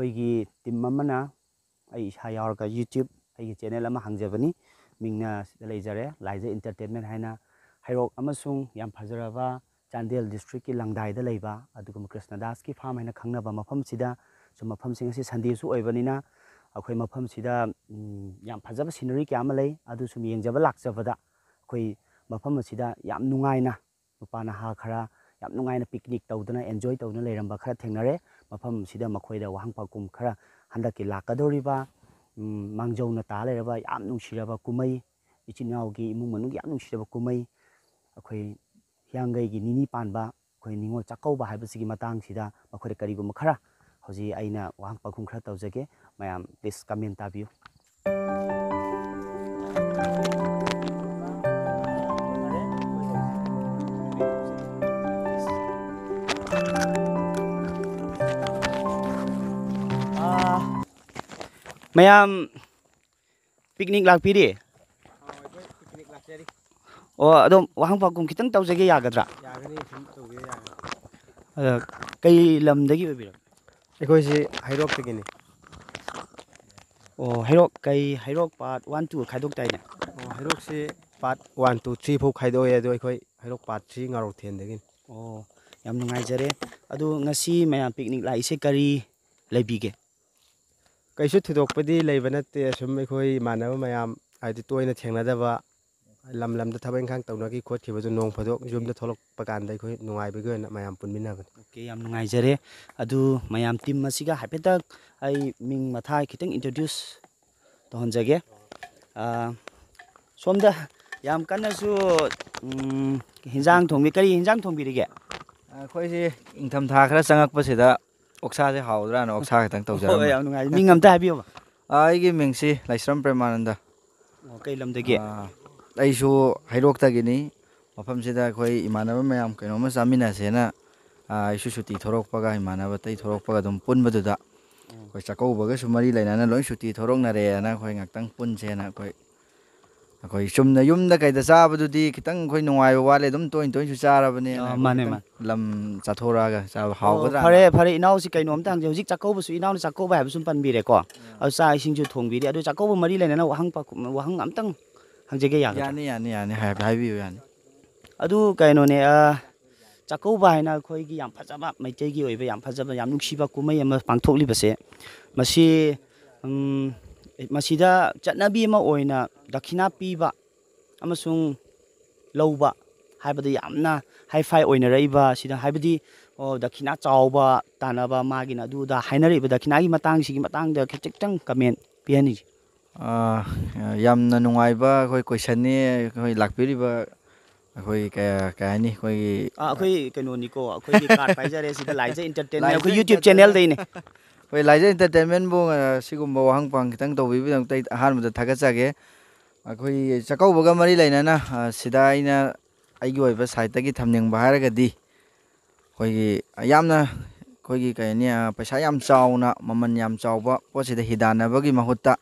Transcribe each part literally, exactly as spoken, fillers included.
ꯑꯩꯒꯤ ꯇꯤꯝ ꯑꯃꯅ ꯑꯩ ꯏꯁꯥ ꯌꯥꯎꯔꯒ YouTube ꯑꯩꯒꯤ ꯆꯦꯅꯦꯜ ꯑꯃ ꯍꯥꯡꯖꯕꯅꯤ꯫ ꯃꯤꯡꯅ ꯁꯤꯗ ꯂꯩꯖꯔꯦ, ꯂꯥꯏꯖ ꯏꯟꯇꯔꯇꯦꯟꯃꯦꯟ ꯍꯥꯏꯅ꯫ ꯍꯩꯔꯣꯛ ꯑꯃꯁꯨꯡ ꯌꯥꯝ ꯐꯖꯔꯕ ꯆꯥꯟꯗꯦꯜ ꯗꯤꯁꯇ꯭ꯔꯤꯛꯀꯤ ꯂꯪꯗꯥꯏꯗ ꯂꯩꯕ, ꯑꯗꯨꯒꯨꯝꯕ ꯀ꯭ꯔꯤꯁꯅꯗꯥꯁꯀꯤ ꯐꯥꯝ ꯍꯥꯏꯅ ꯈꯪꯅꯕ ꯃꯐꯝꯁꯤꯗ, ꯁꯨꯝ ꯃꯐꯝꯁꯤ ꯉꯁꯤ ꯁꯟꯗꯦꯁꯨ ꯑꯣꯏꯕꯅꯤꯅ ꯑꯩꯈꯣꯏ ꯃꯐꯝꯁꯤꯗ, ꯎꯝ, ꯌꯥꯝ ꯐꯖꯕ ꯁꯤꯅꯔꯤ ꯀꯌꯥ ꯑꯃ ꯂꯩ꯫ ꯑꯗꯨ ꯁꯨꯝ ꯌꯦꯡꯖꯕ ꯂꯥꯛꯆꯕꯗ ꯑꯩꯈꯣꯏ ꯃꯐꯝ ꯑꯁꯤꯗ ꯌꯥꯝ ꯅꯨꯡꯉꯥꯏꯅ ꯅꯨꯄꯥ ꯅꯍꯥ ꯈꯔ ꯌꯥꯝ ꯅꯨꯡꯉꯥꯏꯅ ꯄꯤꯛꯅꯤꯛ ꯇꯧꯗꯅ, ꯑꯦꯟꯖꯣꯏ ꯇꯧꯗꯨꯅ ꯂꯩꯔꯝꯕ ꯈꯔ ꯊꯦꯡꯅꯔꯦ꯫ ꯃꯐꯝꯁꯤꯗ ꯃꯈꯣꯏꯗ ꯋꯥꯍꯪ ꯄꯥꯎꯈꯨꯝ ꯈꯔ, ꯍꯟꯗꯛꯀꯤ ꯂꯥꯛꯀꯗꯧꯔꯤꯕ, ꯎꯝ, ꯃꯥꯡꯖꯧꯅ ꯇꯥ ꯂꯩꯔꯕ ꯌꯥꯝ ꯅꯨꯡꯁꯤꯔꯕ ꯀꯨꯝꯍꯩ, ꯏꯆꯤꯟ ꯏꯅꯥꯎꯒꯤ ꯏꯃꯨꯡ ꯃꯅꯨꯡꯒꯤ ꯌꯥꯝ ꯅꯨꯡꯁꯤꯔꯕ ꯀꯨꯝꯍꯩ, ꯑꯩꯈꯣꯏ ꯍꯤꯌꯥꯡꯒꯩꯒꯤ ꯅꯤꯅꯤ ꯄꯥꯟꯕ ꯑꯩꯈꯣꯏ ꯅꯤꯉꯣꯜ ꯆꯥꯛꯀꯧꯕ ꯍꯥꯏꯕꯁꯤꯒꯤ ꯃꯇꯥꯡꯁꯤꯗ ꯃꯈꯣꯏꯗ ꯀꯔꯤꯒꯨꯝꯕ ꯈꯔ ꯍꯧꯖꯤꯛ ꯑꯩꯅ ꯋꯥꯍꯪ ꯄꯥꯎꯈꯨꯝ ꯈꯔ ꯇꯧꯖꯒꯦ꯫ ꯃꯌꯥꯝ please comment ꯇꯥꯕꯤꯌꯨ꯫ ꯃꯌꯥꯝ ꯄꯤꯛꯅꯤꯛ ꯂꯥꯛꯄꯤꯔꯤ? ꯑꯥ, ꯑꯩꯈꯣꯏ ꯄꯤꯛꯅꯤꯛ ꯂꯥꯛꯆꯔꯤ꯫ ꯑꯣ, ꯑꯗꯣ ꯋꯥꯍꯪ ꯄꯥꯎꯈꯨꯝ ꯈꯤꯇꯪ ꯇꯧꯖꯒꯦ, ꯌꯥꯒꯗ꯭ꯔꯥ? ꯌꯥꯒꯅꯤ, ꯁꯨꯝ ꯇꯧꯕꯤꯌꯨ, ꯌꯥꯒꯅꯤ꯫ ꯑꯗ ꯀꯩ ꯂꯝꯗꯒꯤ ꯑꯣꯏꯕꯤꯔꯕ? ꯑꯩꯈꯣꯏꯁꯤ ꯍꯩꯔꯣꯛꯇꯒꯤꯅꯤ꯫ ꯑꯣ, ꯍꯩꯔꯣꯛ ꯀꯩ, ꯍꯩꯔꯣꯛ part one, two ꯈꯥꯏꯗꯣꯛꯇꯥꯏꯅꯦ? ꯑꯣ, ꯍꯩꯔꯣꯛꯁꯤ part one, two, three ꯐꯥꯎ ꯈꯥꯏꯗꯣꯛꯑꯦ, ꯑꯗꯣ ꯑꯩꯈꯣꯏ ꯍꯩꯔꯣꯛ part three ꯉꯥꯔꯣꯛꯊꯦꯟꯗꯒꯤꯅꯤ꯫ ꯑꯣ, ꯌꯥꯝ ꯅꯨꯡꯉꯥꯏꯖꯔꯦ꯫ ꯑꯗꯣ ꯉꯁꯤ ꯃꯌꯥꯝ ꯄꯤꯛꯅꯤꯛ ꯂꯥꯛꯏꯁꯦ ꯀꯔꯤ ꯂꯩꯕꯤꯒꯦ? ꯀꯩꯁꯨ ꯊꯣꯏꯗꯣꯛꯄꯗꯤ ꯂꯩꯕ ꯅꯠꯇꯦ, ꯁꯨꯝ ꯑꯩꯈꯣꯏ ꯏꯃꯥꯟꯅꯕ ꯃꯌꯥꯝ, ꯍꯥꯏꯗꯤ ꯇꯣꯏꯅ ꯊꯦꯡꯅꯗꯕ, ꯂꯝ ꯂꯝꯗ ꯊꯕꯛ ꯏꯪꯈꯥꯡ ꯇꯧꯅꯈꯤ ꯈꯣꯠꯈꯤꯕꯗꯨ ꯅꯣꯡ ꯐꯥꯗꯣꯛ ꯌꯨꯝꯗ ꯊꯣꯛꯂꯛꯄ ꯀꯥꯟꯗ ꯑꯩꯈꯣꯏ ꯅꯨꯡꯉꯥꯏꯕꯒꯤ ꯑꯣꯏꯅ ꯃꯌꯥꯝ ꯄꯨꯟꯃꯤꯟꯅꯕꯅꯤ꯫ ꯑꯣꯀꯦ, ꯌꯥꯝ ꯅꯨꯡꯉꯥꯏꯖꯔꯦ꯫ ꯑꯗꯨ ꯃꯌꯥꯝ ꯇꯤꯝ ꯑꯁꯤꯒ ꯍꯥꯏꯐꯦꯠꯇꯪ ꯑꯩ ꯃꯤꯡ ꯃꯊꯥ ꯈꯤꯇꯪ introduce ꯇꯧꯍꯟꯖꯒꯦ꯫ ꯑꯥ, ꯁꯣꯝꯗ ꯌꯥꯝ ꯀꯟꯅꯁꯨ, ꯎꯝ, ꯍꯤꯟꯖꯥꯡ ꯊꯣꯡꯕꯤ-, ꯀꯔꯤ ꯍꯤꯟꯖꯥꯡ ꯊꯣꯡꯕꯤꯔꯤꯒꯦ? ꯑꯩꯈꯣꯏꯁꯤ ꯏꯪꯊꯝꯊꯥ ꯈꯔ ꯆꯪꯉꯛꯄꯁꯤꯗ ꯑꯣꯛꯁꯥꯁꯦ ꯍꯥꯎꯗ꯭ꯔꯥꯅ ꯑꯣꯛꯁꯥ ꯈꯤꯇꯪ ꯇꯧꯖꯔꯝꯕ꯫ ꯍꯣꯏ, ꯌꯥꯝ ꯅꯨꯡꯉꯥꯏ꯫ ꯃꯤꯡ ꯑꯝꯇ ꯍꯥꯏꯕꯤꯌꯨꯕ꯫ ꯑꯥ, ꯑꯩꯒꯤ ꯃꯤꯡꯁꯤ ꯂꯥꯏꯁ꯭ꯔꯝ ꯄ꯭ꯔꯦꯃꯥꯅꯟꯗ꯫ ꯑꯣ, ꯀꯩ ꯂꯝꯗꯒꯤ? ꯑꯥ, ꯑꯩꯁꯨ ꯍꯩꯔꯣꯛꯇꯒꯤꯅꯤ꯫ ꯃꯐꯝꯁꯤꯗ ꯑꯩꯈꯣꯏ ꯏꯃꯥꯟꯅꯕ ꯃꯌꯥꯝ ꯀꯩꯅꯣꯝꯃ ꯆꯥꯃꯤꯟꯅꯁꯦꯅ, ꯑꯥ, ꯑꯩꯁꯨ ꯁꯨꯇꯤ ꯊꯣꯔꯛꯄꯒ ꯏꯃꯥꯟꯅꯕ ꯑꯇꯩ ꯊꯣꯔꯛꯄꯒ ꯑꯗꯨꯝ ꯄꯨꯟꯕꯗꯨꯗ, ꯎꯝ꯫ ꯑꯩꯈꯣꯏ ꯆꯥꯛꯀꯧꯕꯒꯁꯨ ꯃꯔꯤ ꯂꯩꯅꯅ ꯂꯣꯏ ꯁꯨꯇꯤ ꯊꯣꯔꯛꯅꯔꯦꯅ ꯑꯩꯈꯣꯏ ꯉꯥꯛꯇꯪ ꯄꯨꯟꯁꯦꯅ ꯑꯩꯈꯣꯏ, ꯑꯩꯈꯣꯏ ꯆꯨꯝꯅ ꯌꯨꯝꯗ ꯀꯩꯗ ꯆꯥꯕꯗꯨꯗꯤ ꯈꯤꯇꯪ ꯑꯩꯈꯣꯏ ꯅꯨꯡꯉꯥꯏꯕ ꯋꯥꯠꯂꯦ, ꯑꯗꯨꯝ ꯇꯣꯏꯅ ꯇꯣꯏꯅꯁꯨ ꯆꯥꯔꯕꯅꯤꯅ꯫ ꯑꯥ, ꯑꯩꯈꯣꯏ ꯃꯥꯅꯦ, ꯈꯤꯇꯪ ꯃꯥꯅꯦ꯫ ꯂꯝ ꯆꯥꯊꯣꯔꯛꯑꯒ ꯆꯥꯕ ꯑꯣ, ꯍꯥꯎꯒꯗ꯭ꯔꯥ? ꯐꯔꯦ, ꯐꯔꯦ, ꯏꯅꯥꯎꯁꯤ ꯀꯩꯅꯣꯝꯇ ꯍꯪꯖꯩ꯫ ꯍꯧꯖꯤꯛ ꯆꯥꯛꯀꯧꯕꯁꯨ, ꯏꯅꯥꯎꯅ ꯆꯥꯛꯀꯧꯕ ꯍꯥꯏꯕ ꯁꯨꯝ ꯄꯟꯕꯤꯔꯦꯀꯣ꯫ ꯑꯥ꯫ ꯑꯗꯨ ꯆꯥꯛ ꯏꯁꯤꯡꯁꯨ ꯊꯣꯡꯕꯤꯔꯤ꯫ ꯑꯗꯨ ꯆꯥꯛꯀꯧꯕ ꯃꯔꯤ ꯂꯩꯅꯅ ꯋꯥꯍꯪ ꯄꯥꯈꯨꯝ-, ꯋꯥꯍꯪ ꯑꯝꯇꯪ ꯍꯪꯖꯒꯦ, ꯌꯥꯒꯗ꯭ꯔꯥ? ꯌꯥꯅꯤ, ꯌꯥꯅꯤ, ꯌꯥꯅꯤ, ꯍꯥꯏ-, ꯍꯥꯏꯕꯤꯌꯨ, ꯌꯥꯅꯤ꯫ ꯑꯗꯨ ꯀꯩꯅꯣꯅꯦ, ꯑ, ꯆꯥꯛꯀꯧꯕ ꯍꯥꯏꯅ ꯑꯩꯈꯣꯏꯒꯤ ꯌꯥꯝ ꯐꯖꯕ, ꯃꯩꯇꯩꯒꯤ ꯑꯣꯏꯕ ꯌꯥꯝ ꯐꯖꯕ, ꯌꯥꯝ ꯅꯨꯡꯁꯤꯕ ꯀꯨꯝꯍꯩ ꯑꯃ ꯄꯥꯡꯊꯣꯛꯂꯤꯕꯁꯦ, ꯃꯁꯤ, ꯎꯝ, ꯃꯁꯤꯗ ꯆꯠꯅꯕꯤ ꯑꯃ ꯑꯣꯏꯅ ꯗꯈꯤꯅꯥ ꯄꯤꯕ ꯑꯃꯁꯨꯡ ꯂꯧꯕ ꯍꯥꯏꯕꯗ ꯌꯥꯝꯅ ꯍꯥꯏ ꯐꯥꯏ ꯑꯣꯏꯅꯔꯛꯏꯕ ꯑꯁꯤꯗ, ꯍꯥꯏꯕꯗꯤ, ꯑꯣ, ꯗꯈꯤꯅꯥ ꯆꯥꯎꯕ ꯇꯥꯟꯅꯕ, ꯃꯥꯒꯤꯅ ꯑꯗꯨꯗ ꯍꯥꯏꯅꯔꯛꯏꯕ ꯗꯈꯤꯅꯥꯒꯤ ꯃꯇꯥꯡꯁꯤꯒꯤ ꯃꯇꯥꯡꯗ ꯈꯤꯖꯤꯛꯇꯪ ꯀꯃꯦꯟ ꯄꯤꯍꯟꯅꯤꯡꯉꯤ꯫ ꯑꯥ, ꯌꯥꯝꯅ ꯅꯨꯡꯉꯥꯏꯕ ꯑꯩꯈꯣꯏ ꯀꯣꯏꯁꯟꯅꯤ꯫ ꯑꯩꯈꯣꯏ ꯂꯥꯛꯄꯤꯔꯤꯕ ꯑꯩꯈꯣꯏ ꯀꯌꯥ-, ꯀꯩ ꯍꯥꯏꯅꯤ, ꯑꯩꯈꯣꯏꯒꯤ ꯑꯥ, ꯑꯩꯈꯣꯏ ꯀꯩꯅꯣꯅꯤꯀꯣ, ꯑꯩꯈꯣꯏꯒꯤ ꯀꯥꯔꯠ ꯄꯥꯏꯖꯔꯦ, ꯁꯤꯗ ꯂꯥꯏꯖ ꯏꯟꯇꯔꯇꯦꯟꯃꯦꯟ, ꯑꯩꯈꯣꯏ ꯂꯥꯏꯖ ꯌꯨꯇ꯭ꯌꯨꯕ ꯏꯟꯇꯔꯇꯦꯟꯃꯦꯟ꯫ ꯆꯦꯅꯦꯜꯗꯩꯅꯦ꯫ ꯑꯩꯈꯣꯏ ꯂꯥꯏꯖ ꯏꯟꯇꯔꯇꯦꯟꯃꯦꯟꯕꯨ, ꯑ, ꯁꯤꯒꯨꯝꯕ ꯋꯥꯍꯪ ꯄꯥꯎꯍꯪ ꯈꯤꯇꯪ ꯇꯧꯕꯤꯕꯒꯤꯗꯃꯛꯇ ꯑꯩ ꯑꯍꯥꯟꯕꯗ ꯊꯥꯒꯠꯆꯒꯦ꯫ ꯑꯩꯈꯣꯏ ꯆꯥꯛꯀꯧꯕꯒ ꯃꯔꯤ ꯂꯩꯅꯅ, ꯑ, ꯁꯤꯗ ꯑꯩꯅ ꯑꯩꯒꯤ ꯑꯣꯏꯕ ꯁꯥꯏꯠꯇꯒꯤ ꯊꯝꯅꯤꯡꯕ ꯍꯥꯏꯔꯒꯗꯤ, ꯑꯩꯈꯣꯏꯒꯤ ꯌꯥꯝꯅ, ꯑꯩꯈꯣꯏꯒꯤ ꯀꯩ ꯍꯥꯏꯅꯤ, ꯑ, ꯄꯩꯁꯥ ꯌꯥꯝ ꯆꯥꯎꯅ, ꯃꯃꯜ ꯌꯥꯝ ꯆꯥꯎꯕ ꯄꯣꯠꯁꯤꯗ ꯍꯤꯗꯥꯟꯅꯕꯒꯤ ꯃꯍꯨꯠꯇ,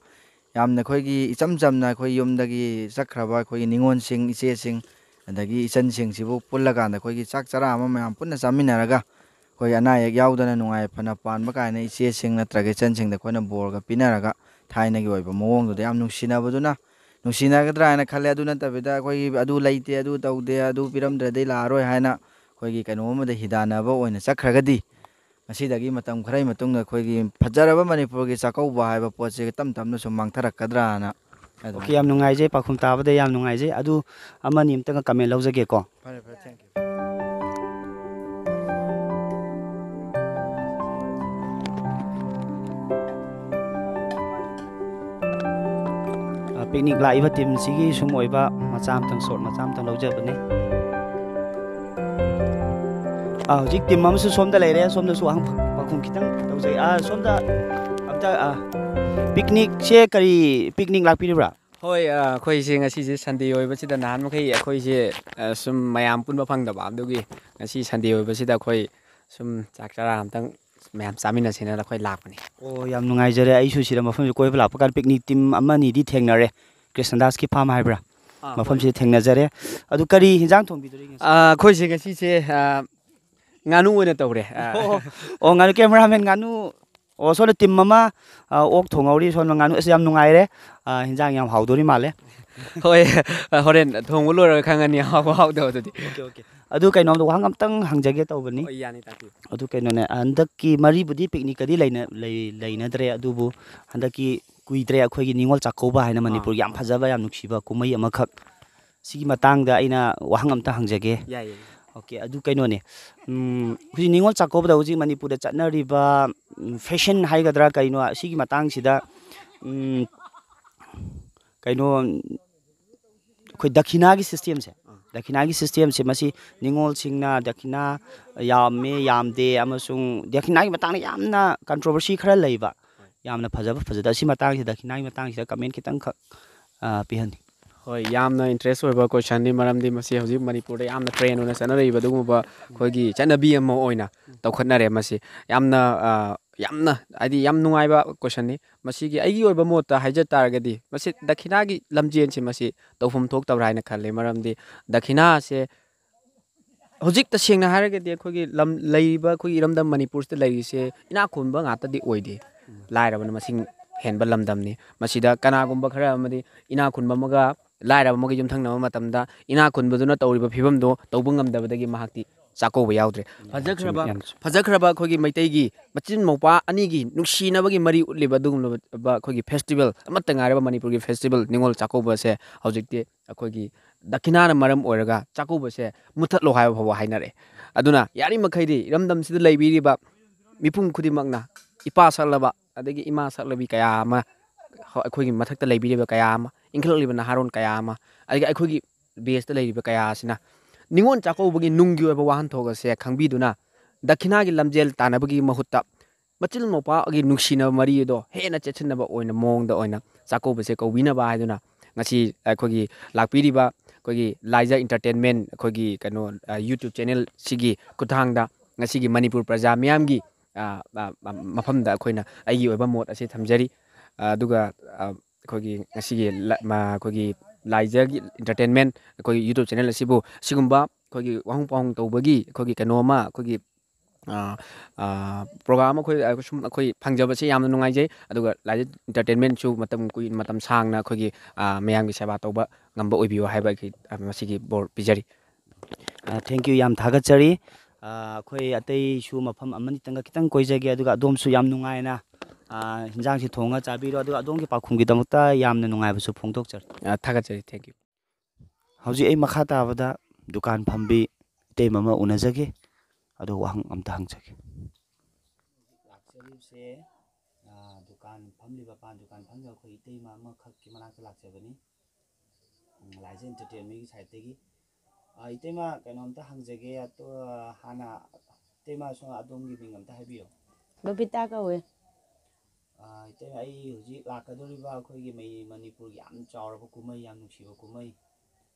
ꯌꯥꯝꯅ ꯑꯩꯈꯣꯏꯒꯤ ꯏꯆꯝ ꯆꯝꯅ ꯑꯩꯈꯣꯏ ꯌꯨꯝꯗꯒꯤ ꯆꯠꯈ꯭ꯔꯕ ꯑꯩꯈꯣꯏꯒꯤ ꯅꯤꯉꯣꯜꯁꯤꯡ, ꯏꯆꯦꯁꯤꯡ, ꯑꯗꯒꯤ ꯏꯆꯟꯁꯤꯡꯁꯤꯕꯨ ꯄꯨꯜꯂꯀꯥꯟꯗ ꯑꯩꯈꯣꯏꯒꯤ ꯆꯥꯛ ꯆꯔꯥ ꯑꯃ ꯃꯌꯥꯝ ꯄꯨꯟꯅ ꯆꯥꯃꯤꯟꯅꯔꯒ, ꯑꯩꯈꯣꯏ ꯑꯅꯥ ꯑꯌꯦꯛ ꯌꯥꯎꯗꯅ ꯅꯨꯡꯉꯥꯏ ꯌꯥꯏꯐꯅ ꯄꯥꯟꯕ ꯀꯥꯏꯅ ꯏꯆꯦꯁꯤꯡ ꯅꯠꯇ꯭ꯔꯒ ꯏꯆꯟꯁꯤꯡꯗ ꯑꯩꯈꯣꯏꯅ ꯕꯣꯔꯒ ꯄꯤꯅꯔꯒ, ꯊꯥꯏꯅꯒꯤ ꯑꯣꯏꯕ ꯃꯑꯣꯡꯗꯨꯗ ꯌꯥꯝ ꯅꯨꯡꯁꯤꯅꯕꯗꯨꯅ, ꯅꯨꯡꯁꯤꯅꯒꯗ꯭ꯔꯥ ꯍꯥꯏꯅ ꯈꯜꯂꯦ꯫ ꯑꯗꯨ ꯅꯠꯇꯕꯤꯗ ꯑꯩꯈꯣꯏꯒꯤ "ꯑꯗꯨ ꯂꯩꯇꯦ, ꯑꯗꯨ ꯇꯧꯗꯦ, ꯑꯗꯨ ꯄꯤꯔꯝꯗ꯭ꯔꯗꯤ ꯂꯥꯛꯑꯔꯣꯏ" ꯍꯥꯏꯅ ꯑꯩꯈꯣꯏꯒꯤ ꯀꯩꯅꯣ ꯑꯃꯗ ꯍꯤꯗꯥꯟꯅꯕ ꯑꯣꯏꯅ ꯆꯠꯈ꯭ꯔꯒꯗꯤ, ꯉꯁꯤꯗꯒꯤ ꯃꯇꯝ ꯈꯔꯒꯤ ꯃꯇꯨꯡꯗ ꯑꯩꯈꯣꯏꯒꯤ ꯐꯖꯔꯕ ꯃꯅꯤꯄꯨꯔꯒꯤ ꯆꯥꯛꯀꯧꯕ ꯍꯥꯏꯕ ꯄꯣꯠꯁꯦ ꯇꯞ ꯇꯞꯅ ꯁꯨꯝ ꯃꯥꯡꯊꯔꯛꯀꯗ꯭ꯔꯥꯅ ꯑꯗꯨꯃꯥꯏꯅ ꯑꯣꯀꯦ, ꯌꯥꯝ ꯅꯨꯡꯉꯥꯏꯖꯩ, ꯄꯥꯎꯈꯨꯝ ꯇꯥꯕꯗ ꯌꯥꯝ ꯅꯨꯡꯉꯥꯏꯖꯩ꯫ ꯑꯗꯨ ꯑꯃꯅꯤ ꯑꯝꯇꯒ ꯀꯃꯦꯟ ꯂꯧꯖꯒꯦꯀꯣ꯫ ꯐꯔꯦ, ꯐꯔꯦ, thank you꯫ ꯑ, ꯄꯤꯛꯅꯤꯛ ꯂꯥꯛꯏꯕ ꯇꯤꯝꯁꯤꯒꯤ ꯁꯨꯝ ꯑꯣꯏꯕ ꯃꯆꯥ ꯑꯃꯇꯪ, ꯁꯣꯔꯠ ꯃꯆꯥ ꯑꯃꯇꯪ ꯂꯧꯖꯕꯅꯦ꯫ ꯑ, ꯍꯧꯖꯤꯛ ꯇꯤꯝ ꯑꯃꯁꯨ ꯁꯣꯝꯗ ꯂꯩꯔꯦ, ꯁꯣꯝꯗꯁꯨ ꯋꯥꯍꯪ ꯄꯥꯎꯈꯨꯝ ꯈꯤꯇꯪ ꯇꯧꯖꯩ꯫ ꯑ, ꯁꯣꯝꯗ ꯑꯝꯇ, ꯑ, ꯄꯤꯛꯅꯤꯛꯁꯦ ꯀꯔꯤ ꯄꯤꯛꯅꯤꯛ ꯂꯥꯛꯄꯤꯔꯤꯕ꯭ꯔꯥ? ꯍꯣꯏ, ꯑ, ꯑꯩꯈꯣꯏꯁꯦ ꯉꯁꯤꯁꯦ ꯁꯟꯗꯦ ꯑꯣꯏꯕꯁꯤꯗ ꯅꯍꯥꯟ ꯃꯈꯩ ꯑꯩꯈꯣꯏꯁꯦ, ꯑ, ꯁꯨꯝ ꯃꯌꯥꯝ ꯄꯨꯟꯕ ꯐꯪꯗꯕ, ꯑꯗꯨꯒꯤ ꯉꯁꯤ ꯁꯟꯗꯦ ꯑꯣꯏꯕꯁꯤꯗ ꯑꯩꯈꯣꯏ ꯁꯨꯝ ꯆꯥꯛ ꯆꯔꯥ ꯑꯝꯇꯪ ꯃꯌꯥꯝ ꯆꯥꯃꯤꯟꯅꯁꯦꯅ ꯑꯩꯈꯣꯏ ꯂꯥꯛꯄꯅꯤ꯫ ꯑꯣ, ꯌꯥꯝ ꯅꯨꯡꯉꯥꯏꯖꯔꯦ꯫ ꯑꯩꯁꯨ ꯁꯤꯗ ꯃꯐꯝꯁꯤ ꯀꯣꯏꯕ ꯂꯥꯛꯄ ꯀꯥꯟꯗ ꯄꯤꯛꯅꯤꯛ ꯇꯤꯝ ꯑꯃ ꯑꯅꯤꯗꯤ ꯊꯦꯡꯅꯔꯦ꯫ ꯀ꯭ꯔꯤꯁꯅꯗꯥꯁꯀꯤ ꯐꯥꯝ ꯍꯥꯏꯕ꯭ꯔꯥ? ꯑꯥ, ꯃꯐꯝꯁꯤꯗ ꯊꯦꯡꯅꯖꯔꯦ꯫ ꯑꯗꯨ ꯀꯔꯤ ꯍꯤꯟꯖꯥꯡ ꯊꯣꯡꯕꯤꯗꯣꯔꯤꯒꯦ ꯉꯁꯤ? ꯑꯥ, ꯑꯩꯈꯣꯏꯁꯦ ꯉꯁꯤꯁꯦ, ꯑꯥ, ꯉꯥꯅꯨ ꯑꯣꯏꯅ ꯇꯧꯔꯦ꯫ ꯑꯥ, ꯑꯣ, ꯑꯣ, ꯉꯥꯅꯨ, ꯀꯦꯃꯦꯔꯥꯃꯦꯟ, ꯉꯥꯅꯨ꯫ ꯑꯣ, ꯁꯣꯝꯗ ꯇꯤꯝ ꯑꯃ, ꯑ, ꯑꯣꯛ ꯊꯣꯡꯍꯧꯔꯤ꯫ ꯁꯣꯝꯗ ꯉꯥꯅꯨ꯫ ꯑꯁ, ꯌꯥꯝ ꯅꯨꯡꯉꯥꯏꯔꯦ꯫ ꯑ, ꯍꯤꯟꯖꯥꯡ ꯌꯥꯝ ꯍꯥꯎꯗꯣꯔꯤ ꯃꯥꯜꯂꯦ꯫ ꯍꯣꯏ, ꯍꯣꯔꯦꯟ ꯊꯣꯡꯕ ꯂꯣꯏꯔꯒ ꯈꯪꯉꯅꯤ ꯍꯥꯎꯕ ꯍꯥꯎꯗꯕꯗꯨꯗꯤ꯫ Okay, okay. ꯑꯗꯨ ꯀꯩꯅꯣꯝꯗ ꯋꯥꯍꯪ ꯑꯝꯇꯪ ꯍꯪꯖꯒꯦ ꯇꯧꯕꯅꯤ꯫ ꯍꯣꯏ, ꯌꯥꯅꯤ, ꯇꯥꯛꯄꯤꯌꯨ꯫ ꯑꯗꯨ ꯀꯩꯅꯣꯅꯦ, ꯍꯟꯗꯛꯀꯤ ꯃꯔꯤꯕꯨꯗꯤ ꯄꯤꯛꯅꯤꯛꯀꯗꯤ ꯂꯩꯅ-, ꯂꯩ-, ꯂꯩꯅꯗ꯭ꯔꯦ, ꯑꯗꯨꯕꯨ ꯍꯟꯗꯛꯀꯤ ꯀꯨꯏꯗ꯭ꯔꯦ ꯑꯩꯈꯣꯏꯒꯤ ꯅꯤꯉꯣꯜ ꯆꯥꯛꯀꯧꯕ ꯍꯥꯏꯅ ꯃꯅꯤꯄꯨꯔꯒꯤ ꯌꯥꯝ ꯐꯖꯕ, ꯌꯥꯝ ꯅꯨꯡꯁꯤꯕ ꯀꯨꯝꯍꯩ ꯑꯃꯈꯛ, ꯁꯤꯒꯤ ꯃꯇꯥꯡꯗ ꯑꯩꯅ ꯋꯥꯍꯪ ꯑꯝꯇ ꯍꯪꯖꯒꯦ꯫ ꯌꯥꯏꯌꯦ꯫ ꯑꯣꯀꯦ, ꯑꯗꯨ ꯀꯩꯅꯣꯅꯦ, ꯎꯝ, ꯍꯧꯖꯤꯛ ꯅꯤꯉꯣꯜ ꯆꯥꯛꯀꯧꯕꯗ ꯍꯧꯖꯤꯛ ꯃꯅꯤꯄꯨꯔꯗ ꯆꯠꯅꯔꯤꯕ, ꯎꯝ, ꯐꯦꯁꯟ ꯍꯥꯏꯒꯗ꯭ꯔꯥ ꯀꯩꯅꯣ, ꯁꯤꯒꯤ ꯃꯇꯥꯡꯁꯤꯗ, ꯎꯝ, ꯀꯩꯅꯣ, ꯑꯩꯈꯣꯏ ꯗꯈꯤꯅꯥꯒꯤ ꯁꯤꯁꯇꯦꯝꯁꯦ, ꯗꯈꯤꯅꯥꯒꯤ ꯁꯤꯁꯇꯦꯝꯁꯦ ꯃꯁꯤ ꯅꯤꯉꯣꯜꯁꯤꯡꯅ ꯗꯈꯤꯅꯥ ꯌꯥꯝꯃꯦ ꯌꯥꯝꯗꯦ ꯑꯃꯁꯨꯡ ꯗꯈꯤꯅꯥꯒꯤ ꯃꯇꯥꯡꯗ ꯌꯥꯝꯅ ꯀꯟꯇ꯭ꯔꯣꯚꯔꯁꯤ ꯈꯔ ꯂꯩꯕ, ꯌꯥꯝꯅ ꯐꯖꯕ ꯐꯖꯗꯕ, ꯁꯤ ꯃꯇꯥꯡꯁꯤꯗ, ꯗꯈꯤꯅꯥꯒꯤ ꯃꯇꯥꯡꯁꯤꯗ ꯀꯃꯦꯟ ꯈꯤꯇꯪꯈꯛ, ꯑ, ꯄꯤꯍꯟꯅꯤꯡꯉꯤ꯫ ꯍꯣꯏ, ꯌꯥꯝꯅ ꯏꯟꯇꯔꯦꯁ ꯑꯣꯏꯕ ꯀꯣꯏꯁꯟꯅꯤ, ꯃꯔꯝꯗꯤ ꯃꯁꯤ ꯍꯧꯖꯤꯛ ꯃꯅꯤꯄꯨꯔꯗ ꯌꯥꯝꯅ ꯇ꯭ꯔꯦꯟ ꯑꯣꯏꯅ ꯆꯠꯅꯔꯛꯏꯕ ꯑꯗꯨꯒꯨꯝꯕ ꯑꯩꯈꯣꯏꯒꯤ ꯆꯠꯅꯕꯤ ꯑꯃ ꯑꯣꯏꯅ ꯇꯧꯈꯠꯅꯔꯦ꯫ ꯃꯁꯤ ꯌꯥꯝꯅ, ꯑ, ꯌꯥꯝꯅ, ꯍꯥꯏꯗꯤ, ꯌꯥꯝ ꯅꯨꯡꯉꯥꯏꯕ ꯀꯣꯏꯁꯟꯅꯤ꯫ ꯃꯁꯤꯒꯤ ꯑꯩꯒꯤ ꯑꯣꯏꯕ ꯃꯣꯠꯇ ꯍꯥꯏꯖ ꯇꯥꯔꯒꯗꯤ, ꯃꯁꯤ ꯗꯈꯤꯅꯥꯒꯤ ꯂꯝꯖꯦꯟꯁꯤ ꯃꯁꯤ ꯇꯧꯐꯝ ꯊꯣꯛꯇꯕ꯭ꯔꯥ ꯍꯥꯏꯅ ꯈꯜꯂꯤ꯫ ꯃꯔꯝꯗꯤ ꯗꯈꯤꯅꯥꯁꯦ ꯍꯧꯖꯤꯛ ꯇꯁꯦꯡꯅ ꯍꯥꯏꯔꯒꯗꯤ ꯑꯩꯈꯣꯏꯒꯤ ꯂꯝ, ꯂꯩꯔꯤꯕ ꯑꯩꯈꯣꯏꯒꯤ ꯏꯔꯝꯗꯝ ꯃꯅꯤꯄꯨꯔꯁꯤꯗ ꯂꯩꯔꯤꯁꯦ ꯏꯅꯥꯛ ꯈꯨꯟꯕ ꯉꯥꯛꯇꯗꯤ ꯑꯣꯏꯗꯦ, ꯂꯥꯏꯔꯕꯅ ꯃꯁꯤꯡ ꯍꯦꯟꯕ ꯂꯝꯗꯝꯅꯤ꯫ ꯃꯁꯤꯗ ꯀꯅꯥꯒꯨꯝꯕ ꯈꯔ ꯑꯃꯗꯤ ꯏꯅꯥꯛ ꯈꯨꯟꯕ ꯑꯃꯒ ꯂꯥꯏꯔꯕ ꯑꯃꯒ ꯌꯨꯝꯊꯪꯅꯕ ꯃꯇꯝꯗ, ꯏꯅꯥꯛ ꯈꯨꯟꯕꯗꯨꯅ ꯇꯧꯔꯤꯕ ꯐꯤꯕꯝꯗꯣ ꯇꯧꯕ ꯉꯝꯗꯕꯗꯒꯤ ꯃꯍꯥꯛꯇꯤ ꯆꯥꯛꯀꯧꯕ ꯌꯥꯎꯗ꯭ꯔꯦ꯫ ꯐꯖꯈ꯭ꯔꯕ, ꯌꯥꯝ ꯆꯨꯝꯃꯤ꯫ ꯐꯖꯈ꯭ꯔꯕ ꯑꯩꯈꯣꯏꯒꯤ ꯃꯩꯇꯩꯒꯤ ꯃꯆꯤꯟ ꯃꯧꯄꯥ ꯑꯅꯤꯒꯤ ꯅꯨꯡꯁꯤꯅꯕꯒꯤ ꯃꯔꯤ ꯎꯠꯂꯤꯕ ꯑꯗꯨꯒꯨꯝꯂꯕ ꯑꯩꯈꯣꯏꯒꯤ ꯐꯦꯁꯇꯤꯚꯦꯜ ꯑꯃꯠꯇ ꯉꯥꯏꯔꯕ ꯃꯅꯤꯄꯨꯔꯒꯤ ꯐꯦꯁꯇꯤꯚꯦꯜ ꯅꯤꯉꯣꯜ ꯆꯥꯛꯀꯧꯕ ꯑꯁꯦ ꯍꯧꯖꯤꯛꯇꯤ ꯑꯩꯈꯣꯏꯒꯤ ꯗꯈꯤꯅꯥꯅ ꯃꯔꯝ ꯑꯣꯏꯔꯒ ꯆꯥꯛꯀꯧꯕꯁꯦ ꯃꯨꯠꯊꯠꯂꯣ ꯍꯥꯏꯕ ꯐꯥꯎꯕ ꯍꯥꯏꯅꯔꯛꯑꯦ꯫ ꯑꯗꯨꯅ ꯌꯥꯔꯤꯃꯈꯩꯗꯤ ꯏꯔꯝꯗꯝꯁꯤꯗ ꯂꯩꯕꯤꯔꯤꯕ ꯃꯤꯄꯨꯝ ꯈꯨꯗꯤꯡꯃꯛꯅ ꯏꯄꯥ ꯁꯛꯂꯕ ꯑꯗꯒꯤ ꯏꯃꯥ ꯁꯛꯂꯕꯤ ꯀꯌꯥ ꯑꯃ, ꯍ-, ꯑꯩꯈꯣꯏꯒꯤ ꯃꯊꯛꯇ ꯂꯩꯕꯤꯔꯤꯕ ꯀꯌꯥ ꯑꯃ, ꯏꯟꯈꯠꯂꯛꯂꯤꯕ ꯅꯍꯥꯔꯣꯜ ꯀꯌꯥ ꯑꯃ, ꯑꯗꯒꯤ ꯑꯩꯈꯣꯏꯒꯤ ꯕꯦꯁꯇ ꯂꯩꯔꯤꯕ ꯀꯌꯥ ꯑꯁꯤꯅ ꯅꯤꯉꯣꯜ ꯆꯥꯛꯀꯧꯕꯒꯤ ꯅꯨꯡꯒꯤ ꯑꯣꯏꯕ ꯋꯥꯍꯟꯊꯣꯛ ꯑꯁꯦ ꯈꯪꯕꯤꯗꯨꯅ ꯗꯈꯤꯅꯥꯒꯤ ꯂꯝꯖꯦꯜ ꯇꯥꯟꯅꯕꯒꯤ ꯃꯍꯨꯠꯇ ꯃꯆꯤꯟ ꯃꯧꯄꯥꯒꯤ ꯅꯨꯡꯁꯤꯅꯕ ꯃꯔꯤ ꯑꯗꯣ ꯍꯦꯟꯅ ꯆꯦꯠꯁꯤꯟꯅꯕ ꯑꯣꯏꯅ, ꯃꯑꯣꯡꯗ ꯑꯣꯏꯅ ꯆꯥꯛꯀꯧꯕꯁꯦ ꯀꯧꯕꯤꯅꯕ ꯍꯥꯏꯗꯨꯅ ꯉꯁꯤ ꯑꯩꯈꯣꯏꯒꯤ ꯂꯥꯛꯄꯤꯔꯤꯕ ꯑꯩꯈꯣꯏꯒꯤ ꯂꯥꯏꯖ ꯏꯟꯇꯔꯇꯦꯟꯃꯦꯟ, ꯑꯩꯈꯣꯏꯒꯤ ꯀꯩꯅꯣ, ꯑ, ꯌꯨꯇ꯭ꯌꯨꯕ ꯆꯦꯅꯦꯜ ꯁꯤꯒꯤ ꯈꯨꯠꯊꯥꯡꯗ ꯉꯁꯤꯒꯤ ꯃꯅꯤꯄꯨꯔ ꯄ꯭ꯔꯖꯥ ꯃꯤꯌꯥꯝꯒꯤ, ꯑ, ꯑ, ꯑ, ꯃꯐꯝꯗ ꯑꯩꯈꯣꯏꯅ ꯑꯩꯒꯤ ꯑꯣꯏꯕ ꯃꯣꯠ ꯑꯁꯤ ꯊꯝꯖꯔꯤ꯫ ꯑ, ꯑꯗꯨꯒ, ꯑ, ꯑꯩꯈꯣꯏꯒꯤ ꯉꯁꯤꯒꯤ ꯂ-, ꯃ-, ꯑꯩꯈꯣꯏꯒꯤ ꯂꯥꯏꯖꯒꯤ ꯏꯟꯇꯔꯇꯦꯟꯃꯦꯟ ꯑꯩꯈꯣꯏꯒꯤ YouTube ꯆꯦꯅꯦꯜ ꯑꯁꯤꯕꯨ ꯑꯁꯤꯒꯨꯝꯕ ꯑꯩꯈꯣꯏꯒꯤ ꯋꯥꯍꯪ ꯄꯥꯎꯍꯪ ꯇꯧꯕꯒꯤ ꯑꯩꯈꯣꯏꯒꯤ ꯀꯩꯅꯣ ꯑꯃ ꯑꯩꯈꯣꯏꯒꯤ, ꯑ, ꯑ, ꯄ꯭ꯔꯣꯒ꯭ꯔꯥꯝ ꯑꯩꯈꯣꯏ, ꯑ, ꯁꯨꯝ ꯑꯩꯈꯣꯏ ꯐꯪꯖꯕꯁꯦ ꯌꯥꯝꯅ ꯅꯨꯡꯉꯥꯏꯖꯩ꯫ ꯑꯗꯨꯒ ꯂꯥꯏꯖ ꯏꯟꯇꯔꯇꯦꯟꯃꯦꯟꯁꯨ ꯃꯇꯝ ꯀꯨꯏ-, ꯃꯇꯝ ꯁꯥꯡꯅ ꯑꯩꯈꯣꯏꯒꯤ, ꯑ, ꯃꯌꯥꯝꯒꯤ ꯁꯦꯕꯥ ꯇꯧꯕ ꯉꯝꯕ ꯑꯣꯏꯕꯤꯌꯨ ꯍꯥꯏꯕ ꯑꯩꯈꯣꯏ, ꯑ, ꯃꯁꯤꯒꯤ ꯕꯣꯔ ꯄꯤꯖꯔꯤ꯫ ꯊꯦꯡꯀ꯭ꯌꯨ, ꯌꯥꯝ ꯊꯥꯒꯠꯆꯔꯤ꯫ ꯑ, ꯑꯩꯈꯣꯏ ꯑꯇꯩꯁꯨ ꯃꯐꯝ ꯑꯃꯅꯤꯇꯪꯒ ꯈꯤꯇꯪ ꯀꯣꯏꯖꯒꯦ, ꯑꯗꯨꯒ ꯑꯗꯣꯝꯁꯨ ꯌꯥꯝ ꯅꯨꯡꯉꯥꯏꯅ, ꯑ, ꯍꯤꯟꯖꯥꯡꯁꯤ ꯊꯣꯡꯉ ꯆꯥꯕꯤꯔꯣ, ꯑꯗꯨꯒ ꯑꯗꯣꯝꯒꯤ ꯄꯥꯎꯈꯨꯝꯒꯤꯗꯃꯛꯇ ꯌꯥꯝꯅ ꯅꯨꯡꯉꯥꯏꯕꯁꯨ ꯐꯣꯡꯗꯣꯛꯆꯔꯤ꯫ ꯑ, ꯊꯥꯒꯠꯆꯔꯤ꯫ ꯊꯦꯡꯀ꯭ꯌꯨ꯫ ꯍꯧꯖꯤꯛ ꯑꯩ ꯃꯈꯥ ꯇꯥꯕꯗ ꯗꯨꯀꯥꯟ ꯐꯝꯕꯤ ꯏꯇꯩꯃ ꯑꯃ ꯎꯅꯖꯒꯦ, ꯑꯗꯨꯒ ꯋꯥꯍꯪ ꯑꯝꯇ ꯍꯪꯖꯒꯦ꯫ ꯂꯥꯛꯆꯔꯤꯕꯁꯦ, ꯑ, ꯗꯨꯀꯥꯟ ꯐꯝꯂꯤꯕ, ꯄꯥꯟ ꯗꯨꯀꯥꯟ ꯐꯝꯂꯤꯕ ꯑꯩꯈꯣꯏ ꯏꯇꯩꯃ ꯑꯃꯈꯛꯀꯤ ꯃꯅꯥꯛꯇ ꯂꯥꯛꯆꯕꯅꯤ꯫ ꯎꯝ, ꯂꯥꯏꯖ ꯏꯟꯇꯔꯇꯦꯟꯃꯦꯟꯒꯤ ꯁꯥꯏꯠꯇꯒꯤ꯫ ꯑ, ꯏꯇꯩꯃ, ꯀꯩꯅꯣꯝꯇ ꯍꯪꯖꯒꯦ꯫ ꯑꯇꯣ-, ꯍꯥꯟꯅ ꯏꯇꯩꯃ, ꯁꯣꯝ ꯑꯗꯣꯝꯒꯤ ꯃꯤꯡ ꯑꯝꯇ ꯍꯥꯏꯕꯤꯌꯨ꯫ ꯕꯕꯤꯇꯥ ꯀꯧꯋꯦ꯫ ꯑ, ꯏꯇꯩꯃ, ꯑꯩ ꯍꯧꯖꯤꯛ ꯂꯥꯛꯀꯗꯧꯔꯤꯕ ꯑꯩꯈꯣꯏꯒꯤ ꯃꯩ-, ꯃꯅꯤꯄꯨꯔꯒꯤ ꯌꯥꯝ ꯆꯥꯎꯔꯕ ꯀꯨꯝꯍꯩ, ꯌꯥꯝ ꯅꯨꯡꯁꯤꯕ ꯀꯨꯝꯍꯩ,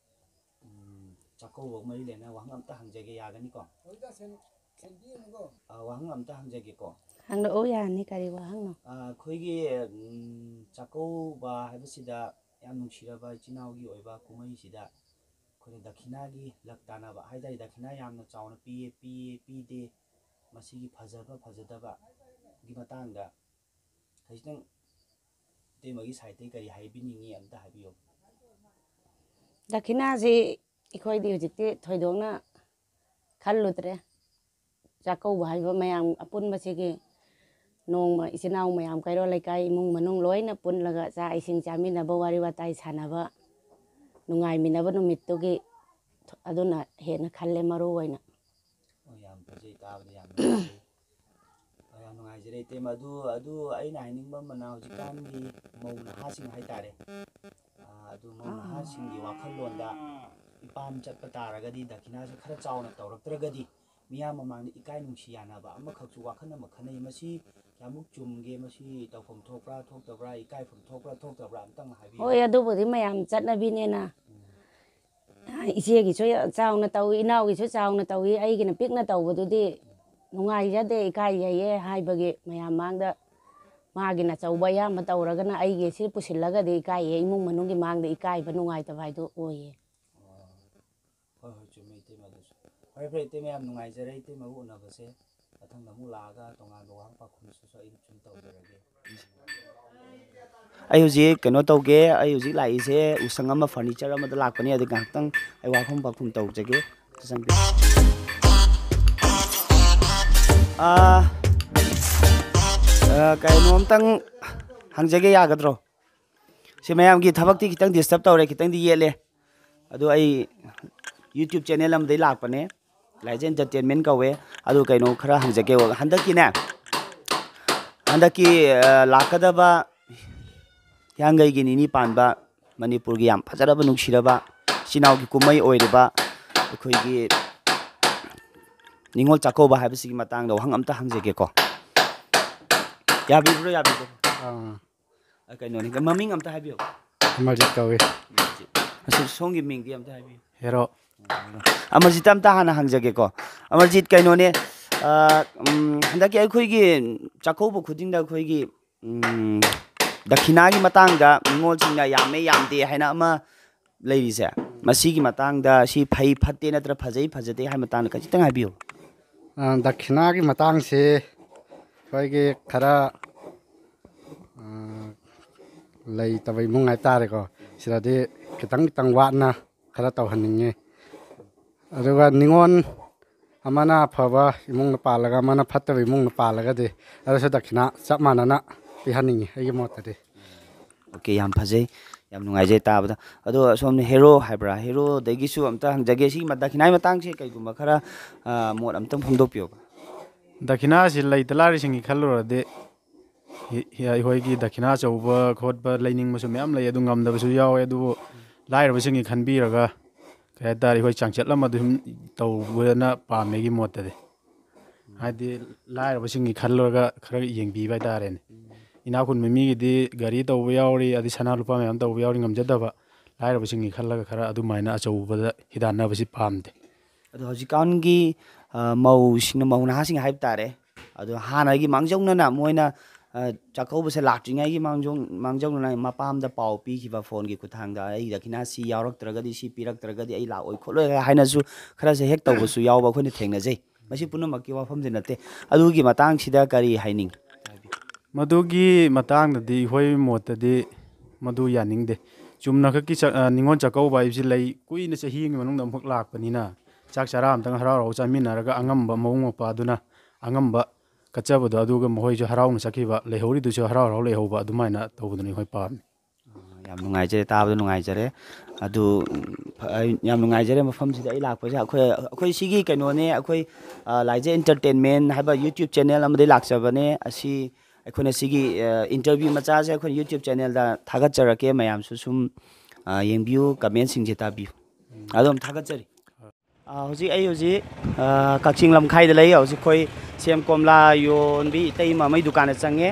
ꯎꯝ, ꯆꯥꯛꯀꯧꯕꯒ ꯃꯔꯤ ꯂꯩꯅꯅ ꯋꯥꯍꯪ ꯑꯝꯇ ꯍꯪꯖꯒꯦ, ꯌꯥꯒꯅꯤꯀꯣ? ꯑ, ꯋꯥꯍꯪ ꯑꯝꯇ ꯍꯪꯖꯒꯦꯀꯣ꯫ ꯍꯪꯂꯛꯑꯣ, ꯌꯥꯅꯤ꯫ ꯀꯔꯤ ꯋꯥꯍꯪꯅꯣ? ꯑ, ꯑꯩꯈꯣꯏꯒꯤ, ꯎꯝ, ꯆꯥꯛꯀꯧꯕ ꯍꯥꯏꯕꯁꯤꯗ ꯌꯥꯝ ꯅꯨꯡꯁꯤꯔꯕ ꯏꯆꯤꯟ ꯏꯅꯥꯎꯒꯤ ꯑꯣꯏꯕ ꯀꯨꯝꯍꯩꯁꯤꯗ ꯑꯩꯈꯣꯏꯅ ꯗꯈꯤꯅꯥꯒꯤ ꯂꯛ ꯇꯥꯟꯅꯕ ꯍꯥꯏ ꯇꯥꯔꯦ, ꯗꯈꯤꯅꯥ ꯌꯥꯝꯅ ꯆꯥꯎꯅ ꯄꯤꯌꯦ, ꯄꯤꯌꯦ, ꯄꯤꯗꯦ, ꯃꯁꯤꯒꯤ ꯐꯖꯕ ꯐꯖꯗꯕꯒꯤ ꯃꯇꯥꯡꯗ ꯈꯖꯤꯛꯇꯪ ꯏꯇꯩꯃꯒꯤ ꯁꯥꯏꯠꯇꯒꯤ ꯀꯔꯤ ꯍꯥꯏꯕꯤꯅꯤꯡꯉꯤ, ꯑꯝꯇ ꯍꯥꯏꯕꯤꯌꯨ꯫ ꯗꯈꯤꯅꯥꯁꯤ ꯑꯩꯈꯣꯏꯗꯤ ꯍꯧꯖꯤꯛꯇꯤ ꯊꯣꯏꯗꯣꯛꯅ ꯈꯜꯂꯨꯗ꯭ꯔꯦ꯫ ꯆꯥꯛꯀꯧꯕ ꯍꯥꯏꯕ ꯃꯌꯥꯝ ꯑꯄꯨꯟꯕꯁꯤꯒꯤ ꯅꯣꯡꯃ ꯏꯆꯤꯟ ꯏꯅꯥꯎ ꯃꯌꯥꯝ, ꯀꯩꯔꯣꯜ ꯂꯩꯀꯥꯏ, ꯏꯃꯨꯡ ꯃꯅꯨꯡ ꯂꯣꯏꯅ ꯄꯨꯜꯂꯒ ꯆꯥꯛ ꯏꯁꯤꯡ ꯆꯥꯃꯤꯟꯅꯕ, ꯋꯥꯔꯤ ꯋꯥꯇꯥꯏ ꯁꯥꯟꯅꯕ, ꯅꯨꯡꯉꯥꯏꯃꯤꯟꯅꯕ ꯅꯨꯃꯤꯠꯇꯨꯒꯤ, ꯑꯗꯨꯅ ꯍꯦꯟꯅ ꯈꯜꯂꯦ ꯃꯔꯨ ꯑꯣꯏꯅ꯫ ꯑꯣ, ꯌꯥꯝ ꯐꯖꯩ, ꯇꯥꯕꯗ ꯌꯥꯝ ꯅꯨꯡꯉꯥꯏꯖꯩ꯫ ꯑ, ꯌꯥꯝ ꯅꯨꯡꯉꯥꯏꯖꯔꯦ ꯏꯇꯩꯃ꯫ ꯑꯗꯨ, ꯑꯗꯨ ꯑꯩꯅ ꯍꯥꯏꯅꯤꯡꯕ ꯑꯃꯅ, ꯍꯧꯖꯤꯛꯀꯥꯟꯒꯤ ꯃꯧ ꯅꯍꯥꯁꯤꯡ ꯍꯥꯏꯇꯥꯔꯦ, ꯑ, ꯑꯗꯨ ꯃꯧ ꯅꯍꯥꯁꯤꯡꯒꯤ ꯋꯥꯈꯜꯂꯣꯟꯗ ꯏꯄꯥꯝ ꯆꯠꯄ ꯇꯥꯔꯒꯗꯤ, ꯗꯈꯤꯅꯥꯁꯦ ꯈꯔ ꯆꯥꯎꯅ ꯇꯧꯔꯛꯇ꯭ꯔꯒꯗꯤ, ꯃꯤꯌꯥꯝ ꯃꯃꯥꯡꯗ ꯏꯀꯥꯏ ꯅꯨꯡꯁꯤ ꯌꯥꯅꯕ ꯑꯃꯈꯛꯁꯨ ꯋꯥꯈꯜ ꯑꯃ ꯈꯟꯅꯩ꯫ ꯃꯁꯤ ꯀꯌꯥꯃꯨꯛ ꯆꯨꯝꯒꯦ? ꯃꯁꯤ ꯇꯧꯐꯝ ꯊꯣꯛꯄ꯭ꯔꯥ ꯊꯣꯛꯇꯕ꯭ꯔꯥ, ꯏꯀꯥꯏꯐꯝ ꯊꯣꯛꯄ꯭ꯔꯥ ꯊꯣꯛꯇꯕ꯭ꯔꯥ, ꯑꯝꯇꯪ ꯍꯥꯏꯕꯤꯌꯨ꯫ ꯍꯣꯏ, ꯑꯗꯨꯕꯨꯗꯤ ꯃꯌꯥꯝ ꯆꯠꯅꯕꯤꯅꯦꯅ꯫ ꯏꯆꯦꯒꯤꯁꯨ ꯆꯥꯎꯅ ꯇꯧꯏ, ꯏꯅꯥꯎꯒꯤꯁꯨ ꯆꯥꯎꯅ ꯇꯧꯏ, ꯑꯩꯒꯤꯅ ꯄꯤꯛꯅ ꯇꯧꯕꯗꯨꯗꯤ ꯅꯨꯡꯉꯥꯏꯖꯗꯦ, ꯏꯀꯥꯏꯖꯩꯌꯦ ꯍꯥꯏꯕꯒꯤ ꯃꯌꯥꯝ ꯃꯥꯡꯗ ꯃꯥꯒꯤꯅ ꯑꯆꯧꯕ ꯑꯌꯥꯝꯕ ꯇꯧꯔꯒꯅ ꯑꯩꯒꯤ ꯁꯤ ꯄꯨꯁꯤꯜꯂꯒꯗꯤ ꯏꯀꯥꯏꯌꯦ, ꯏꯃꯨꯡ ꯃꯅꯨꯡꯒꯤ ꯃꯥꯡꯗ ꯏꯀꯥꯏꯕ ꯅꯨꯡꯉꯥꯏꯇꯕ ꯍꯥꯏꯗꯣ ꯑꯣꯏꯌꯦ꯫ ꯍꯣꯏ, ꯍꯣꯏ, ꯆꯨꯝꯃꯤ ꯏꯇꯩꯃ ꯑꯗꯨꯁꯨ꯫ ꯐꯔꯦ, ꯐꯔꯦ ꯏꯇꯩꯃ, ꯌꯥꯝ ꯅꯨꯡꯉꯥꯏꯖꯔꯦ ꯏꯇꯩꯃꯒ ꯎꯅꯕꯁꯦ꯫ ꯃꯊꯪꯗ ꯑꯃꯨꯛ ꯂꯥꯛꯑꯒ ꯇꯣꯉꯥꯟꯕ ꯋꯥꯍꯪ ꯄꯥꯎꯈꯨꯝꯁꯨ ꯑꯩ ꯁꯨꯝ ꯇꯧꯖꯔꯒꯦ꯫ ꯑꯩ ꯍꯧꯖꯤꯛ ꯀꯩꯅꯣ ꯇꯧꯒꯦ, ꯑꯩ ꯍꯧꯖꯤꯛ ꯂꯥꯛꯏꯁꯦ ꯎꯁꯪ ꯑꯃ ꯐꯔꯅꯤꯆꯔ ꯑꯃꯗ ꯂꯥꯛꯄꯅꯦ꯫ ꯑꯗꯨ ꯉꯥꯏꯍꯥꯛꯇꯪ ꯑꯩ ꯋꯥꯐꯝ ꯄꯥꯎꯈꯨꯝ ꯇꯧꯖꯒꯦ꯫ ꯆꯪꯕꯤꯌꯨ꯫ ꯑꯥ, ꯑꯥ, ꯀꯩꯅꯣꯝꯇꯪ ꯍꯪꯖꯒꯦ, ꯌꯥꯒꯗ꯭ꯔꯣ? ꯁꯤ ꯃꯌꯥꯝꯒꯤ ꯊꯕꯛꯇꯤ ꯈꯤꯇꯪ ꯗꯤꯁꯇꯔꯕ ꯇꯧꯔꯦ, ꯈꯤꯇꯪꯗꯤ ꯌꯦꯠꯂꯦ꯫ ꯑꯗꯨ ꯑꯩ YouTube ꯆꯦꯅꯦꯜ ꯑꯃꯗꯒꯤ ꯂꯥꯛꯄꯅꯦ, ꯂꯥꯏꯖ ꯑꯦꯟꯇꯔꯇꯦꯟꯃꯦꯟ ꯀꯧꯋꯦ꯫ ꯑꯗꯨ ꯀꯩꯅꯣ ꯈꯔ ꯍꯪꯖꯒꯦ꯫ ꯍꯟꯗꯛꯀꯤꯅꯦ, ꯍꯟꯗꯛꯀꯤ, ꯑ, ꯂꯥꯛꯀꯗꯕ ꯍꯤꯌꯥꯡꯒꯩꯒꯤ ꯅꯤꯅꯤ ꯄꯥꯟꯕ ꯃꯅꯤꯄꯨꯔꯒꯤ ꯌꯥꯝ ꯐꯖꯔꯕ, ꯅꯨꯡꯁꯤꯔꯕ ꯏꯆꯤꯟ ꯏꯅꯥꯎꯒꯤ ꯀꯨꯝꯍꯩ ꯑꯣꯏꯔꯤꯕ ꯑꯩꯈꯣꯏꯒꯤ ꯅꯤꯉꯣꯜ ꯆꯥꯛꯀꯧꯕ ꯍꯥꯏꯕꯁꯤꯒꯤ ꯃꯇꯥꯡꯗ ꯋꯥꯍꯪ ꯑꯝꯇ ꯍꯪꯖꯒꯦꯀꯣ꯫ ꯌꯥꯕꯤꯕ꯭ꯔꯣ, ꯌꯥꯕꯤꯕ꯭ꯔꯣ? ꯑꯥ꯫ ꯑ, ꯀꯩꯅꯣꯅꯤ, ꯃꯃꯤꯡ ꯑꯝꯇ ꯍꯥꯏꯕꯤꯌꯨ꯫ ꯑꯃꯔꯖꯤꯠ ꯀꯧꯏ꯫ ꯑꯃꯔꯖꯤꯠ꯫ ꯑꯁꯤ ꯁꯣꯝꯒꯤ ꯃꯤꯡꯗꯤ ꯑꯝꯇ ꯍꯥꯏꯕꯤꯌꯨ꯫ ꯍꯦꯔꯣ꯫ ꯑꯃꯔꯖꯤꯠꯇ ꯑꯝꯇ ꯍꯥꯟꯅ ꯍꯪꯖꯒꯦꯀꯣ꯫ ꯑꯃꯔꯖꯤꯠ, ꯀꯩꯅꯣꯅꯦ, ꯑ, ꯎꯝ, ꯍꯟꯗꯛꯀꯤ ꯑꯩꯈꯣꯏꯒꯤ ꯆꯥꯛꯀꯧꯕ ꯈꯨꯗꯤꯡꯗ ꯑꯩꯈꯣꯏꯒꯤ, ꯎꯝ, ꯗꯈꯤꯅꯥꯒꯤ ꯃꯇꯥꯡꯗ ꯅꯤꯉꯣꯜꯁꯤꯡꯅ ꯌꯥꯝꯃꯦ ꯌꯥꯝꯗꯦ ꯍꯥꯏꯅ ꯑꯃ ꯂꯩꯔꯤꯁꯦ, ꯃꯁꯤꯒꯤ ꯃꯇꯥꯡꯗ ꯁꯤ ꯐꯩ ꯐꯠꯇꯦ ꯅꯠꯇ꯭ꯔ ꯐꯖꯩ ꯐꯖꯗꯦ ꯍꯥꯏꯕ ꯃꯇꯥꯡꯗ ꯈꯖꯤꯛꯇꯪ ꯍꯥꯏꯕꯤꯌꯨ꯫ ꯑ, ꯗꯈꯤꯅꯥꯒꯤ ꯃꯇꯥꯡꯁꯤ ꯑꯩꯈꯣꯏꯒꯤ ꯈꯔ, ꯑ, ꯂꯩꯇꯕ ꯏꯃꯨꯡ ꯍꯥꯏꯇꯥꯔꯦꯀꯣ, ꯁꯤꯗꯗꯤ ꯈꯤꯇꯪ ꯈꯤꯇꯪ ꯋꯥꯠꯅ ꯈꯔ ꯇꯧꯍꯟꯅꯤꯡꯉꯤ꯫ ꯑꯗꯨꯒ ꯅꯤꯉꯣꯜ ꯑꯃꯅ ꯑꯐꯕ ꯏꯃꯨꯡꯗ ꯄꯥꯜꯂꯒ ꯑꯃꯅ ꯐꯠꯇꯕ ꯏꯃꯨꯡꯗ ꯄꯥꯜꯂꯒꯗꯤ ꯑꯗꯨꯁꯨ ꯗꯈꯤꯅꯥ ꯆꯞ ꯃꯥꯟꯅꯅ ꯄꯤꯍꯟꯅꯤꯡꯉꯤ, ꯑꯩꯒꯤ ꯃꯣꯠꯇꯗꯤ꯫ ꯑꯣꯀꯦ, ꯌꯥꯝ ꯐꯖꯩ, ꯌꯥꯝ ꯅꯨꯡꯉꯥꯏꯖꯩ ꯇꯥꯕꯗ꯫ ꯑꯗꯣ ꯁꯣꯝꯅ ꯍꯦꯔꯣ ꯍꯥꯏꯕ꯭ꯔꯥ, ꯍꯦꯔꯣꯗꯒꯤꯁꯨ ꯑꯝꯇ ꯍꯪꯖꯒꯦ, ꯁꯤꯒꯤ ꯃ-, ꯗꯈꯤꯅꯥꯒꯤ ꯃꯇꯥꯡꯁꯦ ꯀꯩꯒꯨꯝꯕ ꯈꯔ, ꯑ, ꯃꯣꯠ ꯑꯝꯇꯪ ꯐꯣꯡꯗꯣꯛꯄꯤꯌꯣꯕ꯫ ꯗꯈꯤꯅꯥꯁꯤ ꯂꯩꯇ ꯂꯥꯏꯔꯁꯤꯡꯒꯤ ꯈꯜꯂꯨꯔꯗꯤ, ꯍꯤ-, ꯍꯤ-, ꯑꯩꯈꯣꯏꯒꯤ ꯗꯈꯤꯅꯥ ꯑꯆꯧꯕ ꯈꯣꯠꯄ ꯂꯩꯅꯤꯡꯕꯁꯨ ꯃꯌꯥꯝ ꯂꯩ, ꯑꯗꯨ ꯉꯝꯗꯕꯁꯨ ꯌꯥꯎꯋꯦ꯫ ꯑꯗꯨꯕꯨ ꯂꯥꯏꯔꯕꯁꯤꯡꯒꯤ ꯈꯟꯕꯤꯔꯒ, ꯀꯩ ꯍꯥꯏꯇꯥꯔꯦ, ꯑꯩꯈꯣꯏ ꯆꯥꯡꯆꯠ ꯑꯃꯗ ꯁꯨꯝ ꯇꯧꯕꯅ ꯄꯥꯝꯃꯦ ꯑꯩꯒꯤ ꯃꯣꯠꯇꯗꯤ꯫ ꯍꯥꯏꯗꯤ ꯂꯥꯏꯔꯕꯁꯤꯡꯒꯤ ꯈꯜꯂꯒ ꯈꯔ ꯌꯦꯡꯕꯤꯕ ꯍꯥꯏꯇꯥꯔꯦꯅꯦ꯫ ꯏꯅꯥꯛ ꯈꯨꯟꯕ ꯃꯤꯒꯤꯗꯤ ꯒꯥꯔꯤ ꯇꯧꯕ ꯌꯥꯎꯔꯤ, ꯑꯗꯩ ꯁꯅꯥ ꯂꯨꯄꯥ ꯃꯌꯥꯝ ꯇꯧꯕ ꯌꯥꯎꯔꯤ, ꯉꯝꯖꯗꯕ꯫ ꯂꯥꯏꯔꯕꯁꯤꯡꯒꯤ ꯈꯜꯂꯒ ꯈꯔ ꯑꯗꯨꯃꯥꯏꯅ ꯑꯆꯧꯕꯗ ꯍꯤꯗꯥꯟꯅꯕꯁꯤ ꯄꯥꯝꯗꯦ꯫ ꯑꯗꯣ ꯍꯧꯖꯤꯛꯀꯥꯟꯒꯤ, ꯑ, ꯃꯧꯁꯤꯡꯅ, ꯃꯧ ꯅꯍꯥꯁꯤꯡ ꯍꯥꯏꯕ ꯇꯥꯔꯦ, ꯑꯗꯣ ꯍꯥꯟꯅꯒꯤ ꯃꯥꯡꯖꯧꯅꯅ ꯃꯣꯏꯅ, ꯑ, ꯆꯥꯛꯀꯧꯕꯁꯦ ꯂꯥꯛꯇ꯭ꯔꯤꯉꯩꯒꯤ ꯃꯥꯡꯖꯧ-, ꯃꯥꯡꯖꯧꯅꯅ ꯃꯄꯥꯝꯗ ꯄꯥꯎ ꯄꯤꯈꯤꯕ ꯐꯣꯟꯒꯤ ꯈꯨꯠꯊꯥꯡꯗ, "ꯑꯩ ꯗꯈꯤꯅꯥ ꯁꯤ ꯌꯥꯎꯔꯛꯇ꯭ꯔꯒꯗꯤ, ꯁꯤ ꯄꯤꯔꯛꯇ꯭ꯔꯒꯗꯤ ꯑꯩ ꯂꯥꯛꯑꯣꯏ ꯈꯣꯠꯂꯣꯏ" ꯍꯥꯏꯅꯁꯨ ꯈꯔꯁꯦ ꯍꯦꯛ ꯇꯧꯕꯁꯨ ꯌꯥꯎꯕ ꯑꯩꯈꯣꯏꯅ ꯊꯦꯡꯅꯖꯩ꯫ ꯃꯁꯤ ꯄꯨꯝꯅꯃꯛꯀꯤ ꯋꯥꯐꯝꯗꯤ ꯅꯠꯇꯦ꯫ ꯑꯗꯨꯒꯤ ꯃꯇꯥꯡꯁꯤꯗ ꯀꯔꯤ ꯍꯥꯏꯅꯤꯡ? ꯃꯗꯨꯒꯤ ꯃꯇꯥꯡꯗꯗꯤ ꯑꯩꯈꯣꯏ ꯃꯣꯠꯇꯗꯤ ꯃꯗꯨ ꯌꯥꯅꯤꯡꯗꯦ꯫ ꯆꯨꯝꯅ ꯈꯛꯀꯤ ꯆꯥꯛ-, ꯑ, ꯅꯤꯉꯣꯜ ꯆꯥꯛꯀꯧꯕ ꯍꯥꯏꯕꯁꯤ ꯂꯩ, ꯀꯨꯏꯅ ꯆꯍꯤ ꯑꯃꯒꯤ ꯃꯅꯨꯡꯗ ꯑꯃꯨꯛ ꯂꯥꯛꯄꯅꯤꯅ ꯆꯥꯛ ꯆꯔꯥ ꯑꯃꯇꯪ ꯍꯔꯥꯎ ꯍꯔꯥꯎ ꯆꯥꯃꯤꯟꯅꯔꯒ ꯑꯉꯝꯕ ꯃꯕꯨꯡ ꯃꯧꯄ꯭ꯋꯥꯗꯨꯅ ꯑꯉꯝꯕ ꯀꯠꯆꯕꯗꯣ, ꯑꯗꯨꯒ ꯃꯈꯣꯏꯁꯨ ꯍꯔꯥꯎꯅ ꯆꯠꯈꯤꯕ, ꯂꯩꯍꯧꯔꯤꯗꯨꯁꯨ ꯍꯔꯥꯎ ꯍꯔꯥꯎ ꯂꯩꯍꯧꯕ, ꯑꯗꯨꯃꯥꯏꯅ ꯇꯧꯕꯗꯨꯅ ꯑꯩꯈꯣꯏ ꯄꯥꯝꯃꯤ꯫ ꯌꯥꯝ ꯅꯨꯡꯉꯥꯏꯖꯔꯦ, ꯇꯥꯕꯗ ꯅꯨꯡꯉꯥꯏꯖꯔꯦ꯫ ꯑꯗꯨ, ꯎꯝ, ꯐ-, ꯑꯩ ꯌꯥꯝ ꯅꯨꯡꯉꯥꯏꯖꯔꯦ ꯃꯐꯝꯁꯤꯗ ꯑꯩ ꯂꯥꯛꯄꯁꯦ꯫ ꯑꯩꯈꯣꯏ, ꯑꯩꯈꯣꯏ ꯁꯤꯒꯤ ꯀꯩꯅꯣꯅꯦ, ꯑꯩꯈꯣꯏ, ꯑ, ꯂꯥꯏꯖ Entertainment ꯍꯥꯏꯕ YouTube channel ꯑꯃꯗꯒꯤ ꯂꯥꯛꯆꯕꯅꯦ꯫ ꯑꯁꯤ ꯑꯩꯈꯣꯏꯅ ꯁꯤꯒꯤ, ꯑ, interview ꯃꯆꯥꯁꯦ ꯑꯩꯈꯣꯏꯅ YouTube channelꯗ ꯊꯥꯒꯠꯆꯔꯛꯀꯦ, ꯃꯌꯥꯝꯁꯨ ꯁꯨꯝ, ꯑ, ꯌꯦꯡꯕꯤꯌꯨ, commentꯁꯤꯡꯁꯦ ꯇꯥꯕꯤꯌꯨ꯫ ꯑꯗꯨꯝ ꯊꯥꯒꯠꯆꯔꯤ꯫ ꯑ, ꯍꯧꯖꯤꯛ ꯑꯩ ꯍꯧꯖꯤꯛ, ꯑ, ꯀꯛꯆꯤꯡ ꯂꯝꯈꯥꯏꯗ ꯂꯩ꯫ ꯍꯧꯖꯤꯛ ꯑꯩꯈꯣꯏ ꯁꯦꯝ ꯀꯣꯝꯂꯥ ꯌꯣꯟꯕꯤ ꯏꯇꯩꯃ ꯑꯃꯒꯤ ꯗꯨꯀꯥꯟꯗ ꯆꯪꯉꯦ꯫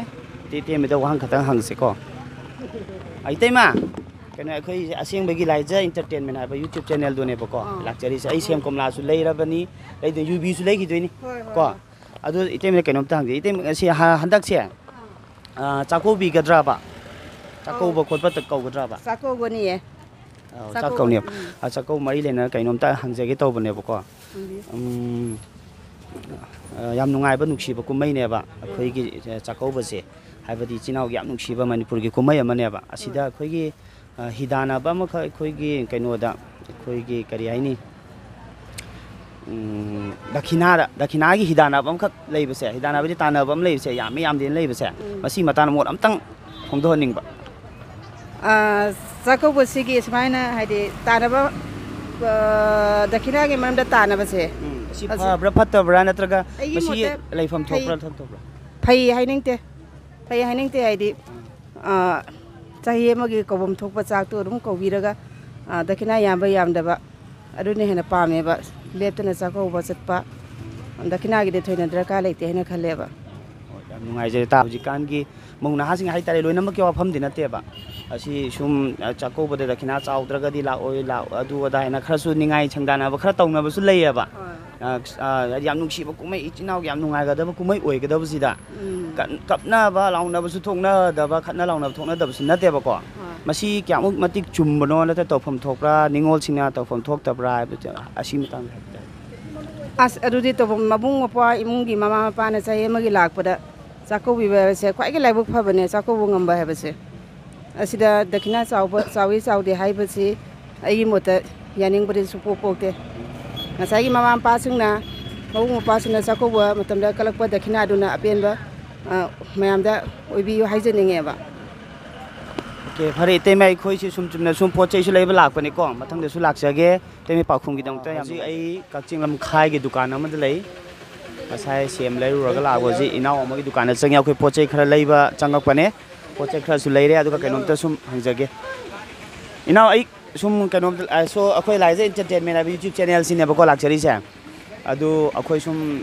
ꯏꯇꯩ-, ꯏꯇꯩꯃꯗ ꯋꯥꯍꯪ ꯈꯛꯇꯪ ꯍꯪꯁꯤꯀꯣ꯫ ꯑ, ꯏꯇꯩꯃ, ꯀꯩꯅꯣ, ꯑꯩꯈꯣꯏ ꯑꯁꯦꯡꯕꯒꯤ ꯂꯥꯏꯖ Entertainment ꯍꯥꯏꯕ YouTube channelꯗꯨꯅꯦꯕꯀꯣ ꯑꯥ꯫ ꯂꯥꯛꯆꯔꯤꯁꯦ꯫ ꯑꯩ ꯁꯦꯝ ꯀꯣꯝꯂꯥꯁꯨ ꯂꯩꯔꯕꯅꯤ, ꯂꯩꯗꯣꯏ-, ꯌꯨꯕꯤꯁꯨ ꯂꯩꯈꯤꯗꯣꯏꯅꯤ ꯍꯣꯏ, ꯍꯣꯏ, ꯀꯣ꯫ ꯍꯣꯏ꯫ ꯑꯗꯨ ꯏꯇꯩꯃꯗ ꯀꯩꯅꯣꯝꯇ ꯍꯪꯖꯒꯦ꯫ ꯏꯇꯩꯃ, ꯉꯁꯤ ꯍ-, ꯍꯟꯗꯛꯁꯦ, ꯑꯥ꯫ ꯑ, ꯆꯥꯛꯀꯧꯕꯤꯒꯗ꯭ꯔꯕ? ꯆꯥꯛꯀꯧꯕ ꯑꯧ꯫ ꯈꯣꯠꯄ ꯇ-, ꯀꯧꯒꯗ꯭ꯔꯕ? ꯆꯥꯛꯀꯧꯒꯅꯤꯌꯦ꯫ ꯑ, ꯆꯥꯛꯀꯧꯕ, ꯆꯥꯛꯀꯧꯅꯦꯕ꯫ ꯎꯝ꯫ ꯑ, ꯆꯥꯛꯀꯧꯕ ꯃꯔꯤ ꯂꯩꯅꯅ ꯀꯩꯅꯣꯝꯇ ꯍꯪꯖꯒꯦ ꯇꯧꯕꯅꯦꯕꯀꯣ꯫ ꯍꯪꯕꯤꯌꯨ꯫ ꯎꯝ, ꯑ, ꯌꯥꯝ ꯅꯨꯡꯉꯥꯏꯕ, ꯅꯨꯡꯁꯤꯕ ꯀꯨꯝꯍꯩꯅꯦꯕ ꯎꯝ꯫ ꯑꯩꯈꯣꯏꯒꯤ, ꯑ, ꯆꯥꯛꯀꯧꯕꯁꯦ꯫ ꯍꯥꯏꯕꯗꯤ ꯏꯆꯤꯟ ꯏꯅꯥꯎꯒꯤ ꯌꯥꯝ ꯅꯨꯡꯁꯤꯕ ꯃꯅꯤꯄꯨꯔꯒꯤ ꯀꯨꯝꯍꯩ ꯑꯃꯅꯦꯕ꯫ ꯑꯁꯤꯗ ꯎꯝ꯫ ꯑꯩꯈꯣꯏꯒꯤ, ꯑ, ꯍꯤꯗꯥꯟꯅꯕ ꯑꯃꯈꯛ ꯑꯩꯈꯣꯏꯒꯤ ꯀꯩꯅꯣꯗ, ꯑꯩꯈꯣꯏꯒꯤ ꯀꯔꯤ ꯍꯥꯏꯅꯤ? ꯎꯝ, ꯗꯈꯤꯅꯥꯗ, ꯗꯈꯤꯅꯥꯒꯤ ꯍꯤꯗꯥꯟꯅꯕ ꯑꯃꯈꯛ ꯂꯩꯕꯁꯦ, ꯍꯤꯗꯥꯟꯅꯕꯗꯤ ꯇꯥꯟꯅꯕ ꯑꯃ ꯂꯩꯕꯁꯦ, ꯌꯥꯝꯃꯤ ꯌꯥꯝꯗꯦꯅ ꯂꯩꯕꯁꯦ, ꯎꯝ꯫ ꯃꯁꯤ ꯃꯇꯥꯡꯗ ꯃꯣꯠ ꯑꯝꯇꯪ ꯐꯣꯡꯗꯣꯛꯍꯟꯅꯤꯡꯕ꯫ ꯑꯥ, ꯆꯥꯛꯀꯧꯕꯁꯤꯒꯤ ꯁꯨꯃꯥꯏꯅ ꯍꯥꯏꯗꯤ ꯇꯥꯟꯅꯕ, ꯑꯥ, ꯗꯈꯤꯅꯥꯒꯤ ꯃꯔꯝꯗ ꯇꯥꯟꯅꯕꯁꯦ ꯎꯝ, ꯃꯁꯤ ꯍꯧꯖꯤꯛ ꯐꯕ꯭ꯔꯥ ꯐꯠꯇꯕ꯭ꯔꯥ ꯅꯠꯇ꯭ꯔꯒ ꯑꯩꯒꯤ ꯃꯁꯤ ꯃꯣꯠꯇ ꯂꯩꯐꯝ ꯐꯩ, ꯊꯣꯛꯄ꯭ꯔꯥ ꯊꯣꯛꯇꯕ꯭ꯔꯥ? ꯐꯩ ꯍꯥꯏꯅꯤꯡꯗꯦ꯫ ꯐꯩ ꯍꯥꯏꯅꯤꯡꯗꯦ ꯍꯥꯏꯗꯤ, ꯎꯝ꯫ ꯑꯥ, ꯆꯍꯤ ꯑꯃꯒꯤ ꯀꯧꯐꯝ ꯊꯣꯛꯄ ꯆꯥꯛꯇꯣ ꯑꯗꯨꯝ ꯀꯧꯕꯤꯔꯒ, ꯑꯥ, ꯗꯈꯤꯅꯥ ꯌꯥꯝꯕ ꯌꯥꯝꯗꯕ ꯑꯗꯨꯅ ꯍꯦꯟꯅ ꯄꯥꯝꯃꯦꯕ꯫ ꯂꯦꯞꯇꯅ ꯆꯥꯛꯀꯧꯕ ꯆꯠꯄ, ꯗꯈꯤꯅꯥꯒꯤꯗꯤ ꯊꯣꯏꯅ ꯗꯔꯀꯥꯔ ꯂꯩꯇꯦ ꯍꯥꯏꯅ ꯈꯜꯂꯦꯕ꯫ ꯍꯣꯏ, ꯌꯥꯝ ꯅꯨꯡꯉꯥꯏꯖꯔꯦ ꯇꯥ꯫ ꯍꯧꯖꯤꯛꯀꯥꯟꯒꯤ ꯃꯧ ꯅꯍꯥꯁꯤꯡ ꯍꯥꯏꯇꯥꯔꯦ, ꯂꯣꯏꯅꯃꯛꯀꯤ ꯋꯥꯐꯝꯗꯤ ꯅꯠꯇꯦꯕ꯫ ꯑꯁꯤ ꯁꯨꯝ, ꯑ, ꯆꯥꯛꯀꯧꯕꯗ ꯗꯈꯤꯅꯥ ꯆꯥꯎꯗ꯭ꯔꯒꯗꯤ ꯂꯥꯛꯑꯣꯏ, ꯂꯥꯛ-, ꯑꯗꯨ ꯑꯗꯥ ꯍꯥꯏꯅ ꯈꯔꯁꯨ ꯅꯤꯡꯉꯥꯏ ꯁꯪꯗꯥꯅꯕ ꯈꯔ ꯇꯧꯅꯕꯁꯨ ꯂꯩꯌꯦꯕ꯫ ꯍꯣꯏ꯫ ꯑ, ꯑ, ꯍꯥꯏꯗꯤ ꯌꯥꯝ ꯅꯨꯡꯁꯤꯕ ꯀꯨꯝꯍꯩ, ꯏꯆꯤꯟ ꯏꯅꯥꯎꯒꯤ ꯌꯥꯝ ꯅꯨꯡꯉꯥꯏꯒꯗꯕ ꯀꯨꯝꯍꯩ ꯑꯣꯏꯒꯗꯕꯁꯤꯗ ꯎꯝ꯫ ꯀꯞꯅꯕ ꯂꯥꯎꯅꯕꯁꯨ ꯊꯣꯛꯅꯗꯕ, ꯈꯠꯅ ꯂꯥꯎꯅꯕ ꯊꯣꯛꯅꯗꯕꯁꯨ ꯅꯠꯇꯦꯕꯀꯣ꯫ ꯃꯁꯤ ꯀꯌꯥꯃꯨꯛ ꯃꯇꯤꯛ ꯆꯨꯝꯕꯅꯣ, ꯅꯠꯇ꯭ꯔ ꯇꯧꯐꯝ ꯊꯣꯛꯄ꯭ꯔꯥ, ꯅꯤꯉꯣꯜꯁꯤꯡꯅ ꯇꯧꯐꯝ ꯊꯣꯛꯇꯕ꯭ꯔꯥ ꯍꯥꯏꯕꯗꯤ ꯑꯁꯤ ꯃꯇꯥꯡꯗ ꯍꯥꯏꯕ ꯇꯥꯔꯦ꯫ ꯑꯁ, ꯑꯗꯨꯗꯤ ꯇꯧꯐꯝ, ꯃꯕꯨꯡ ꯃꯧꯄ꯭ꯋꯥ ꯏꯃꯨꯡꯒꯤ ꯃꯃꯥ ꯃꯄꯥꯅ ꯆꯍꯤ ꯑꯃꯒꯤ ꯂꯥꯛꯄꯗ ꯆꯥꯛꯀꯧꯕꯤꯕ ꯍꯥꯏꯕꯁꯦ ꯈ꯭ꯋꯥꯏꯗꯒꯤ ꯂꯥꯏꯕꯛ ꯐꯕꯅꯦ, ꯆꯥꯛꯀꯧꯕ ꯉꯝꯕ ꯍꯥꯏꯕꯁꯦ꯫ ꯑꯁꯤꯗ ꯗꯈꯤꯅꯥ ꯆꯥꯎꯕ, ꯆꯥꯎꯏ ꯆꯥꯎꯗꯦ ꯍꯥꯏꯕꯁꯤ ꯑꯩꯒꯤ ꯃꯣꯠꯇ ꯌꯥꯅꯤꯡꯕꯗꯤ ꯁꯨꯡꯄꯣꯛ ꯄꯣꯛꯇꯦ꯫ ꯉꯁꯥꯏꯒꯤ ꯃꯃꯥ ꯃꯄꯥꯁꯤꯡꯅ, ꯃꯕꯨꯡ ꯃꯧꯄ꯭ꯋꯥꯁꯤꯡꯅ ꯆꯥꯛꯀꯧꯕ ꯃꯇꯝꯗ ꯀꯜꯂꯛꯄ ꯗꯈꯤꯅꯥꯗꯨꯅ ꯑꯄꯦꯟꯕ, ꯑ, ꯃꯌꯥꯝꯗ ꯑꯣꯏꯕꯤꯌꯨ ꯍꯥꯏꯖꯅꯤꯡꯉꯦꯕ꯫ ꯑꯣꯀꯦ, ꯐꯔꯦ ꯏꯇꯩꯃ, ꯑꯩꯈꯣꯏꯁꯤ ꯁꯨꯝ ꯆꯨꯝꯅ ꯁꯨꯝ ꯄꯣꯠ ꯆꯩꯁꯨ ꯂꯩꯕ ꯂꯥꯛꯄꯅꯦꯀꯣ, ꯃꯊꯪꯗꯁꯨ ꯂꯥꯛꯆꯒꯦ꯫ ꯏꯇꯩꯃ ꯄꯥꯎꯈꯨꯝꯒꯤꯗꯃꯛꯇ ꯌꯥꯝ ꯍꯧꯖꯤꯛ ꯑꯩ ꯀꯛꯆꯤꯡ ꯂꯝꯈꯥꯏꯒꯤ ꯗꯨꯀꯥꯟ ꯑꯃꯗ ꯂꯩ꯫ ꯉꯁꯥꯏ ꯁꯦꯝ ꯂꯩꯔꯨꯔꯒ ꯂꯥꯛꯄꯁꯤ ꯏꯅꯥꯎ ꯑꯃꯒꯤ ꯗꯨꯀꯥꯟꯗ ꯆꯪꯉꯦ꯫ ꯑꯩꯈꯣꯏ ꯄꯣꯠ ꯆꯩ ꯈꯔ ꯂꯩꯕ ꯆꯪꯉꯛꯄꯅꯦ꯫ ꯄꯣꯠ ꯆꯩ ꯈꯔꯁꯨ ꯂꯩꯔꯦ꯫ ꯑꯗꯨꯒ ꯀꯩꯅꯣꯝꯇ ꯁꯨꯝ ꯍꯪꯖꯒꯦ ꯏꯅꯥꯎ, ꯑꯩ ꯁꯨꯝ ꯀꯩꯅꯣꯝꯇ, ꯑ, so ꯑꯩꯈꯣꯏ ꯂꯥꯏꯖ ꯏꯟꯇꯔꯇꯦꯟꯃꯦꯟ ꯍꯥꯏꯕ YouTube ꯆꯦꯅꯦꯜꯁꯤꯅꯦꯕꯀꯣ ꯂꯥꯛꯆꯔꯤꯁꯦ꯫ ꯑꯗꯨ ꯑꯩꯈꯣꯏ ꯁꯨꯝ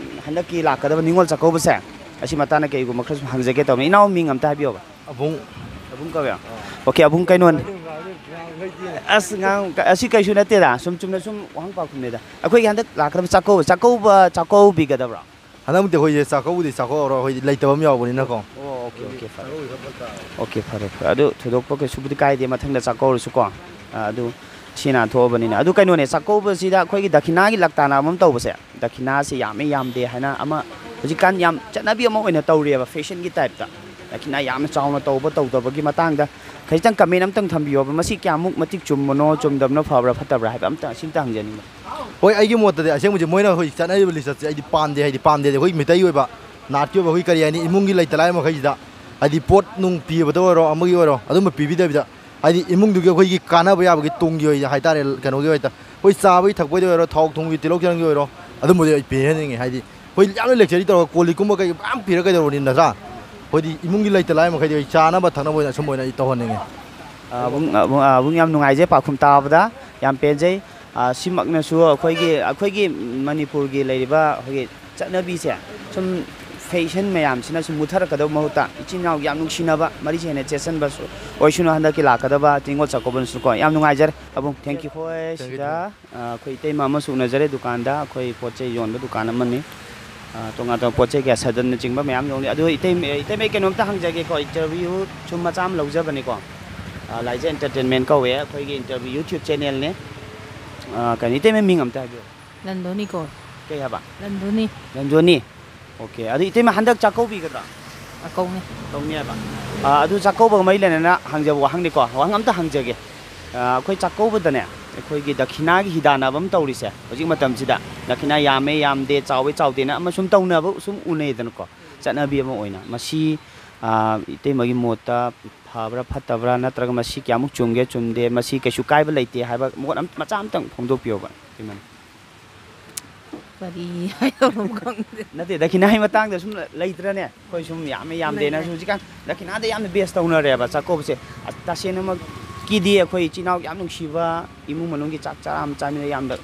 ꯍꯟꯗꯛꯀꯤ ꯂꯥꯛꯀꯗꯕ ꯅꯤꯉꯣꯜ ꯆꯥꯛꯀꯧꯕꯁꯦ, ꯑꯁꯤ ꯃꯇꯥꯡꯗ ꯀꯩꯒꯨꯝꯕ ꯈꯔ ꯁꯨꯝ ꯍꯪꯖꯒꯦ ꯇꯧꯕꯅꯤ꯫ ꯏꯅꯥꯎ ꯃꯤꯡ ꯑꯝꯇ ꯍꯥꯏꯕꯤꯌꯣꯕ꯫ ꯑꯕꯨꯡ꯫ ꯑꯕꯨꯡ ꯀꯧꯋꯦ꯫ ꯑꯣꯀꯦ, ꯑꯕꯨꯡ ꯀꯩꯅꯣꯅꯦ꯫ ꯑꯁ, ꯉꯥꯡ-, ꯑꯁꯤ ꯀꯩꯁꯨ ꯅꯠꯇꯦꯗ, ꯁꯨꯝ ꯆꯨꯝꯅ ꯁꯨꯝ ꯋꯥꯍꯪ ꯄꯥꯎꯈꯨꯝꯅꯦꯗ꯫ ꯑꯩꯈꯣꯏꯒꯤ ꯍꯟꯗꯛ ꯂꯥꯛꯀꯗꯕ ꯆꯥꯛꯀꯧꯕ, ꯆꯥꯛꯀꯧꯕ ꯆꯥꯛꯀꯧꯕꯤꯒꯗꯕ꯭ꯔꯣ? ꯍꯟꯗꯛꯃꯨꯛꯇꯤ ꯑꯩꯈꯣꯏꯁꯦ ꯆꯥꯛꯀꯧꯕꯗꯤ ꯆꯥꯛꯀꯧꯔꯔꯣꯏ, ꯑꯩꯈꯣꯏꯗꯤ ꯂꯩꯇꯕ ꯑꯃ ꯌꯥꯎꯕꯅꯤꯅꯀꯣ꯫ ꯑꯣ, ꯑꯣꯀꯦ, ꯑꯣꯀꯦ, ꯐꯔꯦ꯫ ꯑꯣꯀꯦ, ꯐꯔꯦ, ꯐꯔꯦ꯫ ꯑꯗꯨ ꯊꯣꯏꯗꯣꯛꯄ ꯀꯩꯁꯨꯕꯨꯗꯤ ꯀꯥꯏꯗꯦ, ꯃꯊꯪꯗ ꯆꯥꯛꯀꯧꯔꯁꯨꯀꯣ꯫ ꯑ, ꯑꯗꯨ ꯁꯤ ꯅꯥꯟꯊꯣꯛꯑꯕꯅꯤꯅ꯫ ꯑꯗꯨ ꯀꯩꯅꯣꯅꯦ, ꯆꯥꯛꯀꯧꯕꯁꯤꯗ ꯑꯩꯈꯣꯏꯒꯤ ꯗꯈꯤꯅꯥꯒꯤ ꯂꯛꯇꯥꯅ ꯑꯃ ꯇꯧꯕꯁꯦ, ꯗꯈꯤꯅꯥꯁꯤ ꯌꯥꯝꯃꯦ ꯌꯥꯝꯗꯦ ꯍꯥꯏꯅ ꯑꯃ ꯍꯧꯖꯤꯛꯀꯥꯟ ꯌꯥꯝ ꯆꯠꯅꯕꯤ ꯑꯃ ꯑꯣꯏꯅ ꯇꯧꯔꯤꯑꯕ, ꯐꯦꯁꯟꯒꯤ ꯇꯥꯏꯞꯇ꯫ ꯗꯈꯤꯅꯥ ꯌꯥꯝꯅ ꯆꯥꯎꯅ ꯇꯧꯕ ꯇꯧꯗꯕꯒꯤ ꯃꯇꯥꯡꯗ ꯈꯖꯤꯛꯇꯪ ꯀꯃꯦꯟ ꯑꯝꯇꯪ ꯊꯝꯕꯤꯌꯣꯕ꯫ ꯃꯁꯤ ꯀꯌꯥꯃꯨꯛ ꯃꯇꯤꯛ ꯆꯨꯝꯕꯅꯣ, ꯆꯨꯝꯗꯕꯅꯣ, ꯐꯕ꯭ꯔꯥ ꯐꯠꯇꯕ꯭ꯔꯥ ꯍꯥꯏꯕ ꯑꯝꯇ, ꯑꯁꯤ ꯑꯝꯇ ꯍꯪꯖꯅꯤꯡꯕ꯫ ꯍꯣꯏ, ꯑꯩꯒꯤ ꯃꯣꯠꯇꯗꯤ ꯑꯁꯦꯡꯕꯁꯦ ꯃꯣꯏꯅ ꯍꯧꯖꯤꯛ ꯆꯠꯅꯔꯤꯕ ꯂꯤꯆꯠꯁꯦ ꯑꯩꯗꯤ ꯄꯥꯝꯗꯦ, ꯍꯥꯏꯗꯤ ꯄꯥꯝꯗꯦꯗꯤ ꯑꯩꯈꯣꯏ ꯃꯤꯇꯩꯒꯤ ꯑꯣꯏꯕ ꯅꯥꯠꯀꯤ ꯑꯣꯏꯕ ꯑꯩꯈꯣꯏ ꯀꯔꯤ ꯍꯥꯏꯅꯤ, ꯏꯃꯨꯡꯒꯤ ꯂꯩꯇ ꯂꯥꯏꯔ ꯃꯈꯩꯁꯤꯗ ꯍꯥꯏꯗꯤ ꯄꯣꯠ ꯅꯨꯡ ꯄꯤꯕꯗ ꯑꯣꯏꯔꯣ, ꯑꯃꯒꯤ ꯑꯣꯏꯔꯣ, ꯑꯗꯨꯝꯕ ꯄꯤꯕꯤꯗꯕꯤꯗ ꯍꯥꯏꯗꯤ ꯏꯃꯨꯡꯗꯨꯒꯤ ꯑꯩꯈꯣꯏꯒꯤ ꯀꯥꯟꯅꯕ ꯌꯥꯕꯒꯤ ꯇꯨꯡꯒꯤ ꯑꯣꯏꯅ ꯍꯥꯏꯇꯥꯔꯦ, ꯀꯩꯅꯣꯒꯤ ꯑꯣꯏꯅ ꯑꯩꯈꯣꯏ ꯆꯥꯕꯒꯤ ꯊꯛꯄꯒꯤ ꯑꯣꯏꯔꯣ, ꯊꯥꯎ ꯊꯨꯝꯒꯤ ꯇꯤꯜꯍꯧ ꯆꯅꯝꯒꯤ ꯑꯣꯏꯔꯣ, ꯑꯗꯨꯝꯕꯗꯤ ꯑꯩ ꯄꯤꯍꯟꯅꯤꯡꯉꯤ꯫ ꯍꯥꯏꯗꯤ ꯑꯩꯈꯣꯏ ꯌꯥꯝꯅ ꯂꯦꯛꯆꯔꯤ ꯇꯧꯔꯒ ꯀꯣꯜ ꯂꯤꯛꯀꯨꯝꯕ ꯀꯩ ꯃꯌꯥꯝ ꯄꯤꯔꯒ ꯀꯩꯗꯧꯔꯨꯅꯤ, ꯅꯠꯇ꯭ꯔꯥ? ꯑꯩꯈꯣꯏꯗꯤ ꯏꯃꯨꯡꯒꯤ ꯂꯩꯇ ꯂꯥꯏꯔ ꯃꯈꯩꯗꯤ ꯑꯩ ꯆꯥꯅꯕ ꯊꯛꯅꯕ ꯑꯣꯏꯅ ꯑꯁꯨꯝꯕ ꯑꯣꯏꯅ ꯑꯩ ꯇꯧꯍꯟꯅꯤꯡꯉꯤ꯫ ꯑꯕꯨꯡ, ꯑꯕꯨꯡ, ꯑꯕꯨꯡ ꯌꯥꯝ ꯅꯨꯡꯉꯥꯏꯖꯩ ꯄꯥꯎꯈꯨꯝ ꯇꯥꯕꯗ, ꯌꯥꯝ ꯄꯦꯟꯖꯩ꯫ ꯑ, ꯁꯤꯃꯛꯅꯁꯨ ꯑꯩꯈꯣꯏꯒꯤ, ꯑꯩꯈꯣꯏꯒꯤ ꯃꯅꯤꯄꯨꯔꯒꯤ ꯂꯩꯔꯤꯕ ꯑꯩꯈꯣꯏꯒꯤ ꯆꯠꯅꯕꯤꯁꯦ ꯁꯨꯝ ꯐꯦꯁꯟ ꯃꯌꯥꯝꯁꯤꯅ ꯁꯨꯝ ꯃꯨꯠꯊꯔꯛꯀꯗꯕ ꯃꯍꯨꯠꯇ ꯏꯆꯤꯟ ꯏꯅꯥꯎ ꯌꯥꯝ ꯅꯨꯡꯁꯤꯅꯕ ꯃꯔꯤꯁꯦ ꯍꯦꯟꯅ ꯆꯦꯠꯁꯤꯟꯕꯁꯨ ꯑꯣꯏꯁꯅꯨ ꯍꯟꯗꯛꯀꯤ ꯂꯥꯛꯀꯗꯕ ꯅꯤꯉꯣꯜ ꯆꯥꯛꯀꯧꯕꯅꯁꯨꯀꯣ꯫ ꯌꯥꯝ ꯅꯨꯡꯉꯥꯏꯖꯔꯦ ꯑꯕꯨꯡ, thank you꯫ ꯑꯩꯈꯣꯏ ꯁꯤꯗ, ꯑ, ꯑꯩꯈꯣꯏ ꯏꯇꯩꯃ ꯑꯃꯁꯨ ꯎꯅꯖꯔꯦ ꯗꯨꯀꯥꯟꯗ, ꯑꯩꯈꯣꯏ ꯄꯣꯠ ꯆꯩ ꯌꯣꯟꯕ ꯗꯨꯀꯥꯟ ꯑꯃꯅꯤ꯫ ꯑ, ꯇꯣꯉꯥꯟ ꯇꯣꯉꯥꯟꯕ ꯄꯣꯠ ꯆꯩ ꯀꯌꯥ, ꯁꯗꯟꯅꯆꯤꯡꯕ ꯃꯌꯥꯝ ꯌꯣꯜꯂꯤ꯫ ꯑꯗꯨ ꯏꯇꯩ-, ꯏꯇꯩꯃꯩ ꯀꯩꯅꯣꯝꯇ ꯍꯪꯖꯒꯦꯀꯣ, ꯏꯟꯇꯔꯚ꯭ꯌꯨ ꯁꯨꯝ ꯃꯆꯥ ꯑꯃ ꯂꯧꯖꯕꯅꯤꯀꯣ꯫ ꯑ, ꯂꯥꯏꯖꯥ ꯏꯟꯇꯔꯇꯦꯟꯃꯦꯟ ꯀꯧꯋꯦ ꯑꯩꯈꯣꯏꯒꯤ ꯏꯟꯇꯔꯚ꯭ꯌꯨ ꯌꯨꯇ꯭ꯌꯨꯕ ꯆꯦꯅꯦꯜꯅꯦ꯫ ꯑ, ꯀꯩꯅꯣ, ꯏꯇꯩꯃꯩ ꯃꯤꯡ ꯑꯝꯇ ꯍꯥꯏꯕꯤꯌꯨ꯫ ꯂꯟꯗꯣꯅꯤ ꯀꯧꯋꯦ꯫ ꯀꯩ ꯍꯥꯏꯕ? ꯂꯟꯗꯣꯅꯤ꯫ ꯂꯟꯗꯣꯅꯤ꯫ ꯑꯣꯀꯦ꯫ ꯑꯗꯨ ꯏꯇꯩꯃ ꯍꯟꯗꯛ ꯆꯥꯛꯀꯧꯕꯤꯒꯗ꯭ꯔꯥ? ꯆꯥꯛꯀꯧꯅꯤ꯫ ꯆꯥꯛꯀꯧꯅꯤ ꯍꯥꯏꯕ꯫ ꯑ, ꯑꯗꯨ ꯆꯥꯛꯀꯧꯕꯒ ꯃꯔꯤ ꯂꯩꯅꯅ ꯍꯪꯖꯕ ꯋꯥꯍꯪꯅꯤꯀꯣ꯫ ꯋꯥꯍꯪ ꯑꯝꯇ ꯍꯪꯖꯒꯦ꯫ ꯑ, ꯑꯩꯈꯣꯏ ꯆꯥꯛꯀꯧꯕꯗꯅꯦ, ꯑꯩꯈꯣꯏꯒꯤ ꯗꯈꯤꯅꯥꯒꯤ ꯍꯤꯗꯥꯟꯅꯕ ꯑꯃ ꯇꯧꯔꯤꯁꯦ ꯍꯧꯖꯤꯛ ꯃꯇꯝꯁꯤꯗ꯫ ꯗꯈꯤꯅꯥ ꯌꯥꯝꯃꯦ ꯌꯥꯝꯗꯦ, ꯆꯥꯎꯋꯦ ꯆꯥꯎꯗꯦꯅ ꯑꯃ ꯁꯨꯝ ꯇꯧꯅꯕ ꯁꯨꯝ ꯎꯅꯩꯗꯅꯀꯣ, ꯆꯠꯅꯕꯤ ꯑꯃ ꯑꯣꯏꯅ꯫ ꯃꯁꯤ, ꯑ, ꯏꯇꯩꯃꯒꯤ ꯃꯣꯠꯇ ꯐꯕ꯭ꯔꯥ ꯐꯠꯇꯕ꯭ꯔꯥ, ꯅꯠꯇ꯭ꯔꯒ ꯃꯁꯤ ꯀꯌꯥꯃꯨꯛ ꯆꯨꯝꯒꯦ ꯆꯨꯝꯗꯦ, ꯃꯁꯤ ꯀꯩꯁꯨ ꯀꯥꯏꯕ ꯂꯩꯇꯦ ꯍꯥꯏꯕ ꯃꯣꯠ ꯑꯝ-, ꯃꯆꯥ ꯑꯝꯇꯪ ꯐꯣꯡꯗꯣꯛꯄꯤꯌꯣꯕ, ꯏꯇꯩꯃꯅ꯫ ꯀꯔꯤ ꯍꯥꯏꯗꯧꯅꯣ ꯈꯪꯗꯦ꯫ ꯅꯠꯇꯦ, ꯗꯈꯤꯅꯥꯒꯤ ꯃꯇꯥꯡꯗ ꯁꯨꯝ ꯂꯩꯇ꯭ꯔꯅꯦ? ꯑꯩꯈꯣꯏ ꯁꯨꯝ ꯌꯥꯝꯃꯦ ꯌꯥꯝꯗꯦꯅ ꯂꯩ, ꯂꯩ꯫ ꯁꯨꯝ ꯍꯧꯖꯤꯛꯀꯥꯟ ꯗꯈꯤꯅꯥꯗ ꯌꯥꯝꯅ ꯕꯦꯁ ꯇꯧꯅꯔꯦꯕ ꯆꯥꯛꯀꯧꯕꯁꯦ꯫ ꯑ, ꯇꯁꯦꯡꯅꯃꯛꯀꯤꯗꯤ ꯑꯩꯈꯣꯏ ꯏꯆꯤꯜ ꯏꯅꯥꯎ ꯌꯥꯝ ꯅꯨꯡꯁꯤꯕ, ꯏꯃꯨꯡ ꯃꯅꯨꯡꯒꯤ ꯆꯥꯛ ꯆꯔꯥ ꯑꯃ ꯆꯥꯃꯤꯟꯅ ꯌꯥꯝꯅ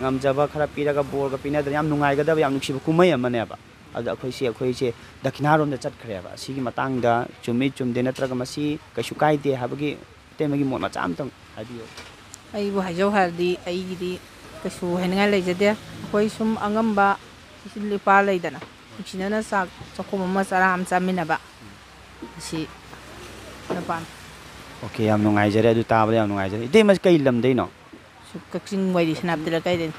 ꯉꯝꯖꯕ, ꯈꯔ ꯄꯤꯔꯒ ꯕꯣꯔꯒ ꯄꯤꯅꯗꯅ ꯌꯥꯝ ꯅꯨꯡꯉꯥꯏꯒꯗꯕ, ꯌꯥꯝ ꯅꯨꯡꯁꯤꯕ ꯀꯨꯝꯍꯩ ꯑꯃꯅꯦꯕ꯫ ꯑꯗ ꯑꯩꯈꯣꯏꯁꯦ, ꯑꯩꯈꯣꯏꯁꯦ ꯗꯈꯤꯅꯥꯔꯣꯝꯗ ꯆꯠꯈ꯭ꯔꯦꯕ꯫ ꯑꯁꯤꯒꯤ ꯃꯇꯥꯡꯗ ꯆꯨꯝꯃꯤ ꯆꯨꯝꯗꯦ ꯅꯠꯇ꯭ꯔꯒ ꯃꯁꯤ ꯀꯩꯁꯨ ꯀꯥꯏꯗꯦ ꯍꯥꯏꯕꯒꯤ ꯏꯇꯩꯃꯒꯤ ꯃꯣꯠ ꯃꯆꯥ ꯑꯝꯇꯪ ꯍꯥꯏꯕꯤꯌꯨ꯫ ꯑꯩꯕꯨ ꯍꯥꯏꯖꯧ ꯍꯥꯏꯔꯗꯤ ꯑꯩꯒꯤꯗꯤ ꯀꯩꯁꯨ ꯍꯥꯏꯅꯤꯡꯉꯥꯏ ꯂꯩꯖꯗꯦ꯫ ꯑꯩꯈꯣꯏ ꯁꯨꯝ ꯑꯉꯝꯕ ꯏꯆꯤꯜ ꯏꯄꯥ ꯂꯩꯗꯅ, ꯅꯨꯡꯁꯤꯅꯅ ꯆꯥꯛ ꯆꯥꯛꯈꯣꯝ ꯑꯃ ꯆꯔꯥ ꯑꯃ ꯆꯥꯃꯤꯟꯅꯕ, ꯑꯁꯤꯅ ꯄꯥꯝꯃꯤ꯫ ꯑꯣꯀꯦ, ꯌꯥꯝ ꯅꯨꯡꯉꯥꯏꯖꯔꯦ, ꯑꯗꯨ ꯇꯥꯕꯗ ꯌꯥꯝ ꯅꯨꯡꯉꯥꯏꯖꯔꯦ꯫ ꯏꯇꯩꯃꯁꯤ ꯀꯩ ꯂꯝꯗꯩꯅꯣ? ꯁꯨ ꯀꯛꯆꯤꯡ ꯋꯥꯏꯔꯤ ꯁꯅꯥꯄꯇꯤ ꯂꯩꯀꯥꯏꯗꯩꯅꯤ꯫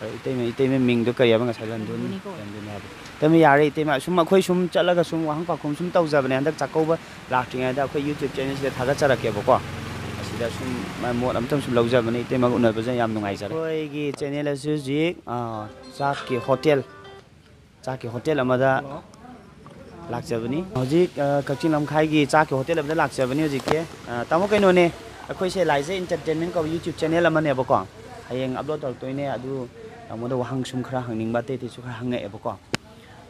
ꯑꯣ, ꯏꯇꯩꯃ, ꯏꯇꯩꯃ ꯃꯤꯡꯗꯣ ꯀꯔꯤ ꯍꯥꯏꯕ ꯉꯁꯥꯏ? ꯂꯟꯗꯣꯟ-, ꯂꯟꯗꯣꯅꯤ ꯀꯧꯋꯦ꯫ ꯂꯟꯗꯣꯅꯤ ꯍꯥꯏꯕ꯫ ꯏꯇꯩꯃ, ꯌꯥꯔꯦ, ꯏꯇꯩꯃ, ꯁꯨꯝ ꯑꯩꯈꯣꯏ ꯁꯨꯝ ꯆꯠꯂꯒ ꯁꯨꯝ ꯋꯥꯍꯪ ꯄꯥꯎꯈꯨꯝ ꯁꯨꯝ ꯇꯧꯖꯕꯅꯦ꯫ ꯍꯟꯗꯛ ꯆꯥꯛꯀꯧꯕ ꯂꯥꯛꯇ꯭ꯔꯤꯉꯩꯗ ꯑꯩꯈꯣꯏ YouTube ꯆꯦꯅꯦꯜꯁꯤꯗ ꯊꯥꯒꯠꯆꯔꯛꯀꯦꯕꯀꯣ꯫ ꯑꯁꯤꯗ ꯁꯨꯝ ꯃ-, ꯃꯣꯠ ꯑꯝꯇꯪ ꯁꯨꯝ ꯂꯧꯖꯕꯅꯦ꯫ ꯏꯇꯩꯃꯒ ꯎꯅꯕꯁꯦ ꯌꯥꯝ ꯅꯨꯡꯉꯥꯏꯖꯔꯦ꯫ ꯑꯩꯈꯣꯏꯒꯤ ꯆꯦꯅꯦꯜ ꯑꯁꯤ ꯍꯧꯖꯤꯛ, ꯑ, ꯆꯥꯛꯀꯤ ꯍꯣꯇꯦꯜ, ꯆꯥꯛꯀꯤ ꯍꯣꯇꯦꯜ ꯑꯃꯗ ꯂꯥꯛꯆꯕꯅꯤ꯫ ꯍꯧꯖꯤꯛ, ꯑ, ꯀꯛꯆꯤꯡ ꯂꯝꯈꯥꯏꯒꯤ ꯆꯥꯛꯀꯤ ꯍꯣꯇꯦꯜ ꯑꯃꯗ ꯂꯥꯛꯆꯕꯅꯤ ꯍꯧꯖꯤꯛꯀꯤ꯫ ꯑ, ꯇꯥꯃꯣ, ꯀꯩꯅꯣꯅꯦ, ꯑꯩꯈꯣꯏꯁꯦ ꯂꯥꯏꯖ ꯏꯟꯇꯔꯇꯦꯟꯃꯦꯟ ꯀꯧꯕ YouTube ꯆꯦꯅꯦꯜ ꯑꯃꯅꯦꯕꯀꯣ꯫ ꯍꯌꯦꯡ ꯑꯞꯂꯣꯗ ꯇꯧꯔꯛꯇꯣꯏꯅꯦ꯫ ꯑꯗꯨ ꯇꯥꯃꯣꯗ ꯋꯥꯍꯪ ꯁꯨꯝ ꯈꯔ ꯍꯪꯅꯤꯡꯕ, ꯑꯇꯩ ꯑꯇꯩꯁꯨ ꯈꯔ ꯍꯪꯉꯛꯑꯦꯕꯀꯣ꯫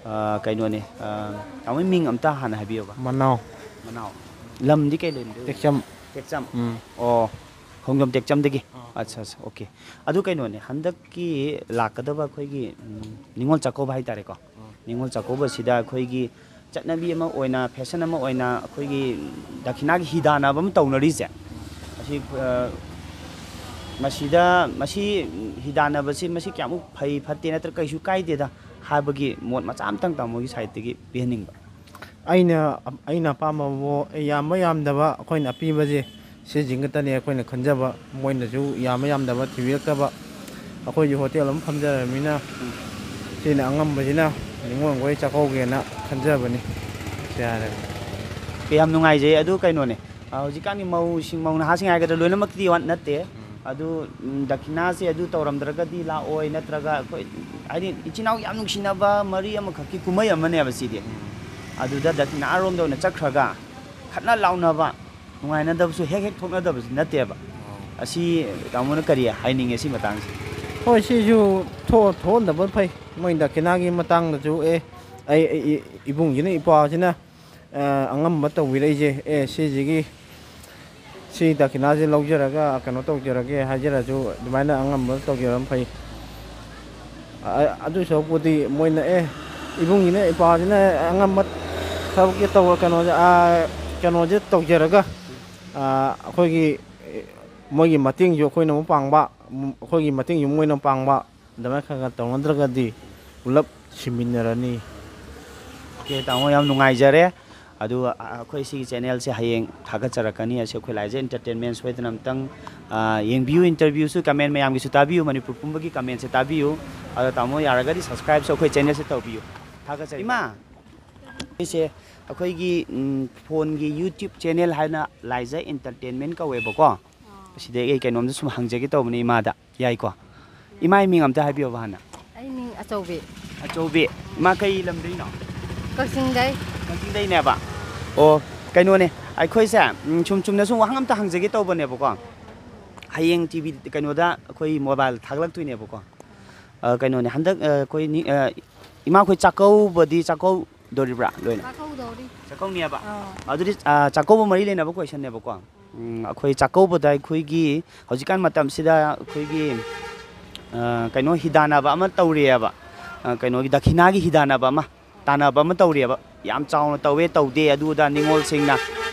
ꯑ, ꯀꯩꯅꯣꯅꯦ, ꯑ, ꯇꯥꯃꯣꯒꯤ ꯃꯤꯡ ꯑꯝꯇ ꯍꯥꯟꯅ ꯍꯥꯏꯕꯤꯌꯨꯕ꯫ ꯃꯅꯥꯎ꯫ ꯃꯅꯥꯎ꯫ ꯂꯝꯗꯤ ꯀꯩ ꯂꯩꯔꯝꯗꯣꯏꯅꯣ? ꯇꯦꯛꯆꯝ꯫ ꯇꯦꯛꯆꯝ꯫ ꯎꯝ꯫ ꯑꯣ, ꯈꯣꯡꯖꯣꯝ ꯇꯦꯛꯆꯝꯗꯒꯤ꯫ ꯑꯥ꯫ ꯑꯠꯆꯥ, ꯑꯠꯆꯥ, ꯑꯣꯀꯦ꯫ ꯑꯗꯨ ꯀꯩꯅꯣꯅꯦ, ꯍꯟꯗꯛꯀꯤ ꯂꯥꯛꯀꯗꯕ ꯑꯩꯈꯣꯏꯒꯤ, ꯎꯝ, ꯅꯤꯉꯣꯜ ꯆꯥꯛꯀꯧꯕ ꯍꯥꯏꯇꯥꯔꯦꯀꯣ꯫ ꯎꯝ꯫ ꯅꯤꯉꯣꯜ ꯆꯥꯛꯀꯧꯕꯁꯤꯗ ꯑꯩꯈꯣꯏꯒꯤ ꯆꯠꯅꯕꯤ ꯑꯃ ꯑꯣꯏꯅ, ꯐꯦꯁꯟ ꯑꯃ ꯑꯣꯏꯅ ꯑꯩꯈꯣꯏꯒꯤ ꯗꯈꯤꯅꯥꯒꯤ ꯍꯤꯗꯥꯟꯅꯕ ꯑꯃ ꯇꯧꯅꯔꯤꯁꯦ꯫ ꯎꯝ꯫ ꯑꯁꯤ, ꯑ, ꯃꯁꯤꯗ, ꯃꯁꯤ ꯍꯤꯗꯥꯟꯅꯕꯁꯤ ꯃꯁꯤ ꯀꯌꯥꯃꯨꯛ ꯐꯩ ꯐꯠꯇꯦ ꯅꯠꯇ꯭ꯔꯒ ꯀꯩꯁꯨ ꯀꯥꯏꯗꯦꯗ ꯍꯥꯏꯕꯒꯤ ꯃꯣꯠ ꯃꯆꯥ ꯑꯃꯇꯪ ꯇꯥꯃꯣꯒꯤ ꯁꯥꯏꯠꯇꯒꯤ ꯄꯤꯍꯟꯅꯤꯡꯕ꯫ ꯑꯩꯅ ꯑꯩꯅ ꯑꯄꯥꯝꯕꯕꯨ ꯌꯥꯝꯕ ꯌꯥꯝꯗꯕ ꯑꯩꯈꯣꯏꯅ ꯑꯄꯤꯕꯁꯦ ꯁꯤꯁꯤꯡ ꯈꯛꯇꯅꯤ ꯑꯩꯈꯣꯏꯅ ꯈꯟꯖꯕ꯫ ꯃꯣꯏꯅꯁꯨ ꯌꯥꯝꯕ ꯌꯥꯝꯗꯕ ꯊꯤꯕꯤꯔꯛꯇꯕ꯫ ꯑꯩꯈꯣꯏꯁꯨ ꯍꯣꯇꯦꯜ ꯑꯃ ꯐꯝꯖꯔꯕꯅꯤꯅ ꯁꯤꯅ ꯑꯉꯝꯕꯁꯤꯅ ꯅꯤꯉꯣꯜꯈꯣꯏ ꯆꯥꯛꯀꯧꯒꯦꯅ ꯈꯟꯖꯕꯅꯤ꯫ ꯁꯤ ꯍꯥꯏꯔꯒ ꯀꯌꯥꯝ ꯅꯨꯡꯉꯥꯏꯖꯩ꯫ ꯑꯗꯨ ꯀꯩꯅꯣꯅꯦ, ꯑ, ꯍꯧꯖꯤꯛꯀꯥꯟꯒꯤ ꯃꯧꯁꯤꯡ, ꯃꯧ ꯅꯍꯥꯁꯤꯡ ꯍꯥꯏꯒꯗ꯭ꯔꯥ, ꯂꯣꯏꯅꯃꯛꯇꯤ ꯋꯥ-, ꯅꯠꯇꯦ꯫ ꯑꯗꯨ, ꯎꯝ, ꯗꯈꯤꯅꯥꯁꯦ ꯑꯗꯨ ꯇꯧꯔꯝꯗ꯭ꯔꯒꯗꯤ ꯂꯥꯛꯑꯣꯏ, ꯅꯠꯇ꯭ꯔꯒ ꯑꯩꯈꯣꯏ, ꯍꯥꯏꯗꯤ, ꯏꯆꯤꯟ ꯏꯅꯥꯎ ꯌꯥꯝ ꯅꯨꯡꯁꯤꯅꯕ ꯃꯔꯤ ꯑꯃꯈꯛꯀꯤ ꯀꯨꯝꯍꯩ ꯑꯃꯅꯦꯕ ꯁꯤꯗꯤ꯫ ꯑꯗꯨꯗ ꯗꯈꯤꯅꯥꯔꯣꯝꯗ ꯑꯣꯏꯅ ꯆꯠꯈ꯭ꯔꯒ ꯈꯠꯅ ꯂꯥꯎꯅꯕ, ꯅꯨꯡꯉꯥꯏꯅꯗꯕꯁꯨ ꯍꯦꯛ ꯍꯦꯛ ꯊꯣꯛꯅꯗꯕꯁꯨ ꯅꯠꯇꯦꯕ꯫ ꯑꯁꯤ ꯇꯥꯃꯣꯅ ꯀꯔꯤ ꯍꯥꯏꯅꯤꯡꯉꯦ ꯁꯤ ꯃꯇꯥꯡꯁꯦ? ꯍꯣꯏ, ꯁꯤꯁꯨ ꯊꯣꯛ-, ꯊꯣꯛꯍꯟꯗꯕ ꯐꯩ꯫ ꯃꯣꯏ ꯗꯈꯤꯅꯥꯒꯤ ꯃꯇꯥꯡꯗꯁꯨ, ꯑꯦ, ꯑꯩ, ꯑꯩ, ꯏ-, ꯏꯕꯨꯡꯁꯤꯅ, ꯏꯄ꯭ꯋꯥꯁꯤꯅ, ꯑ, ꯑꯉꯝꯕ ꯇꯧꯕꯤꯔꯛꯏꯁꯦ, ꯑꯦ, ꯁꯤꯁꯤꯒꯤ, ꯁꯤ ꯗꯈꯤꯅꯥꯁꯦ ꯂꯧꯖꯔꯒ ꯀꯩꯅꯣ ꯇꯧꯖꯔꯒꯦ ꯍꯥꯏꯖꯔꯁꯨ, ꯑꯗꯨꯃꯥꯏꯅ ꯑꯉꯝꯕ ꯇꯧꯖꯔꯝ ꯐꯩ꯫ ꯑ-, ꯑꯗꯨ ꯁꯔꯨꯛꯄꯨꯗꯤ ꯃꯣꯏꯅ, ꯑꯦ, ꯏꯕꯨꯡꯁꯤꯅ, ꯏꯄ꯭ꯋꯥꯁꯤꯅ ꯑꯉꯝꯕ ꯊꯕꯛꯁꯦ ꯇꯧꯔ-, ꯀꯩꯅꯣꯁꯦ, ꯑ, ꯀꯩꯅꯣꯁꯦ ꯇꯧꯖꯔꯒ, ꯑ, ꯑꯩꯈꯣꯏꯒꯤ, ꯃꯣꯏꯒꯤ ꯃꯇꯦꯡꯁꯨ ꯑꯩꯈꯣꯏꯅ ꯑꯃꯨꯛ ꯄꯥꯡꯕ, ꯎꯝ, ꯑꯩꯈꯣꯏꯒꯤ ꯃꯇꯦꯡꯁꯨ ꯃꯣꯏꯅ ꯄꯥꯡꯕ, ꯑꯗꯨꯃꯥꯏꯅ ꯈꯔ ꯈꯔ ꯇꯧꯅꯗ꯭ꯔꯒꯗꯤ ꯄꯨꯂꯞ ꯁꯤꯃꯤꯟꯅꯔꯅꯤ꯫ ꯑꯣꯀꯦ, ꯇꯥꯃꯣ, ꯌꯥꯝ ꯅꯨꯡꯉꯥꯏꯖꯔꯦ꯫ ꯑꯗꯨꯒ, ꯑ, ꯑꯩꯈꯣꯏ ꯁꯤꯒꯤ ꯆꯦꯅꯦꯜꯁꯦ ꯍꯌꯦꯡ ꯊꯥꯒꯠꯆꯔꯛꯀꯅꯤ꯫ ꯑꯁꯤ ꯑꯩꯈꯣꯏ ꯂꯥꯏꯖ ꯑꯦꯟꯇꯔꯇꯦꯟꯃꯦꯟ ꯁꯣꯏꯗꯅ ꯑꯝꯇꯪ, ꯑ, ꯌꯦꯡꯕꯤꯌꯨ, ꯏꯟꯇꯔꯚ꯭ꯌꯨꯁꯨ, ꯀꯃꯦꯟ ꯃꯌꯥꯝꯒꯤꯁꯨ ꯇꯥꯕꯤꯌꯨ, ꯃꯅꯤꯄꯨꯔ ꯄꯨꯝꯕꯒꯤ ꯀꯃꯦꯟꯁꯦ ꯇꯥꯕꯤꯌꯨ꯫ ꯑꯗꯣ ꯇꯥꯃꯣ, ꯌꯥꯔꯒꯗꯤ ꯁꯕꯁꯀ꯭ꯔꯥꯏꯕꯁꯨ ꯑꯩꯈꯣꯏ ꯆꯦꯅꯦꯜꯁꯦ ꯇꯧꯕꯤꯌꯨ꯫ ꯊꯥꯒꯠꯆꯔꯤ꯫ ꯏꯃꯥ, ꯑꯩꯁꯦ ꯑꯩꯈꯣꯏꯒꯤ, ꯎꯝ, ꯐꯣꯟꯒꯤ YouTube ꯆꯦꯅꯦꯜ ꯍꯥꯏꯅ ꯂꯥꯏꯖ ꯑꯦꯟꯇꯔꯇꯦꯟꯃꯦꯟ ꯀꯧꯋꯦꯕꯀꯣ꯫ ꯑꯁꯤꯗꯒꯤ ꯑꯩ ꯀꯩꯅꯣꯝꯇ ꯁꯨꯝ ꯍꯪꯖꯒꯦ ꯇꯧꯕꯅꯦ ꯏꯃꯥꯗ꯫ ꯌꯥꯏꯀꯣ? ꯏꯃꯥꯒꯤ ꯃꯤꯡ ꯑꯝꯇ ꯍꯥꯏꯕꯤꯌꯣꯕ ꯍꯥꯟꯅ꯫ ꯑꯩ ꯃꯤꯡ ꯑꯆꯧꯕꯤ꯫ ꯑꯆꯧꯕꯤ꯫ ꯏꯃꯥ ꯀꯩ ꯂꯝꯗꯩꯅꯣ? ꯀꯛꯆꯤꯡꯗꯩ꯫ ꯀꯛꯆꯤꯡꯗꯩꯅꯦꯕ? ꯑꯣ, ꯀꯩꯅꯣꯅꯦ, ꯑꯩꯈꯣꯏꯁꯦ, ꯎꯝ, ꯁꯨꯝ ꯆꯨꯝꯅ ꯁꯨꯝ ꯋꯥꯍꯪ ꯑꯝꯇ ꯍꯪꯖꯒꯦ ꯇꯧꯕꯅꯦꯕꯀꯣ꯫ ꯍꯌꯦꯡ ꯇꯤ ꯚꯤ ꯀꯩꯅꯣꯗ ꯑꯩꯈꯣꯏ ꯃꯣꯕꯥꯏꯜ ꯊꯥꯒꯠꯂꯛꯇꯣꯏꯅꯦꯕꯀꯣ꯫ ꯑ, ꯀꯩꯅꯣꯅꯦ, ꯍꯟꯗꯛ, ꯑ, ꯑꯩꯈꯣꯏ ꯅꯤ-, ꯑ, ꯏꯃꯥꯈꯣꯏ ꯆꯥꯛꯀꯧꯕꯗꯤ ꯆꯥꯛꯀꯧꯗꯣꯔꯤꯕ꯭ꯔꯥ ꯂꯣꯏꯅ? ꯆꯥꯛꯀꯧꯗꯧꯔꯤ꯫ ꯆꯥꯛꯀꯧꯅꯦꯕ? ꯑꯥ꯫ ꯑꯗꯨꯗꯤ, ꯑ, ꯆꯥꯛꯀꯧꯕ ꯃꯔꯤ ꯂꯩꯅꯕ ꯀꯣꯏꯁꯟꯅꯦꯕꯀꯣ꯫ ꯎꯝ, ꯑꯩꯈꯣꯏ ꯆꯥꯛꯀꯧꯕꯗ ꯑꯩꯈꯣꯏꯒꯤ ꯍꯧꯖꯤꯛꯀꯥꯟ ꯃꯇꯝꯁꯤꯗ ꯑꯩꯈꯣꯏꯒꯤ, ꯑ, ꯀꯩꯅꯣ ꯍꯤꯗꯥꯟꯅꯕ ꯑꯃ ꯇꯧꯔꯤꯑꯕ꯫ ꯑ, ꯀꯩꯅꯣꯒꯤ ꯗꯈꯤꯅꯥꯒꯤ ꯍꯤꯗꯥꯟꯅꯕ ꯑꯃ, ꯇꯥꯟꯅꯕ ꯑꯃ ꯇꯧꯔꯤꯑꯕ꯫ ꯌꯥꯝ ꯆꯥꯎꯅ ꯇꯧꯋꯦ, ꯇꯧꯗꯦ, ꯑꯗꯨ ꯑꯗꯥ ꯅꯤꯉꯣꯜꯁꯤꯡꯅ꯫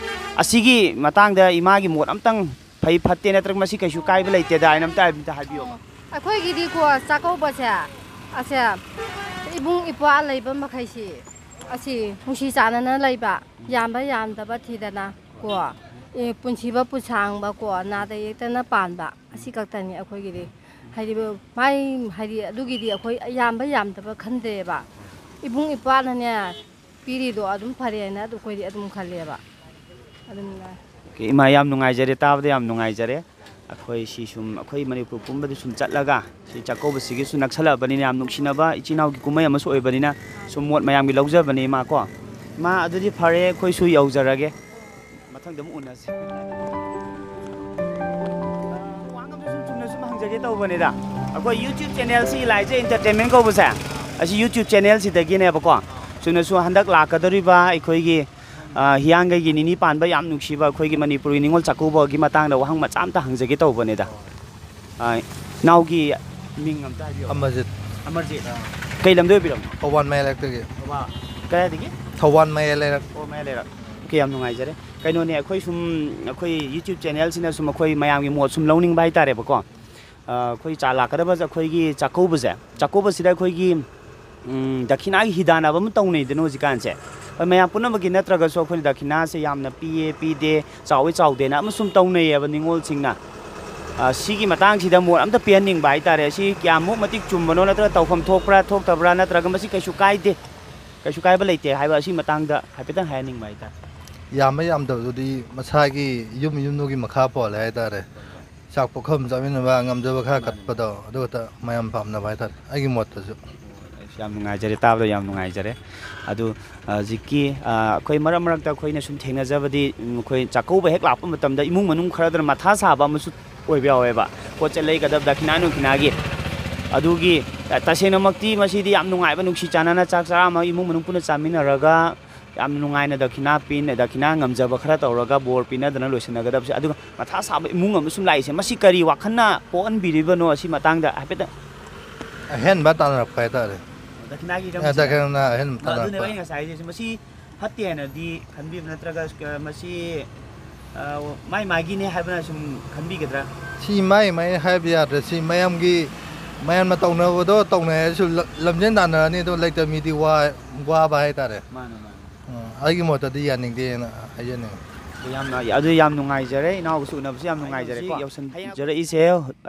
ꯑꯁꯤꯒꯤ ꯃꯇꯥꯡꯗ ꯏꯃꯥꯒꯤ ꯃꯣꯠ ꯑꯝꯇꯪ, ꯐꯩ ꯐꯠꯇꯦ ꯅꯠꯇ꯭ꯔꯒ ꯃꯁꯤ ꯀꯩꯁꯨ ꯀꯥꯏꯕ ꯂꯩꯇꯦꯗ ꯍꯥꯏꯅ ꯑꯝꯇ, ꯑꯝꯇ ꯍꯥꯏꯕꯤꯌꯣꯕ꯫ ꯑꯩꯈꯣꯏꯒꯤꯗꯤꯀꯣ ꯆꯥꯛꯀꯧꯕꯁꯦ, ꯑꯁꯦ, ꯏꯕꯨꯡ ꯏꯄ꯭ꯋꯥ ꯂꯩꯕ ꯃꯈꯩꯁꯤ ꯑꯁꯤ ꯅꯨꯡꯁꯤ ꯆꯥꯟꯅꯅ ꯂꯩꯕ, ꯌꯥꯝꯕ ꯌꯥꯝꯗꯕ ꯊꯤꯗꯅ ꯀꯣ, ꯑꯦ, ꯄꯨꯟꯁꯤꯕ ꯄꯨꯟꯁꯥꯡꯕ ꯀꯣ, ꯅꯥꯗ ꯌꯦꯛꯇꯅ ꯄꯥꯟꯕ, ꯑꯁꯤ ꯈꯛꯇꯅꯤ ꯑꯩꯈꯣꯏꯒꯤꯗꯤ꯫ ꯍꯥꯏꯗꯤ ꯃꯥꯏ, ꯍꯥꯏꯗꯤ ꯑꯗꯨꯒꯤꯗꯤ ꯑꯩꯈꯣꯏ ꯌꯥꯝꯕ ꯌꯥꯝꯗꯕ ꯈꯟꯗꯦꯕ꯫ ꯏꯕꯨꯡ ꯏꯄ꯭ꯋꯥꯅꯅꯦ ꯄꯤꯔꯤꯗꯣ ꯑꯗꯨꯝ ꯐꯔꯦꯅ ꯑꯗꯨ ꯑꯩꯈꯣꯏꯗꯤ ꯑꯗꯨꯝ ꯈꯜꯂꯦꯕ꯫ ꯑꯗꯨꯝ ꯑꯣꯀꯦ, ꯏꯃꯥ, ꯌꯥꯝ ꯅꯨꯡꯉꯥꯏꯖꯔꯦ, ꯇꯥꯕꯗ ꯌꯥꯝ ꯅꯨꯡꯉꯥꯏꯖꯔꯦ꯫ ꯑꯩꯈꯣꯏ ꯁꯤ ꯁꯨꯝ, ꯑꯩꯈꯣꯏ ꯃꯅꯤꯄꯨꯔ ꯄꯨꯝꯕꯗ ꯁꯨꯝ ꯆꯠꯂꯒ, ꯁꯤ ꯆꯥꯛꯀꯧꯕꯁꯤꯒꯤꯁꯨ ꯅꯛꯁꯜꯂꯛꯑꯕꯅꯤꯅ, ꯌꯥꯝ ꯅꯨꯡꯁꯤꯅꯕ ꯏꯆꯤꯜ ꯏꯅꯥꯎꯒꯤ ꯀꯨꯝꯍꯩ ꯑꯃꯁꯨ ꯑꯣꯏꯕꯅꯤꯅ, ꯁꯨꯝ ꯃꯣꯠ ꯃꯌꯥꯝꯒꯤ ꯂꯧꯖꯕꯅꯤ, ꯏꯃꯥ ꯀꯣ꯫ ꯏꯃꯥ, ꯑꯗꯨꯗꯤ ꯐꯔꯦ, ꯑꯩꯈꯣꯏꯁꯨ ꯌꯧꯖꯔꯒꯦ꯫ ꯃꯊꯪꯗ ꯑꯃꯨꯛ ꯎꯅꯁꯤ꯫ ꯋꯥ ꯑꯃꯁꯨ ꯁꯨꯝ ꯆꯨꯝꯅ ꯁꯨꯝ ꯍꯪꯖꯒꯦ ꯇꯧꯕꯅꯤꯗ꯫ ꯑꯩꯈꯣꯏ YouTube channel ꯁꯤ ꯏꯂꯥꯏꯖꯥ Entertainment ꯀꯧꯕꯁꯦ, ꯑꯁꯤ YouTube channel ꯁꯤꯗꯒꯤꯅꯦꯕꯀꯣ꯫ ꯆꯨꯝꯅꯁꯨ ꯍꯟꯗꯛ ꯂꯥꯛꯀꯗꯧꯔꯤꯕ ꯑꯩꯈꯣꯏꯒꯤ, ꯑ, ꯍꯤꯌꯥꯡꯒꯩꯒꯤ ꯅꯤꯅꯤ ꯄꯥꯟꯕ ꯌꯥꯝ ꯅꯨꯡꯁꯤꯕ ꯑꯩꯈꯣꯏꯒꯤ ꯃꯅꯤꯄꯨꯔꯒꯤ ꯅꯤꯉꯣꯜ ꯆꯥꯛꯀꯧꯕꯒꯤ ꯃꯇꯥꯡꯗ ꯋꯥꯍꯪ ꯃꯆꯥ ꯑꯝꯇ ꯍꯪꯖꯒꯦ ꯇꯧꯕꯅꯤꯗ꯫ ꯑ, ꯏꯅꯥꯎꯒꯤ ꯃꯤꯡ ꯑꯝꯇ ꯍꯥꯏꯕꯤꯌꯨ꯫ ꯑꯃꯔꯖꯤꯠ꯫ ꯑꯃꯔꯖꯤꯠ꯫ ꯀꯩ ꯂꯝꯗ ꯑꯣꯏꯕꯤꯔꯕꯅꯣ? ꯊꯧꯕꯥꯜ ꯃꯌꯥꯏ ꯂꯩꯔꯛꯇꯒꯤ꯫ ꯊꯧꯕꯥꯜ꯫ ꯀꯗꯥꯏꯗꯒꯤ? ꯊꯧꯕꯥꯜ ꯃꯌꯥꯏ ꯂꯩꯔꯛ꯫ ꯑꯣ, ꯃꯌꯥꯏ ꯂꯩꯔꯛ꯫ ꯑꯣꯀꯦ, ꯌꯥꯝ ꯅꯨꯡꯉꯥꯏꯖꯔꯦ꯫ ꯀꯩꯅꯣꯅꯦ, ꯑꯩꯈꯣꯏ ꯁꯨꯝ, ꯑꯩꯈꯣꯏ YouTube channel ꯁꯤꯅ ꯁꯨꯝ ꯑꯩꯈꯣꯏ ꯃꯌꯥꯝꯒꯤ ꯃꯣꯠ ꯁꯨꯝ ꯂꯧꯅꯤꯡꯕ ꯍꯥꯏꯇꯥꯔꯦꯕꯀꯣ꯫ ꯑ, ꯑꯩꯈꯣꯏ ꯆꯥ ꯂꯥꯛꯀꯗꯕꯁꯦ, ꯑꯩꯈꯣꯏꯒꯤ ꯆꯥꯛꯀꯧꯕꯁꯦ, ꯆꯥꯛꯀꯧꯕꯁꯤꯗ ꯑꯩꯈꯣꯏꯒꯤ, ꯎꯝ, ꯗꯈꯤꯅꯥꯒꯤ ꯍꯤꯗꯥꯟꯅꯕ ꯑꯃ ꯇꯧꯅꯩꯗꯅ ꯍꯧꯖꯤꯛꯀꯥꯟꯁꯦ꯫ ꯍꯣꯏ, ꯃꯌꯥꯝ ꯄꯨꯝꯅꯃꯛꯀꯤ ꯅꯠꯇ꯭ꯔꯒꯁꯨ ꯑꯩꯈꯣꯏꯅ ꯗꯈꯤꯅꯥꯁꯦ ꯌꯥꯝꯅ ꯄꯤꯌꯦ, ꯄꯤꯗꯦ, ꯆꯥꯎꯋꯤ, ꯆꯥꯎꯗꯦꯅ ꯑꯃ ꯁꯨꯝ ꯇꯧꯅꯩꯌꯦꯕ ꯅꯤꯉꯣꯜꯁꯤꯡꯅ꯫ ꯑ, ꯁꯤꯒꯤ ꯃꯇꯥꯡꯁꯤꯗ ꯃꯣꯠ ꯑꯝꯇ ꯄꯤꯍꯟꯅꯤꯡꯕ ꯍꯥꯏꯇꯥꯔꯦ꯫ ꯁꯤ ꯀꯌꯥꯃꯨꯛ ꯃꯇꯤꯛ ꯆꯨꯝꯕꯅꯣ, ꯅꯠꯇ꯭ꯔꯒ ꯇꯧꯐꯝ ꯊꯣꯛꯄ꯭ꯔꯥ, ꯊꯣꯛꯇꯕ꯭ꯔꯥ, ꯅꯠꯇ꯭ꯔꯒ ꯃꯁꯤ ꯀꯩꯁꯨ ꯀꯥꯏꯗꯦ, ꯀꯩꯁꯨ ꯀꯥꯏꯕ ꯂꯩꯇꯦ ꯍꯥꯏꯕ ꯑꯁꯤ ꯃꯇꯥꯡꯗ ꯍꯥꯏꯐꯦꯠꯇꯪ ꯍꯥꯏꯍꯟꯅꯤꯡꯕ ꯍꯥꯏꯇꯥꯔꯦ꯫ ꯌꯥꯝꯕ ꯌꯥꯝꯗꯕꯗꯨꯗꯤ ꯃꯁꯥꯒꯤ ꯌꯨꯝ ꯌꯨꯝꯗꯨꯒꯤ ꯃꯈꯥ ꯄꯣꯜꯂꯦ ꯍꯥꯏꯇꯥꯔꯦ꯫ ꯆꯥꯛ ꯄꯨꯈꯝ ꯆꯥꯃꯤꯟꯅꯕ, ꯉꯝꯖꯕ ꯈꯔ ꯃꯥꯅꯤ꯫ ꯀꯠꯄꯗꯣ, ꯑꯗꯨ ꯈꯛꯇ ꯃꯌꯥꯝ ꯄꯥꯝꯅꯕ ꯍꯥꯏꯇꯥꯔꯦ, ꯑꯩꯒꯤ ꯃꯣꯠꯇꯁꯨ꯫ ꯑꯩꯁꯨ ꯌꯥꯝ ꯅꯨꯡꯉꯥꯏꯖꯔꯦ, ꯇꯥꯕꯗ ꯌꯥꯝ ꯅꯨꯡꯉꯥꯏꯖꯔꯦ꯫ ꯑꯗꯨ, ꯑ, ꯍꯧꯖꯤꯛꯀꯤ, ꯑ, ꯑꯩꯈꯣꯏ ꯃꯔꯛ ꯃꯔꯛꯇ ꯑꯩꯈꯣꯏꯅ ꯁꯨꯝ ꯊꯦꯡꯅꯖꯕꯗꯤ, ꯎꯝ, ꯑꯩꯈꯣꯏ ꯆꯥꯛꯀꯧꯕ ꯍꯦꯛ ꯂꯥꯛꯄ ꯃꯇꯝꯗ ꯏꯃꯨꯡ ꯃꯅꯨꯡ ꯈꯔꯗꯅ ꯃꯊꯥ ꯁꯥꯕ ꯑꯃꯁꯨ ꯑꯣꯏꯕ ꯌꯥꯎꯋꯦꯕ꯫ ꯄꯣꯠ ꯆꯩ ꯂꯩꯒꯗꯕ ꯗꯈꯤꯅꯥ ꯅꯨꯡꯈꯤꯅꯥꯒꯤ꯫ ꯑꯗꯨꯒꯤ, ꯑ, ꯇꯁꯦꯡꯅꯃꯛꯇꯤ ꯃꯁꯤꯗꯤ ꯌꯥꯝ ꯅꯨꯡꯉꯥꯏꯕ, ꯅꯨꯡꯁꯤ ꯆꯥꯟꯅꯅ ꯆꯥꯛ ꯆꯔꯥ ꯑꯃ ꯏꯃꯨꯡ ꯃꯅꯨꯡ ꯄꯨꯟꯅ ꯆꯥꯃꯤꯟꯅꯔꯒ ꯌꯥꯝ ꯅꯨꯡꯉꯥꯏꯅ ꯗꯈꯤꯅꯥ ꯄꯤꯅ-, ꯗꯈꯤꯅꯥ ꯉꯝꯖꯕ ꯈꯔ ꯇꯧꯔꯒ ꯕꯣꯔ ꯄꯤꯅꯗꯅ ꯂꯣꯏꯁꯤꯟꯅꯒꯗꯕꯁꯦ꯫ ꯑꯗꯨꯒ ꯃꯊꯥ ꯁꯥꯕ ꯏꯃꯨꯡ ꯑꯃ ꯁꯨꯝ ꯂꯥꯛꯏꯁꯦ, ꯃꯁꯤ ꯀꯔꯤ ꯋꯥꯈꯜꯅ ꯄꯣꯛꯍꯟꯕꯤꯔꯤꯕꯅꯣ? ꯑꯁꯤ ꯃꯇꯥꯡꯗ ꯍꯥꯏꯐꯦꯠꯇꯪ꯫ ꯑꯍꯦꯟꯕ ꯇꯥꯟꯅꯔꯛꯄ ꯍꯥꯏꯇꯥꯔꯦ꯫ ꯗꯈꯤꯅꯥꯒꯤ ꯑ, ꯍꯤꯔꯝꯁꯤꯗ꯫ ꯗꯈꯤꯅꯥ ꯑꯍꯦꯟꯕ ꯑꯗꯨꯅꯦꯕ ꯇꯥꯟꯅꯔꯛꯄ꯫ ꯑꯩꯅ ꯉꯁꯥꯏ ꯍꯥꯏꯖꯩꯁꯦ, ꯃꯁꯤ ꯐꯠꯇꯦ ꯍꯥꯏꯅꯗꯤ ꯈꯟꯕꯤꯕ ꯅꯠꯇ꯭ꯔꯒ ꯃꯁꯤ, ꯑ, ꯃꯥꯏ ꯃꯥꯒꯤꯅꯦ ꯍꯥꯏꯕꯅ ꯁꯨꯝ ꯈꯟꯕꯤꯒꯗ꯭ꯔꯥ? ꯁꯤ ꯃꯥꯏ ꯃꯥꯏ ꯍꯥꯏꯕ ꯌꯥꯗ꯭ꯔꯦ꯫ ꯁꯤ ꯃꯌꯥꯝꯒꯤ ꯃꯌꯥꯝꯅ ꯇꯧꯅꯕꯗꯣ ꯇꯧꯅꯩ ꯍꯥꯏꯔꯁꯨ ꯂ-, ꯂꯝꯖꯦꯟ ꯇꯥꯟꯅꯔꯅꯤ, ꯑꯗꯣ ꯂꯩꯇꯕ ꯃꯤꯗꯤ ꯋꯥ-, ꯋꯥꯕ ꯍꯥꯏꯇꯥꯔꯦ꯫ ꯃꯥꯅꯦ, ꯃꯥꯅꯦ꯫ ꯎꯝ, ꯑꯩꯒꯤ ꯃꯣꯠꯇꯗꯤ ꯌꯥꯅꯤꯡꯗꯦꯅ ꯍꯥꯏꯖꯅꯤꯡꯉꯤ꯫ ꯑꯗꯨ ꯌꯥꯝꯅ, ꯑꯗꯨ ꯌꯥꯝ ꯅꯨꯡꯉꯥꯏꯖꯔꯦ, ꯏꯅꯥꯎꯒꯁꯨ ꯎꯅꯕꯁꯨ ꯌꯥꯝ ꯅꯨꯡꯉꯥꯏꯖꯔꯦ꯫ ꯍꯧꯖꯤꯛ ꯌꯥꯎꯁꯟꯖꯔꯛꯏꯁꯦ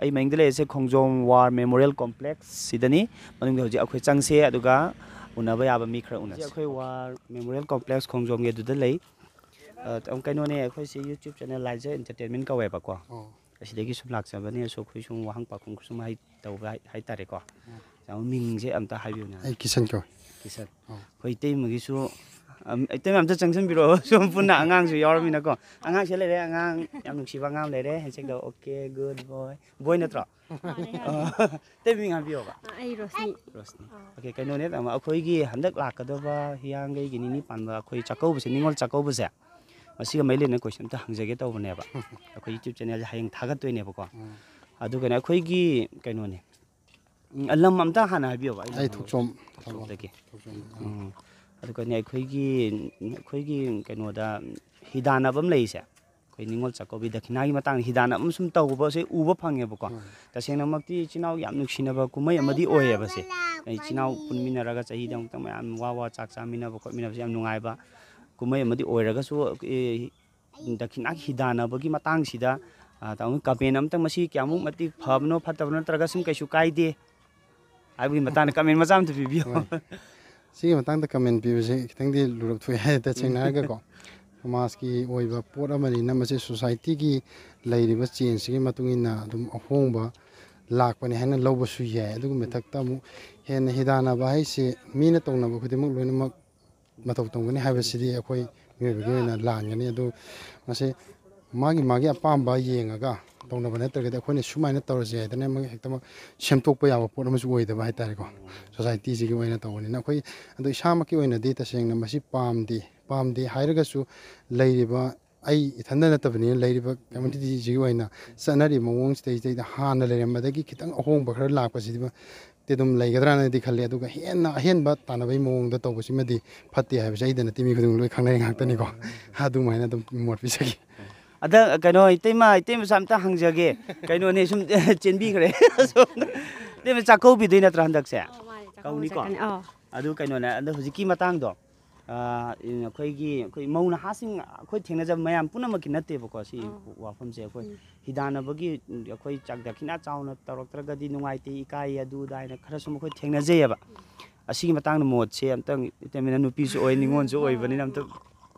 ꯑꯩ ꯃꯅꯤꯡꯗ ꯂꯩꯔꯤꯁꯦ ꯈꯣꯡꯖꯣꯝ ꯋꯥꯔ ꯃꯦꯃꯣꯔꯤꯌꯦꯜ ꯀꯣꯝꯄ꯭ꯂꯦꯛꯁ ꯁꯤꯗꯅꯤ꯫ ꯃꯅꯨꯡꯗ ꯍꯧꯖꯤꯛ ꯑꯩꯈꯣꯏ ꯆꯪꯁꯦ, ꯑꯗꯨꯒ ꯎꯅꯕ ꯌꯥꯕ ꯃꯤ ꯈꯔ ꯎꯅꯁꯦ꯫ ꯍꯧꯖꯤꯛ ꯑꯩꯈꯣꯏ ꯋꯥꯔ ꯃꯦꯃꯣꯔꯤꯌꯦꯜ ꯀꯣꯝꯄ꯭ꯂꯦꯛꯁ ꯈꯣꯡꯖꯣꯝꯒꯤ ꯑꯗꯨꯗ ꯂꯩ꯫ ꯑ, ꯀꯩꯅꯣꯅꯦ, ꯑꯩꯈꯣꯏꯁꯤ YouTube ꯆꯦꯅꯦꯜ ꯂꯥꯏꯖ ꯑꯦꯟꯇꯔꯇꯦꯟꯃꯦꯟ ꯀꯧꯋꯦꯕꯀꯣ꯫ ꯑꯣ꯫ ꯑꯁꯤꯗꯒꯤ ꯁꯨꯝ ꯂꯥꯛꯆꯕꯅꯦ꯫ ꯑꯁꯨ ꯑꯩꯈꯣꯏ ꯁꯨꯝ ꯋꯥꯍꯪ ꯄꯥꯎꯈꯨꯝ ꯁꯨꯝ ꯍꯥꯏ-, ꯇꯧꯕ ꯍꯥꯏ-, ꯍꯥꯏꯇꯥꯔꯦꯀꯣ꯫ ꯆꯥꯃ, ꯃꯤꯡꯁꯦ ꯑꯝꯇ ꯍꯥꯏꯕꯤꯌꯨꯅꯦ꯫ ꯑꯩ ꯀꯤꯁꯟ ꯀꯧꯏ꯫ ꯀꯤꯁꯟ꯫ ꯑꯣ꯫ ꯑꯩꯈꯣꯏ ꯏꯇꯩꯃꯒꯤꯁꯨ, ꯑꯝ, ꯏꯇꯩꯃ ꯑꯝꯇ ꯆꯪꯁꯤꯟꯕꯤꯔꯛꯑꯣ꯫ ꯁꯣꯝ ꯄꯨꯟꯅ ꯑꯉꯥꯡꯁꯨ ꯌꯥꯎꯔꯃꯤꯅꯀꯣ꯫ ꯑꯉꯥꯡꯁꯦ ꯂꯩꯔꯦ, ꯑꯉꯥꯡ ꯌꯥꯝ ꯅꯨꯡꯁꯤꯕ ꯑꯉꯥꯡ ꯂꯩꯔꯦ꯫ ꯍꯦꯟꯁꯦꯛ ꯇꯧ꯫ ꯑꯣꯀꯦ, ꯒꯨꯗ ꯕꯣꯏ꯫ ꯕꯣꯏ ꯅꯠꯇ꯭ꯔꯣ? ꯑꯣ, ꯏꯇꯩꯃ ꯃꯤꯡ ꯍꯥꯏꯕꯤꯌꯣꯕ꯫ ꯑ, ꯑꯩ ꯔꯣꯁꯅꯤ꯫ ꯔꯣꯁꯅꯤ꯫ ꯑꯣꯀꯦ, ꯀꯩꯅꯣꯅꯦ, ꯇꯥꯃꯣ, ꯑꯩꯈꯣꯏꯒꯤ ꯍꯟꯗꯛ ꯂꯥꯛꯀꯗꯕ ꯍꯤꯌꯥꯡꯒꯩꯒꯤ ꯅꯤꯅꯤ ꯄꯥꯟꯕ ꯑꯩꯈꯣꯏ ꯆꯥꯛꯀꯧꯕꯁꯦ, ꯅꯤꯉꯣꯜ ꯆꯥꯛꯀꯧꯕꯁꯦ, ꯃꯁꯤꯒ ꯃꯔꯤ ꯂꯩꯅꯅ ꯀꯣꯏꯁꯟ ꯑꯝꯇ ꯍꯪꯖꯒꯦ ꯇꯧꯕꯅꯦꯕ꯫ ꯑꯩꯈꯣꯏ YouTube ꯆꯦꯅꯦꯜꯁꯦ ꯍꯌꯦꯡ ꯊꯥꯒꯠꯇꯣꯏꯅꯦꯕꯀꯣ꯫ ꯑꯗꯨꯒꯅꯦ, ꯑꯩꯈꯣꯏꯒꯤ ꯀꯩꯅꯣꯅꯦ, ꯎꯝ, ꯂꯝ ꯑꯝꯇ ꯍꯥꯟꯅ ꯍꯥꯏꯕꯤꯌꯣꯕ꯫ ꯑꯩ ꯑꯩ ꯂꯝ ꯊꯣꯛꯆꯣꯝ꯫ ꯊꯣꯛꯆꯣꯝꯗꯒꯤ꯫ ꯊꯣꯛꯆꯣꯝ꯫ ꯎꯝ꯫ ꯑꯗꯨꯒꯅꯦ, ꯑꯩꯈꯣꯏꯒꯤ, ꯑꯩꯈꯣꯏꯒꯤ ꯀꯩꯅꯣꯗ ꯍꯤꯗꯥꯟꯅꯕ ꯑꯃ ꯂꯩꯔꯤꯁꯦ, ꯑꯩꯈꯣꯏ ꯅꯤꯉꯣꯜ ꯆꯥꯛꯀꯧꯕꯤ ꯗꯈꯤꯅꯥꯒꯤ ꯃꯇꯥꯡꯗ ꯍꯤꯗꯥꯟꯅꯕ ꯑꯃ ꯁꯨꯝ ꯇꯧꯕꯁꯦ ꯎꯕ ꯐꯪꯉꯦꯕꯀꯣ꯫ ꯇꯁꯦꯡꯅꯃꯛꯇꯤ ꯏꯆꯤꯟ ꯏꯅꯥꯎ ꯌꯥꯝ ꯅꯨꯡꯁꯤꯅꯕ ꯀꯨꯝꯍꯩ ꯑꯃꯗꯤ ꯑꯣꯏꯌꯦꯕ ꯁꯦ꯫ ꯏꯆꯤꯟ ꯏꯅꯥꯎ ꯄꯨꯟꯃꯤꯟꯅꯔꯒ ꯆꯍꯤꯗ ꯑꯃꯨꯛꯇꯪ ꯃꯌꯥꯝ ꯋꯥ ꯋꯥ ꯆꯥꯛ ꯆꯥꯃꯤꯟꯅꯕ ꯈꯣꯠꯃꯤꯟꯅꯕꯁꯦ ꯌꯥꯝ ꯅꯨꯡꯉꯥꯏꯕ ꯀꯨꯝꯍꯩ ꯑꯃꯗꯤ ꯑꯣꯏꯔꯒꯁꯨ, ꯑꯦ, ꯗꯈꯤꯅꯥ ꯍꯤꯗꯥꯟꯅꯕꯒꯤ ꯃꯇꯥꯡꯁꯤꯗ, ꯑ, ꯇꯥꯃꯣ, ꯀꯃꯦꯟ ꯑꯝꯇꯪ, ꯃꯁꯤ ꯀꯌꯥꯃꯨꯛ ꯃꯇꯤꯛ ꯐꯕꯅꯣ ꯐꯠꯇꯕꯅꯣ, ꯅꯠꯇ꯭ꯔꯒ ꯁꯨꯝ ꯀꯩꯁꯨ ꯀꯥꯏꯗꯦ ꯍꯥꯏꯕꯒꯤ ꯃꯇꯥꯡꯗ ꯀꯃꯦꯟ ꯃꯆꯥ ꯑꯝꯇ ꯄꯤꯕꯤꯌꯨ꯫ ꯍꯣꯏ꯫ ꯁꯤꯒꯤ ꯃꯇꯥꯡꯗ ꯀꯃꯦꯟ ꯄꯤꯕꯁꯦ ꯈꯤꯇꯪꯗꯤ ꯂꯨꯔꯞ ꯊꯣꯛꯑꯦ ꯍꯥꯏ, ꯇꯁꯦꯡꯅ ꯍꯥꯏꯔꯒꯀꯣ꯫ ꯁꯃꯥꯖꯀꯤ ꯑꯣꯏꯕ ꯄꯣꯠ ꯑꯃꯅꯤꯅ, ꯃꯁꯤ ꯁꯣꯁꯥꯏꯇꯤꯒꯤ ꯂꯩꯔꯤꯕ ꯆꯦꯟꯖꯁꯤꯒꯤ ꯃꯇꯨꯡ ꯏꯟꯅ ꯑꯗꯨꯝ ꯑꯍꯣꯡꯕ ꯂꯥꯛꯄꯅꯤ ꯍꯥꯏꯅ ꯂꯧꯕꯁꯨ ꯌꯥꯏ꯫ ꯑꯗꯨꯒꯤ ꯃꯊꯛꯇ ꯑꯃꯨꯛ ꯍꯦꯟꯅ ꯍꯤꯗꯥꯟꯅꯕ ꯍꯥꯏꯁꯦ ꯃꯤꯅ ꯇꯧꯅꯕ ꯈꯨꯗꯤꯡꯃꯛ ꯂꯣꯏꯅꯃꯛ ꯃꯇꯧ ꯇꯝꯒꯅꯤ ꯍꯥꯏꯕꯁꯤꯗꯤ ꯑꯩꯈꯣꯏ ꯃꯤꯑꯣꯏꯕꯒꯤ ꯑꯣꯏꯅ ꯂꯥꯟꯒꯅꯤ꯫ ꯑꯗꯨ ꯃꯁꯤ ꯃꯥꯒꯤ ꯃꯥꯒꯤ ꯑꯄꯥꯝꯕ ꯌꯦꯡꯉꯒ ꯇꯧꯅꯕ ꯅꯠꯇ꯭ꯔꯒꯗꯤ, ꯑꯩꯈꯣꯏꯅ ꯁꯨꯃꯥꯏꯅ ꯇꯧꯔꯁꯦ ꯍꯥꯏꯗꯅ ꯑꯃ ꯍꯦꯛꯇꯃꯛ ꯁꯦꯝꯗꯣꯛꯄ ꯌꯥꯕ ꯄꯣꯠ ꯑꯃꯁꯨ ꯑꯣꯏꯗꯕ ꯍꯥꯏꯇꯥꯔꯦꯀꯣ꯫ ꯁꯣꯁꯥꯏꯇꯤꯁꯤꯒꯤ ꯑꯣꯏꯅ ꯇꯧꯕꯅꯤꯅ ꯑꯩꯈꯣꯏ, ꯑꯗꯣ ꯏꯁꯥꯃꯛꯀꯤ ꯑꯣꯏꯅꯗꯤ ꯇꯁꯦꯡꯅ ꯃꯁꯤ ꯄꯥꯝꯗꯦ꯫ ꯄꯥꯝꯗꯦ ꯍꯥꯏꯔꯒꯁꯨ, ꯂꯩꯔꯤꯕ, ꯑꯩ ꯏꯊꯟꯗ ꯅꯠꯇꯕꯅꯤꯅ, ꯂꯩꯔꯤꯕ ꯀꯝꯃ꯭ꯌꯨꯅꯤꯇꯤꯁꯤꯒꯤ ꯑꯣꯏꯅ ꯆꯠꯅꯔꯤꯕ ꯃꯑꯣꯡꯁꯤꯗꯩꯗꯩꯗ ꯍꯥꯟꯅ ꯂꯩꯔꯝꯕꯗꯒꯤ ꯈꯤꯇꯪ ꯑꯍꯣꯡꯕ ꯈꯔ ꯂꯥꯛꯄꯁꯤꯗꯤ ꯇꯤ ꯑꯗꯨꯝ ꯂꯩꯒꯗ꯭ꯔꯥꯅꯗꯤ ꯈꯜꯂꯤ꯫ ꯑꯗꯨꯒ ꯍꯦꯟꯅ ꯑꯍꯦꯟꯕ ꯇꯥꯟꯅꯕꯒꯤ ꯃꯑꯣꯡꯗ ꯇꯧꯕꯁꯤꯃꯗꯤ ꯐꯠꯇꯦ ꯍꯥꯏꯕꯁꯦ ꯑꯩꯗ ꯅꯠꯇꯦ, ꯃꯤ ꯈꯨꯗꯤꯡꯃꯛ ꯂꯣꯏ ꯈꯪꯅꯩ ꯉꯥꯛꯇꯅꯤꯀꯣ꯫ ꯑꯗꯨꯃꯥꯏꯅ ꯑꯗꯨꯝ ꯃꯣꯠ ꯄꯤꯖꯒꯦ꯫ ꯑꯗ ꯀꯩꯅꯣ, ꯏꯇꯩꯃ, ꯏꯇꯩꯃꯁꯨ ꯑꯝꯇ ꯍꯪꯖꯒꯦ꯫ ꯀꯩꯅꯣꯅꯦ, ꯁꯨꯝ ꯆꯦꯟꯕꯤꯈ꯭ꯔꯦ꯫ ꯑꯁꯣꯝꯗ꯫ ꯏꯇꯩꯃ, ꯆꯥꯛꯀꯧꯕꯤꯗꯣꯏ ꯅꯠꯇ꯭ꯔꯣ ꯍꯟꯗꯛꯁꯦ? ꯑꯧ, ꯃꯥꯅꯦ, ꯆꯥꯛꯀꯧꯕ ꯀꯧꯅꯤꯀꯣ? ꯆꯠꯀꯅꯤ꯫ ꯑꯧ꯫ ꯑꯗꯨ ꯀꯩꯅꯣꯅꯦ, ꯑꯗꯣ ꯍꯧꯖꯤꯛꯀꯤ ꯃꯇꯥꯡꯗꯣ, ꯑꯥ, ꯑꯩꯈꯣꯏꯒꯤ, ꯑꯩꯈꯣꯏ ꯃꯧ ꯅꯍꯥꯁꯤꯡ ꯑꯩꯈꯣꯏ ꯊꯦꯡꯅꯖꯕ ꯃꯌꯥꯝ ꯄꯨꯝꯅꯃꯛꯀꯤ ꯅꯠꯇꯦꯕꯀꯣ ꯁꯤ ꯑꯧ꯫ ꯋꯥꯐꯝꯁꯦ꯫ ꯑꯩꯈꯣꯏ ꯎꯝ꯫ ꯍꯤꯗꯥꯟꯅꯕꯒꯤ ꯑꯩꯈꯣꯏ ꯆꯥꯛ ꯗꯈꯤꯅꯥ ꯆꯥꯎꯅ ꯇꯧꯔꯛꯇ꯭ꯔꯒꯗꯤ ꯅꯨꯡꯉꯥꯏꯇꯦ, ꯏꯀꯥꯏ, ꯑꯗꯨ ꯑꯗꯥ ꯍꯥꯏꯅ ꯈꯔ ꯁꯨꯝ ꯑꯩꯈꯣꯏ ꯊꯦꯡꯅꯖꯩꯌꯦꯕ꯫ ꯑꯁꯤꯒꯤ ꯃꯇꯥꯡꯗ ꯃꯣꯠꯁꯦ ꯑꯝꯇꯪ, ꯏꯇꯩꯃꯅ ꯅꯨꯄꯤꯁꯨ ꯑꯣꯏ, ꯅꯤꯉꯣꯟꯁꯨ ꯑꯣꯏꯕꯅꯤꯅ ꯑꯝꯇ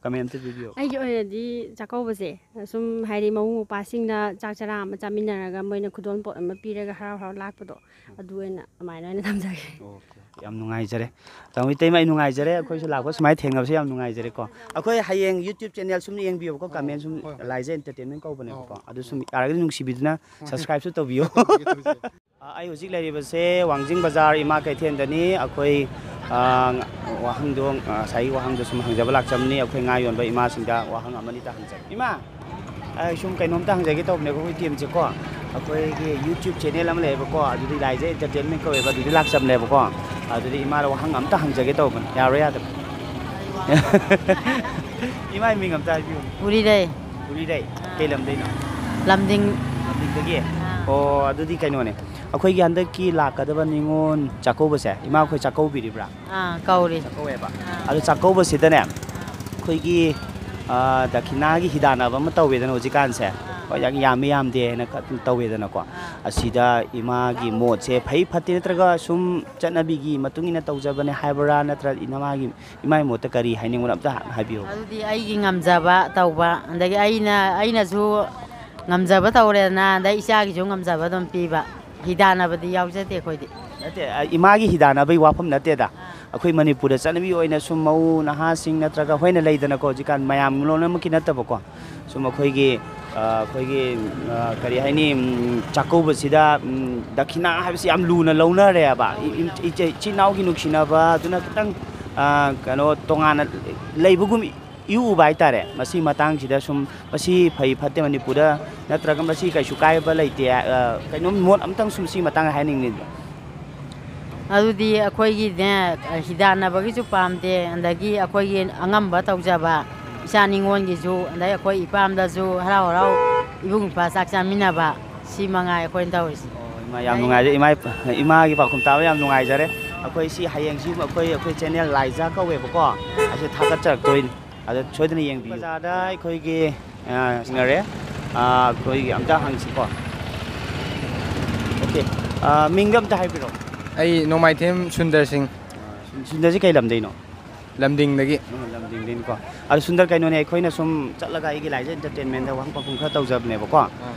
ꯀꯃꯦꯟ ꯑꯝꯇ ꯄꯤꯕꯤꯌꯣ꯫ ꯑꯩꯒꯤ ꯑꯣꯏꯅꯗꯤ ꯆꯥꯛꯀꯧꯕꯁꯦ ꯁꯨꯝ ꯍꯥꯏꯗꯤ ꯃꯕꯨꯡ ꯃꯧꯄ꯭ꯋꯥꯁꯤꯡꯅ ꯆꯥꯛ ꯆꯔꯥ ꯑꯃ ꯆꯥꯃꯤꯟꯅꯔꯒ ꯃꯣꯏꯅ ꯈꯨꯗꯣꯜ ꯄꯣꯠ ꯑꯃ ꯄꯤꯔꯒ ꯍꯔꯥꯎ ꯍꯔꯥꯎ ꯂꯥꯛꯄꯗꯣ, ꯑꯗꯨ ꯑꯣꯏꯅ ꯑꯗꯨꯃꯥꯏꯅ ꯑꯣꯏꯅ ꯊꯝꯖꯒꯦ꯫ ꯑꯣꯀꯦ, ꯑꯣꯀꯦ, ꯌꯥꯝ ꯅꯨꯡꯉꯥꯏꯖꯔꯦ꯫ ꯇꯥꯃꯣ ꯏꯇꯩꯃ, ꯑꯩ ꯅꯨꯡꯉꯥꯏꯖꯔꯦ, ꯑꯩꯈꯣꯏꯁꯨ ꯂꯥꯛꯄ ꯁꯨꯃꯥꯏꯅ ꯊꯦꯡꯅꯕꯁꯦ ꯌꯥꯝ ꯅꯨꯡꯉꯥꯏꯖꯔꯦꯀꯣ꯫ ꯑꯩꯈꯣꯏ ꯍꯌꯦꯡ YouTube channel ꯁꯨꯝ ꯌꯦꯡꯕꯤꯌꯣꯕꯀꯣ, ꯀꯃꯦꯟ ꯁꯨꯝ, ꯂꯥꯏꯖ ꯑꯦꯟꯇꯔꯇꯦꯟꯃꯦꯟ ꯀꯧꯕꯅꯦꯕꯀꯣ, ꯑꯗꯨ ꯁꯨꯝ ꯌꯥꯔꯒꯗꯤ ꯅꯨꯡꯁꯤꯕꯤꯗꯨꯅ subscribe ꯁꯨ ꯇꯧꯕꯤꯌꯣ꯫ ꯑ, ꯑꯩ ꯍꯧꯖꯤꯛ ꯂꯩꯔꯤꯕꯁꯦ ꯋꯥꯡꯖꯤꯡ ꯕꯖꯥꯔ ꯏꯃꯥ ꯀꯩꯊꯦꯜꯗꯅꯤ꯫ ꯑꯩꯈꯣꯏ, ꯑ, ꯋꯥꯍꯪꯗꯣ, ꯑ, ꯉꯁꯥꯏꯒꯤ ꯋꯥꯍꯪꯗꯣ ꯁꯨꯝ ꯍꯪꯖꯕ ꯂꯥꯛꯆꯕꯅꯤ꯫ ꯑꯩꯈꯣꯏ ꯉꯥ ꯌꯣꯟꯕ ꯏꯃꯥꯁꯤꯡꯗ ꯋꯥꯍꯪ ꯑꯃꯅꯤꯇ ꯍꯪꯖꯒꯦ꯫ ꯏꯃꯥ, ꯑꯩ ꯁꯨꯝ ꯀꯩꯅꯣꯝꯇ ꯍꯪꯖꯒꯦ ꯇꯧꯕꯅꯦꯀꯣ꯫ ꯑꯩꯈꯣꯏ ꯇꯤꯝꯁꯦꯀꯣ, ꯑꯩꯈꯣꯏꯒꯤ YouTube channel ꯑꯃ ꯂꯩꯌꯦꯕꯀꯣ, ꯑꯗꯨꯗꯤ ꯂꯥꯏꯖ ꯑꯦꯟꯇꯔꯇꯦꯟꯃꯦꯟ ꯀꯧꯋꯦꯕ, ꯑꯗꯨꯗꯤ ꯂꯥꯛꯆꯕꯅꯦꯕꯀꯣ꯫ ꯑꯗꯨꯗꯤ ꯏꯃꯥꯗ ꯋꯥꯍꯪ ꯑꯝꯇ ꯍꯪꯖꯒꯦ ꯇꯧꯕꯅꯦ, ꯌꯥꯕ꯭ꯔꯥ ꯌꯥꯗꯕ꯭ꯔꯥ? ꯏꯃꯥꯏ ꯃꯤꯡ ꯑꯝꯇ ꯍꯥꯏꯕꯤꯌꯨ꯫ ꯎꯔꯤꯔꯩ꯫ ꯎꯔꯤꯔꯩ꯫ ꯀꯩ ꯂꯝꯗꯩꯅꯣ? ꯂꯝꯗꯤꯡ꯫ ꯂꯝꯗꯤꯡꯗꯒꯤ? ꯑꯣ, ꯑꯗꯨꯗꯤ ꯀꯩꯅꯣꯅꯦ, ꯑꯩꯈꯣꯏꯒꯤ ꯍꯟꯗꯛꯀꯤ ꯂꯥꯛꯀꯗꯕ ꯅꯤꯉꯣꯜ ꯆꯥꯛꯀꯧꯕꯁꯦ, ꯏꯃꯥ ꯑꯩꯈꯣꯏ ꯆꯥꯛꯀꯧꯕꯤꯔꯤꯕ꯭ꯔꯥ? ꯑꯥ, ꯀꯧꯔꯤ꯫ ꯆꯥꯛꯀꯧꯋꯦꯕ꯫ ꯑꯥ꯫ ꯑꯗꯣ ꯆꯥꯛꯀꯧꯕꯁꯤꯗꯅꯦ, ꯑꯩꯈꯣꯏꯒꯤ, ꯑ, ꯗꯈꯤꯅꯥꯒꯤ ꯍꯤꯗꯥꯟꯅꯕ ꯑꯃ ꯇꯧꯋꯦꯗꯅ ꯍꯧꯖꯤꯛꯀꯥꯟꯁꯦ꯫ ꯍꯣꯏ, ꯌꯥꯝ ꯌꯥꯝꯃꯤ ꯌꯥꯝꯗꯦ ꯍꯥꯏꯅ ꯈ-, ꯇꯧꯋꯦꯗꯅꯀꯣ꯫ ꯑꯁꯤꯗ ꯏꯃꯥꯒꯤ ꯃꯣꯠꯁꯦ ꯐꯩ ꯐꯠꯇꯦ, ꯅꯠꯇ꯭ꯔꯒ ꯁꯨꯝ ꯆꯠꯅꯕꯤꯒꯤ ꯃꯇꯨꯡ ꯏꯟꯅ ꯇꯧꯖꯕꯅꯦ ꯍꯥꯏꯕ꯭ꯔꯥ, ꯅꯠꯇ꯭ꯔ ꯏꯃꯥꯒꯤ, ꯏꯃꯥꯒꯤ ꯃꯣꯠꯇ ꯀꯔꯤ ꯍꯥꯏꯅꯤꯡꯕꯅꯣ ꯑꯝꯇ ꯍꯥꯏꯕꯤꯌꯨ꯫ ꯑꯗꯨꯗꯤ ꯑꯩꯒꯤ ꯉꯝꯖꯕ ꯇꯧꯕ, ꯑꯗꯒꯤ ꯑꯩꯅ, ꯑꯩꯅꯁꯨ ꯉꯝꯖꯕ ꯇꯧꯔꯦꯗꯅ, ꯑꯗꯩ ꯏꯆꯥꯒꯤꯁꯨ ꯉꯝꯖꯕ ꯑꯗꯨꯝ ꯄꯤꯕ꯫ ꯍꯤꯗꯥꯟꯅꯕꯗꯤ ꯌꯥꯎꯖꯗꯦ ꯑꯩꯈꯣꯏꯗꯤ꯫ ꯅꯠꯇꯦ, ꯑ, ꯏꯃꯥꯒꯤ ꯍꯤꯗꯥꯟꯅꯕꯒꯤ ꯋꯥꯐꯝ ꯅꯠꯇꯦꯗ꯫ ꯑꯩꯈꯣꯏ ꯃꯅꯤꯄꯨꯔꯗ ꯆꯠꯅꯕꯤ ꯑꯣꯏꯅ ꯁꯨꯝ ꯃꯧ ꯅꯍꯥꯁꯤꯡ ꯅꯠꯇ꯭ꯔꯒ ꯍꯣꯏꯅ ꯂꯩꯗꯅꯀꯣ, ꯍꯧꯖꯤꯛꯀꯥꯟ ꯃꯌꯥꯝ ꯂꯣꯏꯅꯃꯛꯀꯤ ꯅꯠꯇꯕꯀꯣ, ꯁꯨꯝ ꯑꯩꯈꯣꯏꯒꯤ, ꯑ, ꯑꯩꯈꯣꯏꯒꯤ, ꯎꯝ, ꯑ, ꯀꯔꯤ ꯍꯥꯏꯅꯤ, ꯎꯝ, ꯆꯥꯛꯀꯧꯕꯁꯤꯗ, ꯎꯝ, ꯗꯈꯤꯅꯥ ꯍꯥꯏꯕꯁꯤ ꯌꯥꯝ ꯂꯨꯅ ꯂꯧꯅꯔꯦꯕ꯫ ꯏ-, ꯏ-, ꯏꯆꯦ-, ꯏꯆꯤꯟ ꯏꯅꯥꯎꯒꯤ ꯅꯨꯡꯁꯤꯅꯕ ꯑꯗꯨꯅ ꯈꯤꯇꯪ, ꯑ, ꯀꯩꯅꯣ, ꯇꯣꯉꯥꯟꯅ ꯂꯩꯕꯒꯨꯝ ꯏꯎ ꯎꯕ ꯍꯥꯏꯇꯥꯔꯦ꯫ ꯃꯁꯤ ꯃꯇꯥꯡꯁꯤꯗ ꯁꯨꯝ ꯃꯁꯤ ꯐꯩ ꯐꯠꯇꯦ ꯃꯅꯤꯄꯨꯔꯗ, ꯅꯠꯇ꯭ꯔꯒ ꯃꯁꯤ ꯀꯩꯁꯨ ꯀꯥꯏꯕ ꯂꯩꯇꯦ, ꯑ, ꯀꯩꯅꯣꯝ ꯃꯣꯠ ꯑꯝꯇꯪ ꯁꯨꯝ ꯁꯤ ꯃꯇꯥꯡꯗ ꯍꯥꯏꯅꯤꯡꯉꯤ꯫ ꯑꯗꯨꯗꯤ ꯑꯩꯈꯣꯏꯒꯤꯅꯦ, ꯍꯤꯗꯥꯟꯅꯕꯒꯤꯁꯨ ꯄꯥꯝꯗꯦ, ꯑꯗꯒꯤ ꯑꯩꯈꯣꯏꯒꯤ ꯑꯉꯝꯕ ꯇꯧꯖꯕ, ꯏꯆꯥ ꯅꯤꯉꯣꯜꯒꯤꯁꯨ, ꯑꯗꯩ ꯑꯩꯈꯣꯏ ꯏꯄꯥꯝꯗꯁꯨ ꯍꯔꯥꯎ ꯍꯔꯥꯎ ꯏꯕꯨꯡ ꯏꯄ꯭ꯋꯥ ꯆꯥꯛ ꯆꯥꯃꯤꯟꯅꯕ, ꯁꯤ ꯃꯉꯥꯏ ꯑꯩꯈꯣꯏꯅ ꯇꯧꯔꯤꯁꯦ꯫ ꯌꯥꯝ ꯅꯨꯡꯉꯥꯏꯖꯔꯦ꯫ ꯏꯃꯥ, ꯏꯃꯥꯒꯤ ꯄꯥꯎꯈꯨꯝ ꯇꯥꯕ ꯌꯥꯝ ꯅꯨꯡꯉꯥꯏꯖꯔꯦ꯫ ꯑꯩꯈꯣꯏ ꯁꯤ ꯍꯌꯦꯡꯁꯤ ꯑꯩꯈꯣꯏ, ꯑꯩꯈꯣꯏ ꯆꯦꯅꯦꯜ ꯂꯥꯏꯖꯥ ꯀꯧꯋꯦꯕꯀꯣ, ꯑꯁꯤ ꯊꯥꯒꯠꯆꯔꯛꯇꯣꯏꯅꯤ꯫ ꯑꯗꯣ ꯁꯣꯏꯗꯅ ꯌꯦꯡꯕꯤꯌꯨ꯫ ꯕꯖꯥꯔꯗ ꯑꯩꯈꯣꯏꯒꯤ, ꯑ, ꯁꯤꯡꯅꯔꯦ꯫ ꯑ, ꯑꯩꯈꯣꯏꯒꯤ ꯑꯝꯇ ꯍꯪꯁꯤꯀꯣ꯫ ꯑꯣꯀꯦ꯫ ꯑ, ꯃꯤꯡꯗꯣ ꯑꯝꯇ ꯍꯥꯏꯕꯤꯔꯛꯑꯣ꯫ ꯑꯩ ꯅꯣꯡꯃꯥꯏꯊꯦꯝ ꯁꯨꯟꯗꯔ ꯁꯤꯡ꯫ ꯁꯨꯟꯗꯔꯁꯤ ꯀꯩ ꯂꯝꯗꯩꯅꯣ? ꯂꯝꯗꯤꯡꯗꯒꯤ꯫ ꯑꯣ, ꯂꯝꯗꯤꯡꯗꯩꯅꯤꯀꯣ꯫ ꯑꯗꯣ ꯁꯨꯟꯗꯔ, ꯀꯩꯅꯣꯅꯦ, ꯑꯩꯈꯣꯏꯅ ꯁꯨꯝ ꯆꯠꯂꯒ ꯑꯩꯒꯤ ꯂꯥꯏꯖꯥ ꯏꯟꯇꯔꯇꯦꯟꯃꯦꯟꯗ ꯋꯥꯍꯪ ꯄꯥꯎꯈꯨꯝ ꯈꯔ ꯇꯧꯖꯕꯅꯦꯕꯀꯣ꯫ ꯑꯥ꯫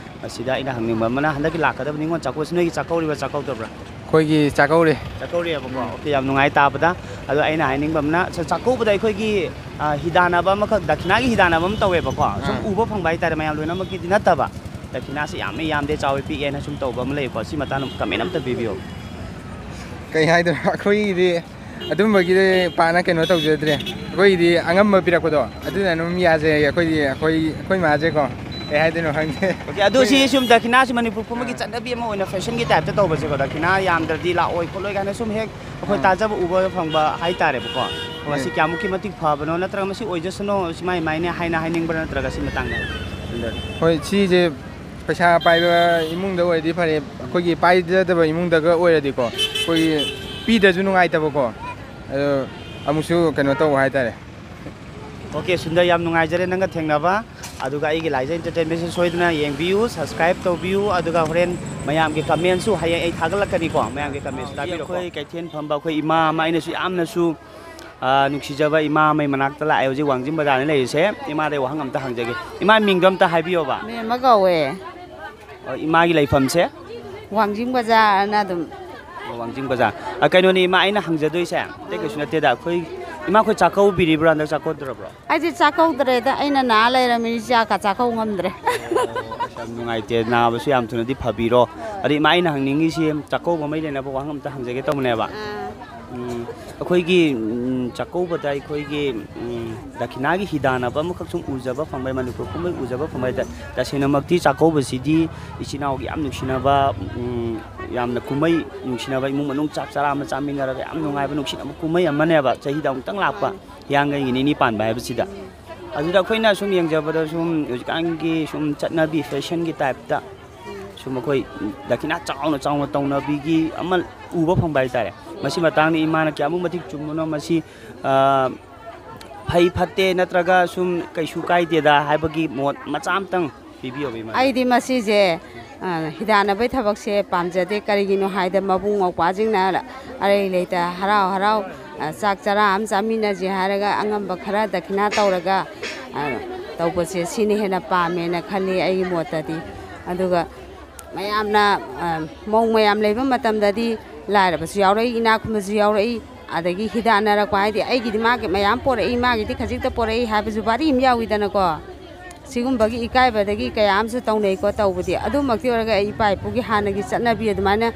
ꯑꯁꯤꯗ ꯑꯩꯅ ꯍꯪꯅꯤꯡꯕ ꯑꯃꯅ, ꯍꯟꯗꯛꯀꯤ ꯂꯥꯛꯀꯗꯕ ꯅꯤꯉꯣꯜ ꯆꯥꯛꯀꯧꯕꯁꯤ ꯅꯣꯏꯒꯤ ꯆꯥꯛꯀꯧꯔꯤꯕ ꯆꯥꯛꯀꯧꯗꯕ꯭ꯔꯥ? ꯑꯩꯈꯣꯏꯒꯤ ꯆꯥꯛꯀꯧꯔꯦ꯫ ꯆꯥꯛꯀꯧꯔꯤꯑꯕꯀꯣ? ꯎꯝ꯫ ꯑꯣꯀꯦ, ꯌꯥꯝ ꯅꯨꯡꯉꯥꯏ ꯇꯥꯕꯗ꯫ ꯑꯗꯣ ꯑꯩꯅ ꯍꯥꯏꯅꯤꯡꯕ ꯑꯃꯅ, ꯆ-, ꯆꯥꯛꯀꯧꯕꯗ ꯑꯩꯈꯣꯏꯒꯤ, ꯑ, ꯍꯤꯗꯥꯟꯅꯕ ꯑꯃꯈꯛ, ꯗꯈꯤꯅꯥꯒꯤ ꯍꯤꯗꯥꯟꯅꯕ ꯑꯃ ꯇꯧꯋꯦꯕꯀꯣ꯫ ꯁꯨꯝ ꯑꯥ꯫ ꯎꯕ ꯐꯪꯕ ꯍꯥꯏꯇꯥꯔꯦ, ꯃꯌꯥꯝ ꯂꯣꯏꯅꯃꯛꯀꯤꯗꯤ ꯅꯠꯇꯕ꯫ ꯗꯈꯤꯅꯥꯁꯤ ꯌꯥꯝꯃꯦ, ꯌꯥꯝꯗꯦ, ꯆꯥꯎꯋꯦ, ꯄꯤꯛꯑꯦꯅ ꯁꯨꯝ ꯇꯧꯕ ꯑꯃ ꯂꯩꯀꯣ꯫ ꯁꯤ ꯃꯇꯥꯡꯗ ꯀꯃꯦꯟ ꯑꯝꯇ ꯄꯤꯕꯤꯌꯣ꯫ ꯀꯩ ꯍꯥꯏꯗꯣꯏꯅꯣ? ꯑꯩꯈꯣꯏꯒꯤꯗꯤ ꯑꯗꯨꯝꯕꯒꯤꯗꯤ ꯄꯥꯛꯅ ꯀꯩꯅꯣ ꯇꯧꯖꯗ꯭ꯔꯦ꯫ ꯑꯩꯈꯣꯏꯒꯤꯗꯤ ꯑꯉꯝꯕ ꯄꯤꯔꯛꯄꯗꯣ ꯑꯗꯨꯅ ꯑꯗꯨꯝ ꯌꯥꯖꯩ꯫ ꯑꯩꯈꯣꯏꯗꯤ, ꯑꯩꯈꯣꯏ, ꯑꯩꯈꯣꯏ ꯃꯥꯁꯦꯀꯣ, ꯀꯩ ꯍꯥꯏꯗꯣꯏꯅꯣ ꯈꯪꯗꯦ꯫ ꯑꯣꯀꯦ, ꯑꯗꯨ ꯁꯤ ꯑꯩꯈꯣꯏ ꯁꯨꯝ ꯗꯈꯤꯅꯥꯁꯤ ꯃꯅꯤꯄꯨꯔ ꯄꯨꯝꯕꯒꯤ ꯑꯥ꯫ ꯆꯠꯅꯕꯤ ꯑꯃ ꯑꯣꯏꯅ ꯐꯦꯁꯟꯒꯤ ꯇꯥꯏꯞꯇ ꯇꯧꯕꯁꯦꯀꯣ, ꯗꯈꯤꯅꯥ ꯌꯥꯝꯗ꯭ꯔꯗꯤ ꯂꯥꯛꯑꯣꯏ ꯈꯣꯠꯂꯣꯏ ꯀꯥꯏꯅ ꯁꯨꯝ ꯍꯦꯛ ꯑꯩꯈꯣꯏ ꯑꯥ꯫ ꯇꯥꯖꯕ ꯎꯕ ꯐꯪꯕ ꯍꯥꯏꯇꯥꯔꯦꯕꯀꯣ꯫ ꯎꯝ꯫ ꯃꯁꯤ ꯀꯌꯥꯃꯨꯛꯀꯤ ꯃꯇꯤꯛ ꯐꯕꯅꯣ, ꯅꯠꯇ꯭ꯔꯒ ꯃꯁꯤ ꯑꯣꯏꯖꯁꯅꯨ, ꯁꯤ ꯃꯥꯏ ꯃꯥꯏꯅꯦ ꯍꯥꯏꯅ ꯍꯥꯏꯅꯤꯡꯕ꯭ꯔꯥ, ꯅꯠꯇ꯭ꯔꯒ ꯁꯤ ꯃꯇꯥꯡꯗ ꯍꯥꯏꯕꯤꯌꯨ? ꯍꯣꯏ, ꯁꯤꯁꯦ ꯄꯩꯁꯥ ꯄꯥꯏꯕ ꯏꯃꯨꯡꯗ ꯑꯣꯏꯔꯗꯤ ꯐꯔꯦ, ꯑꯩꯈꯣꯏꯒꯤ ꯄꯥꯏꯖꯗꯕ ꯏꯃꯨꯡꯗꯒ ꯑꯣꯏꯔꯗꯤꯀꯣ, ꯑꯩꯈꯣꯏꯒꯤ ꯄꯤꯗ꯭ꯔꯁꯨ ꯅꯨꯡꯉꯥꯏꯇꯕꯀꯣ, ꯑꯗꯣ ꯑꯃꯨꯛꯁꯨ ꯀꯩꯅꯣ ꯇꯧꯕ ꯍꯥꯏꯇꯥꯔꯦ꯫ ꯑꯣꯀꯦ ꯁꯨꯟꯗꯔ, ꯌꯥꯝ ꯅꯨꯡꯉꯥꯏꯖꯔꯦ ꯅꯪꯒ ꯊꯦꯡꯅꯕ꯫ ꯑꯗꯨꯒ ꯑꯩꯒꯤ ꯂꯥꯏꯖꯥ ꯏꯟꯇꯔꯇꯦꯟꯃꯦꯟꯁꯤ ꯁꯣꯏꯗꯅ ꯌꯦꯡꯕꯤꯌꯨ, ꯁꯕꯁꯀ꯭ꯔꯥꯏꯕ ꯇꯧꯕꯤꯌꯨ, ꯑꯗꯨꯒ ꯍꯣꯔꯦꯟ ꯃꯌꯥꯝꯒꯤ ꯀꯃꯦꯟꯁꯨ ꯍꯌꯦꯡ ꯑꯩ ꯊꯥꯒꯠꯂꯛꯀꯅꯤꯀꯣ, ꯃꯌꯥꯝꯒꯤ ꯀꯃꯦꯟꯁꯨ ꯍꯧꯖꯤꯛ ꯇꯥꯕꯤꯔꯣꯀꯣ꯫ ꯑꯩꯈꯣꯏ ꯀꯩꯊꯦꯜ ꯐꯝꯕ ꯑꯩꯈꯣꯏ ꯏꯃꯥ ꯑꯃ, ꯑꯩꯅꯁꯨ ꯌꯥꯝꯅꯁꯨ, ꯑ, ꯅꯨꯡꯁꯤꯖꯕ ꯏꯃꯥ ꯑꯃꯒꯤ ꯃꯅꯥꯛꯇ ꯂꯥꯛꯑꯦ꯫ ꯍꯧꯖꯤꯛ ꯋꯥꯡꯖꯤꯡ ꯕꯖꯥꯔꯗ ꯂꯩꯔꯤꯁꯦ꯫ ꯏꯃꯥꯗ ꯋꯥꯍꯪ ꯑꯝꯇ ꯍꯪꯖꯒꯦ꯫ ꯏꯃꯥ ꯃꯤꯡꯗꯣ ꯑꯝꯇ ꯍꯥꯏꯕꯤꯌꯣꯕ꯫ ꯃꯦꯝꯃ ꯀꯧꯋꯦ꯫ ꯑꯣ, ꯏꯃꯥꯒꯤ ꯂꯩꯐꯝꯁꯦ? ꯋꯥꯡꯖꯤꯡ ꯕꯖꯥꯔꯅ ꯑꯗꯨꯝ꯫ ꯑꯣ, ꯋꯥꯡꯖꯤꯡ ꯕꯖꯥꯔ꯫ ꯑ, ꯀꯩꯅꯣꯅꯦ ꯏꯃꯥ, ꯑꯩꯅ ꯍꯪꯖꯗꯣꯏꯁꯦ ꯑꯇꯩ ꯀꯩꯁꯨ ꯅꯠꯇꯦꯗ꯫ ꯑꯩꯈꯣꯏ ꯏꯃꯥ, ꯑꯩꯈꯣꯏ ꯆꯥꯛꯀꯧꯕꯤꯔꯤꯕ꯭ꯔꯥ, ꯍꯟꯗꯛ ꯆꯥꯛꯀꯧꯗ꯭ꯔꯕ꯭ꯔꯣ? ꯑꯩꯗꯤ ꯆꯥꯛꯀꯧꯗ꯭ꯔꯦꯗ, ꯑꯩꯅ ꯅꯥ ꯂꯩꯔꯝꯃꯤꯅ ꯆꯥꯛꯀ ꯆꯥꯛꯀꯧ ꯉꯝꯗ꯭ꯔꯦ꯫ ꯑꯣ, ꯑꯁ, ꯌꯥꯝ ꯅꯨꯡꯉꯥꯏꯇꯦ, ꯅꯥꯕꯁꯨ ꯌꯥꯝ ꯊꯨꯅꯗꯤ ꯐꯕꯤꯔꯣ꯫ ꯑꯗꯩ ꯏꯃꯥ, ꯑꯩꯅ ꯍꯪꯅꯤꯡꯉꯤꯁꯤ ꯆꯥꯛꯀꯧꯕ ꯃꯔꯤ ꯂꯩꯅꯕ ꯋꯥꯍꯪ ꯑꯝꯇ ꯍꯪꯖꯒꯦ ꯇꯧꯕꯅꯦꯕ꯫ ꯑꯥ꯫ ꯎꯝ, ꯑꯩꯈꯣꯏꯒꯤ, ꯎꯝ, ꯆꯥꯛꯀꯧꯕꯗ ꯑꯩꯈꯣꯏꯒꯤ, ꯎꯝ, ꯗꯈꯤꯅꯥꯒꯤ ꯍꯤꯗꯥꯟꯅꯕ ꯑꯃꯈꯛ ꯁꯨꯝ ꯎꯖꯕ ꯐꯪꯕ, ꯃꯅꯤꯄꯨꯔ ꯄꯨꯝꯕꯩ ꯎꯖꯕ ꯐꯪꯕ ꯍꯥꯏ ꯇꯥꯔꯦ꯫ ꯇꯁꯦꯡꯅꯃꯛꯇꯤ ꯆꯥꯛꯀꯧꯕꯁꯤꯗꯤ ꯏꯆꯤꯟ ꯏꯅꯥꯎꯒꯤ ꯌꯥꯝ ꯅꯨꯡꯁꯤꯅꯕ, ꯎꯝ, ꯌꯥꯝꯅ ꯀꯨꯝꯍꯩ, ꯅꯨꯡꯁꯤꯅꯕ ꯏꯃꯨꯡ ꯃꯅꯨꯡ ꯆꯥꯛ ꯆꯔꯥ ꯑꯃ ꯆꯥꯃꯤꯟꯅꯔꯒ ꯌꯥꯝ ꯅꯨꯡꯉꯥꯏꯕ ꯅꯨꯡꯁꯤꯅꯕ ꯀꯨꯝꯍꯩ ꯑꯃꯅꯦꯕ, ꯆꯍꯤꯗ ꯑꯃꯨꯛꯇꯪ ꯂꯥꯛꯄ꯫ ꯃꯥꯅꯤ꯫ ꯍꯤꯌꯥꯡꯒꯩꯒꯤ ꯅꯤꯅꯤ ꯄꯥꯟꯕ ꯍꯥꯏꯕꯁꯤꯗ꯫ ꯑꯗꯨꯗ ꯑꯩꯈꯣꯏꯅ ꯁꯨꯝ ꯌꯦꯡꯖꯕꯗ ꯁꯨꯝ ꯍꯧꯖꯤꯛꯀꯥꯟꯒꯤ ꯁꯨꯝ ꯆꯠꯅꯕꯤ ꯐꯦꯁꯟꯒꯤ ꯇꯥꯏꯞꯇ ꯁꯨꯝ ꯑꯩꯈꯣꯏ ꯗꯈꯤꯅꯥ ꯆꯥꯎꯅ ꯆꯥꯎꯅ ꯇꯧꯅꯕꯤꯒꯤ ꯑꯃ ꯎꯕ ꯐꯪꯕ ꯍꯥꯏꯇꯥꯔꯦ꯫ ꯃꯁꯤ ꯃꯇꯥꯡꯗ ꯏꯃꯥꯅ ꯀꯌꯥꯃꯨꯛ ꯃꯇꯤꯛ ꯆꯨꯝꯕꯅꯣ, ꯃꯁꯤ, ꯑ, ꯐꯩ ꯐꯠꯇꯦ ꯅꯠꯇ꯭ꯔꯒ ꯁꯨꯝ ꯀꯩꯁꯨ ꯀꯥꯏꯗꯦꯗ ꯍꯥꯏꯕꯒꯤ ꯃꯣꯠ ꯃꯆꯥ ꯑꯃꯇꯪ ꯄꯤꯕꯤꯌꯣꯕ, ꯏꯃꯥ꯫ ꯑꯩꯗꯤ ꯃꯁꯤꯁꯦ, ꯑ, ꯍꯤꯗꯥꯟꯅꯕꯩ ꯊꯕꯛꯁꯦ ꯄꯥꯝꯖꯗꯦ꯫ ꯀꯔꯤꯒꯤꯅꯣ ꯍꯥꯏꯗ, ꯃꯕꯨꯡ ꯃꯧꯄ꯭ꯋꯥꯁꯤꯡꯅ ꯑꯔꯩ ꯂꯩꯇ ꯍꯔꯥꯎ ꯍꯔꯥꯎ, ꯑ, ꯆꯥꯛ ꯆꯔꯥ ꯑꯃ ꯆꯥꯃꯤꯟꯅꯁꯦ ꯍꯥꯏꯔꯒ ꯑꯉꯝꯕ ꯈꯔ ꯗꯈꯤꯅꯥ ꯇꯧꯔꯒ, ꯑ, ꯇꯧꯕꯁꯦ, ꯁꯤꯅ ꯍꯦꯟꯅ ꯄꯥꯝꯃꯦꯅ ꯈꯜꯂꯤ ꯑꯩꯒꯤ ꯃꯣꯠꯇꯗꯤ꯫ ꯑꯗꯨꯒ ꯃꯌꯥꯝꯅ, ꯑ, ꯃꯧ ꯃꯌꯥꯝ ꯂꯩꯕ ꯃꯇꯝꯗꯗꯤ ꯂꯥꯏꯔꯕꯁꯨ ꯌꯥꯎꯔꯛꯏ, ꯏꯅꯥꯛ ꯈꯨꯟꯕꯁꯨ ꯌꯥꯎꯔꯛꯏ꯫ ꯑꯗꯒꯤ ꯍꯤꯗꯥꯟꯅꯔꯛꯄ ꯍꯥꯏꯗꯤ, ꯑꯩꯒꯤꯗꯤ ꯃꯥꯒꯤ ꯃꯌꯥꯝ ꯄꯣꯔꯛꯏ, ꯃꯥꯒꯤꯗꯤ ꯈꯖꯤꯛꯇ ꯄꯣꯔꯛꯏ ꯍꯥꯏꯕꯁꯨ ꯋꯥꯔꯤ ꯑꯃ ꯌꯥꯎꯏꯗꯅꯀꯣ꯫ ꯁꯤꯒꯨꯝꯕꯒꯤ ꯏꯀꯥꯏꯕꯗꯒꯤ ꯀꯌꯥ ꯑꯃꯁꯨ ꯇꯧꯅꯩꯀꯣ꯫ ꯇꯧꯕꯗꯤ ꯑꯗꯨꯃꯛꯇꯤ ꯑꯣꯏꯔꯒ, ꯑꯩ ꯏꯄꯥ ꯏꯄꯨꯒꯤ ꯍꯥꯟꯅꯒꯤ ꯆꯠꯅꯕꯤ ꯑꯗꯨꯃꯥꯏꯅ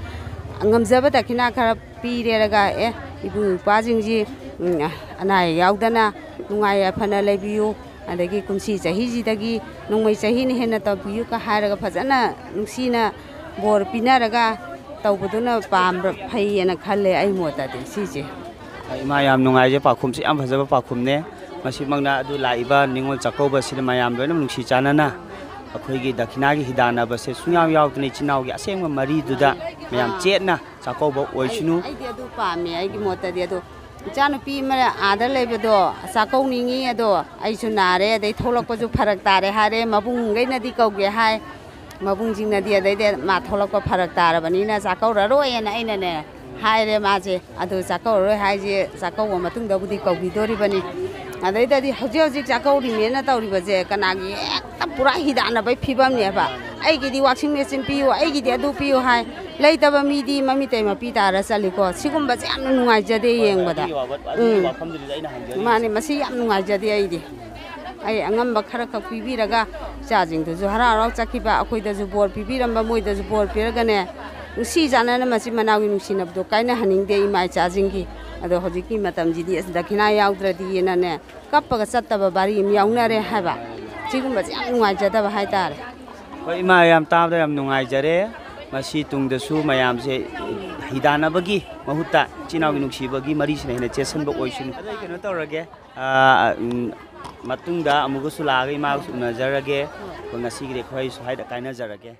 ꯉꯝꯖꯕ ꯗꯈꯤꯅꯥ ꯈꯔ ꯄꯤꯔꯦꯔꯒ, "ꯑꯦ, ꯏꯕꯨꯡ ꯏꯄ꯭ꯋꯥꯁꯤꯡꯁꯤ, ꯎꯝ, ꯑꯅꯥ ꯑꯌꯦꯛ ꯌꯥꯎꯗꯅ ꯅꯨꯡꯉꯥꯏ ꯌꯥꯏꯐꯅ ꯂꯩꯕꯤꯌꯨ, ꯑꯗꯒꯤ ꯀꯨꯝꯁꯤ ꯆꯍꯤꯁꯤꯗꯒꯤ ꯅꯣꯡꯃꯩ ꯆꯍꯤꯅ ꯍꯦꯟꯅ ꯇꯧꯕꯤꯌꯨ" ꯀ ꯍꯥꯏꯔꯒ ꯐꯖꯅ ꯅꯨꯡꯁꯤꯅ ꯕꯣꯔ ꯄꯤꯅꯔꯒ ꯇꯧꯕꯗꯨꯅ ꯄꯥꯝꯕ ꯐꯩꯌꯦꯅ ꯈꯜꯂꯦ ꯑꯩ ꯃꯣꯠꯇꯗꯤ ꯁꯤꯁꯦ꯫ ꯏꯃꯥ, ꯌꯥꯝ ꯅꯨꯡꯉꯥꯏꯖꯩ꯫ ꯄꯥꯎꯈꯨꯝꯁꯦ ꯌꯥꯝ ꯐꯖꯕ ꯄꯥꯎꯈꯨꯝꯅꯦ꯫ ꯃꯁꯤꯃꯛꯅ ꯑꯗꯨ ꯂꯥꯛꯏꯕ ꯅꯤꯉꯣꯜ ꯆꯥꯛꯀꯧꯕꯁꯤꯗ ꯃꯌꯥꯝ ꯂꯣꯏꯅ ꯅꯨꯡꯁꯤ ꯆꯥꯟꯅꯅ ꯑꯩꯈꯣꯏꯒꯤ ꯗꯈꯤꯅꯥꯒꯤ ꯍꯤꯗꯥꯟꯅꯕꯁꯦ ꯁꯨꯡꯌꯥꯎ ꯌꯥꯎꯗꯅ ꯏꯆꯤꯟ ꯏꯅꯥꯎꯒꯤ ꯑꯁꯦꯡꯕ ꯃꯔꯤꯗꯨꯗ ꯃꯌꯥꯝ ꯑꯥ꯫ ꯆꯦꯠꯅ ꯆꯥꯛꯀꯧꯕ ꯑꯩ, ꯑꯣꯏꯁꯅꯨ꯫ ꯑꯩꯗꯤ ꯑꯗꯨ ꯄꯥꯝꯃꯦ, ꯑꯩꯒꯤ ꯃꯣꯠꯇꯗꯤ꯫ ꯑꯗꯣ ꯏꯆꯥꯅꯨꯄꯤ ꯑꯃ ꯑꯥꯗ ꯂꯩꯕꯗꯣ ꯆꯥꯛꯀꯧꯅꯤꯡꯉꯤ, ꯑꯗꯣ ꯑꯩꯁꯨ ꯅꯥꯔꯦ, ꯑꯗꯩ ꯊꯣꯛꯂꯛꯄꯁꯨ ꯐꯔꯛ ꯇꯥꯔꯦ ꯍꯥꯏꯔꯦ, ꯃꯕꯨꯡꯈꯩꯅꯗꯤ ꯀꯧꯒꯦ ꯍꯥꯏ, ꯃꯕꯨꯡꯁꯤꯡꯅꯗꯤ ꯑꯗꯩꯗꯤ ꯃꯥ ꯊꯣꯛꯂꯛꯄ ꯐꯔꯛ ꯇꯥꯔꯕꯅꯤꯅ ꯆꯥꯛꯀꯧꯔꯔꯣꯏꯅ ꯑꯩꯅꯅꯦ ꯍꯥꯏꯔꯦ꯫ ꯃꯥꯁꯦ ꯑꯗꯨ ꯆꯥꯛꯀꯧꯔꯔꯣꯏ ꯍꯥꯏꯁꯦ, ꯆꯥꯛꯀꯧꯕ ꯃꯇꯨꯡꯗꯕꯨꯗꯤ ꯀꯧꯕꯤꯗꯣꯔꯤꯕꯅꯤ꯫ ꯑꯗꯩꯗꯗꯤ ꯍꯧꯖꯤꯛ ꯍꯧꯖꯤꯛ ꯆꯥꯛꯀꯧꯔꯤꯅꯦꯅ ꯇꯧꯔꯤꯕꯁꯦ ꯀꯅꯥꯒꯤ ꯍꯦꯛꯇ ꯄꯨꯔꯥ ꯍꯤꯗꯥꯟꯅꯕꯩ ꯐꯤꯕꯝꯅꯦꯕ꯫ "ꯑꯩꯒꯤꯗꯤ washing machine ꯄꯤꯌꯨ, ꯑꯩꯒꯤꯗꯤ ꯑꯗꯨ ꯄꯤꯌꯨ" ꯍꯥꯏ꯫ ꯂꯩꯇꯕ ꯃꯤꯗꯤ ꯃꯃꯤꯠꯇꯩ ꯃꯄꯤ ꯇꯥꯔ ꯆꯠꯂꯤꯀꯣ꯫ ꯁꯤꯒꯨꯝꯕꯁꯦ ꯌꯥꯝꯅ ꯅꯨꯡꯉꯥꯏꯖꯗꯦ ꯌꯦꯡꯕꯗ꯫ ꯑꯗꯨꯒꯤ ꯋꯥꯐꯝꯗꯨꯅꯤꯗ ꯑꯩꯅ ꯍꯪꯖꯔꯤꯁꯦ꯫ ꯃꯥꯅꯦ, ꯃꯁꯤ ꯌꯥꯝ ꯅꯨꯡꯉꯥꯏꯖꯗꯦ ꯑꯩꯗꯤ꯫ ꯑꯩ ꯑꯉꯝꯕ ꯈꯔ ꯈꯛ ꯄꯤꯕꯤꯔꯒ ꯏꯆꯥꯁꯤꯡꯗꯨꯁꯨ ꯍꯔꯥꯎ ꯍꯔꯥꯎ ꯆꯠꯈꯤꯕ, ꯑꯩꯈꯣꯏꯗꯁꯨ ꯕꯣꯔ ꯄꯤꯕꯤꯔꯝꯕ, ꯃꯣꯏꯗꯁꯨ ꯕꯣꯔ ꯄꯤꯔꯒꯅꯦ, ꯅꯨꯡꯁꯤ ꯆꯥꯟꯅꯅ ꯃꯆꯤꯟ ꯃꯅꯥꯎꯒꯤ ꯅꯨꯡꯁꯤꯅꯕꯗꯣ ꯀꯥꯏꯅꯍꯟꯅꯤꯡꯗꯦ ꯏꯃꯥ ꯏꯆꯥꯁꯤꯡꯒꯤ꯫ ꯑꯗꯣ ꯍꯧꯖꯤꯛꯀꯤ ꯃꯇꯝꯁꯤꯗꯤ ꯑꯁ ꯗꯈꯤꯅꯥ ꯌꯥꯎꯗ꯭ꯔꯗꯤꯅꯅꯦ, ꯀꯞꯄꯒ ꯆꯠꯇꯕ ꯚꯥꯔꯤ ꯑꯃ ꯌꯥꯎꯅꯔꯦ ꯍꯥꯏꯕ꯫ ꯁꯤꯒꯨꯝꯕꯁꯦ ꯌꯥꯝ ꯅꯨꯡꯉꯥꯏꯖꯗꯕ ꯍꯥꯏꯇꯥꯔꯦ꯫ ꯍꯣꯏ ꯏꯃꯥ, ꯌꯥꯝ ꯇꯥꯕꯗ ꯌꯥꯝ ꯅꯨꯡꯉꯥꯏꯖꯔꯦ꯫ ꯃꯁꯤ ꯇꯨꯡꯗꯁꯨ ꯃꯌꯥꯝꯁꯦ ꯍꯤꯗꯥꯟꯅꯕꯒꯤ ꯃꯍꯨꯠꯇ ꯏꯆꯤꯟ ꯏꯅꯥꯎꯒꯤ ꯅꯨꯡꯁꯤꯕꯒꯤ ꯃꯔꯤꯁꯤꯅ ꯍꯦꯟꯅ ꯆꯦꯠꯁꯤꯟꯕ ꯑꯣꯏꯁꯅꯨ꯫ ꯑꯗꯣ ꯑꯩ ꯀꯩꯅꯣ ꯇꯧꯔꯒꯦ, ꯑꯥ, ꯎꯝ, ꯃꯇꯨꯡꯗ ꯑꯃꯨꯛꯀꯁꯨ ꯂꯥꯛꯑꯒ ꯏꯃꯥꯒꯁꯨ ꯎꯅꯖꯔꯒꯦ꯫ ꯑꯗꯣ ꯉꯁꯤꯒꯤꯗꯤ ꯑꯩꯈꯣꯏ ꯁ꯭ꯋꯥꯏꯗ ꯀꯥꯏꯅꯖꯔꯒꯦ꯫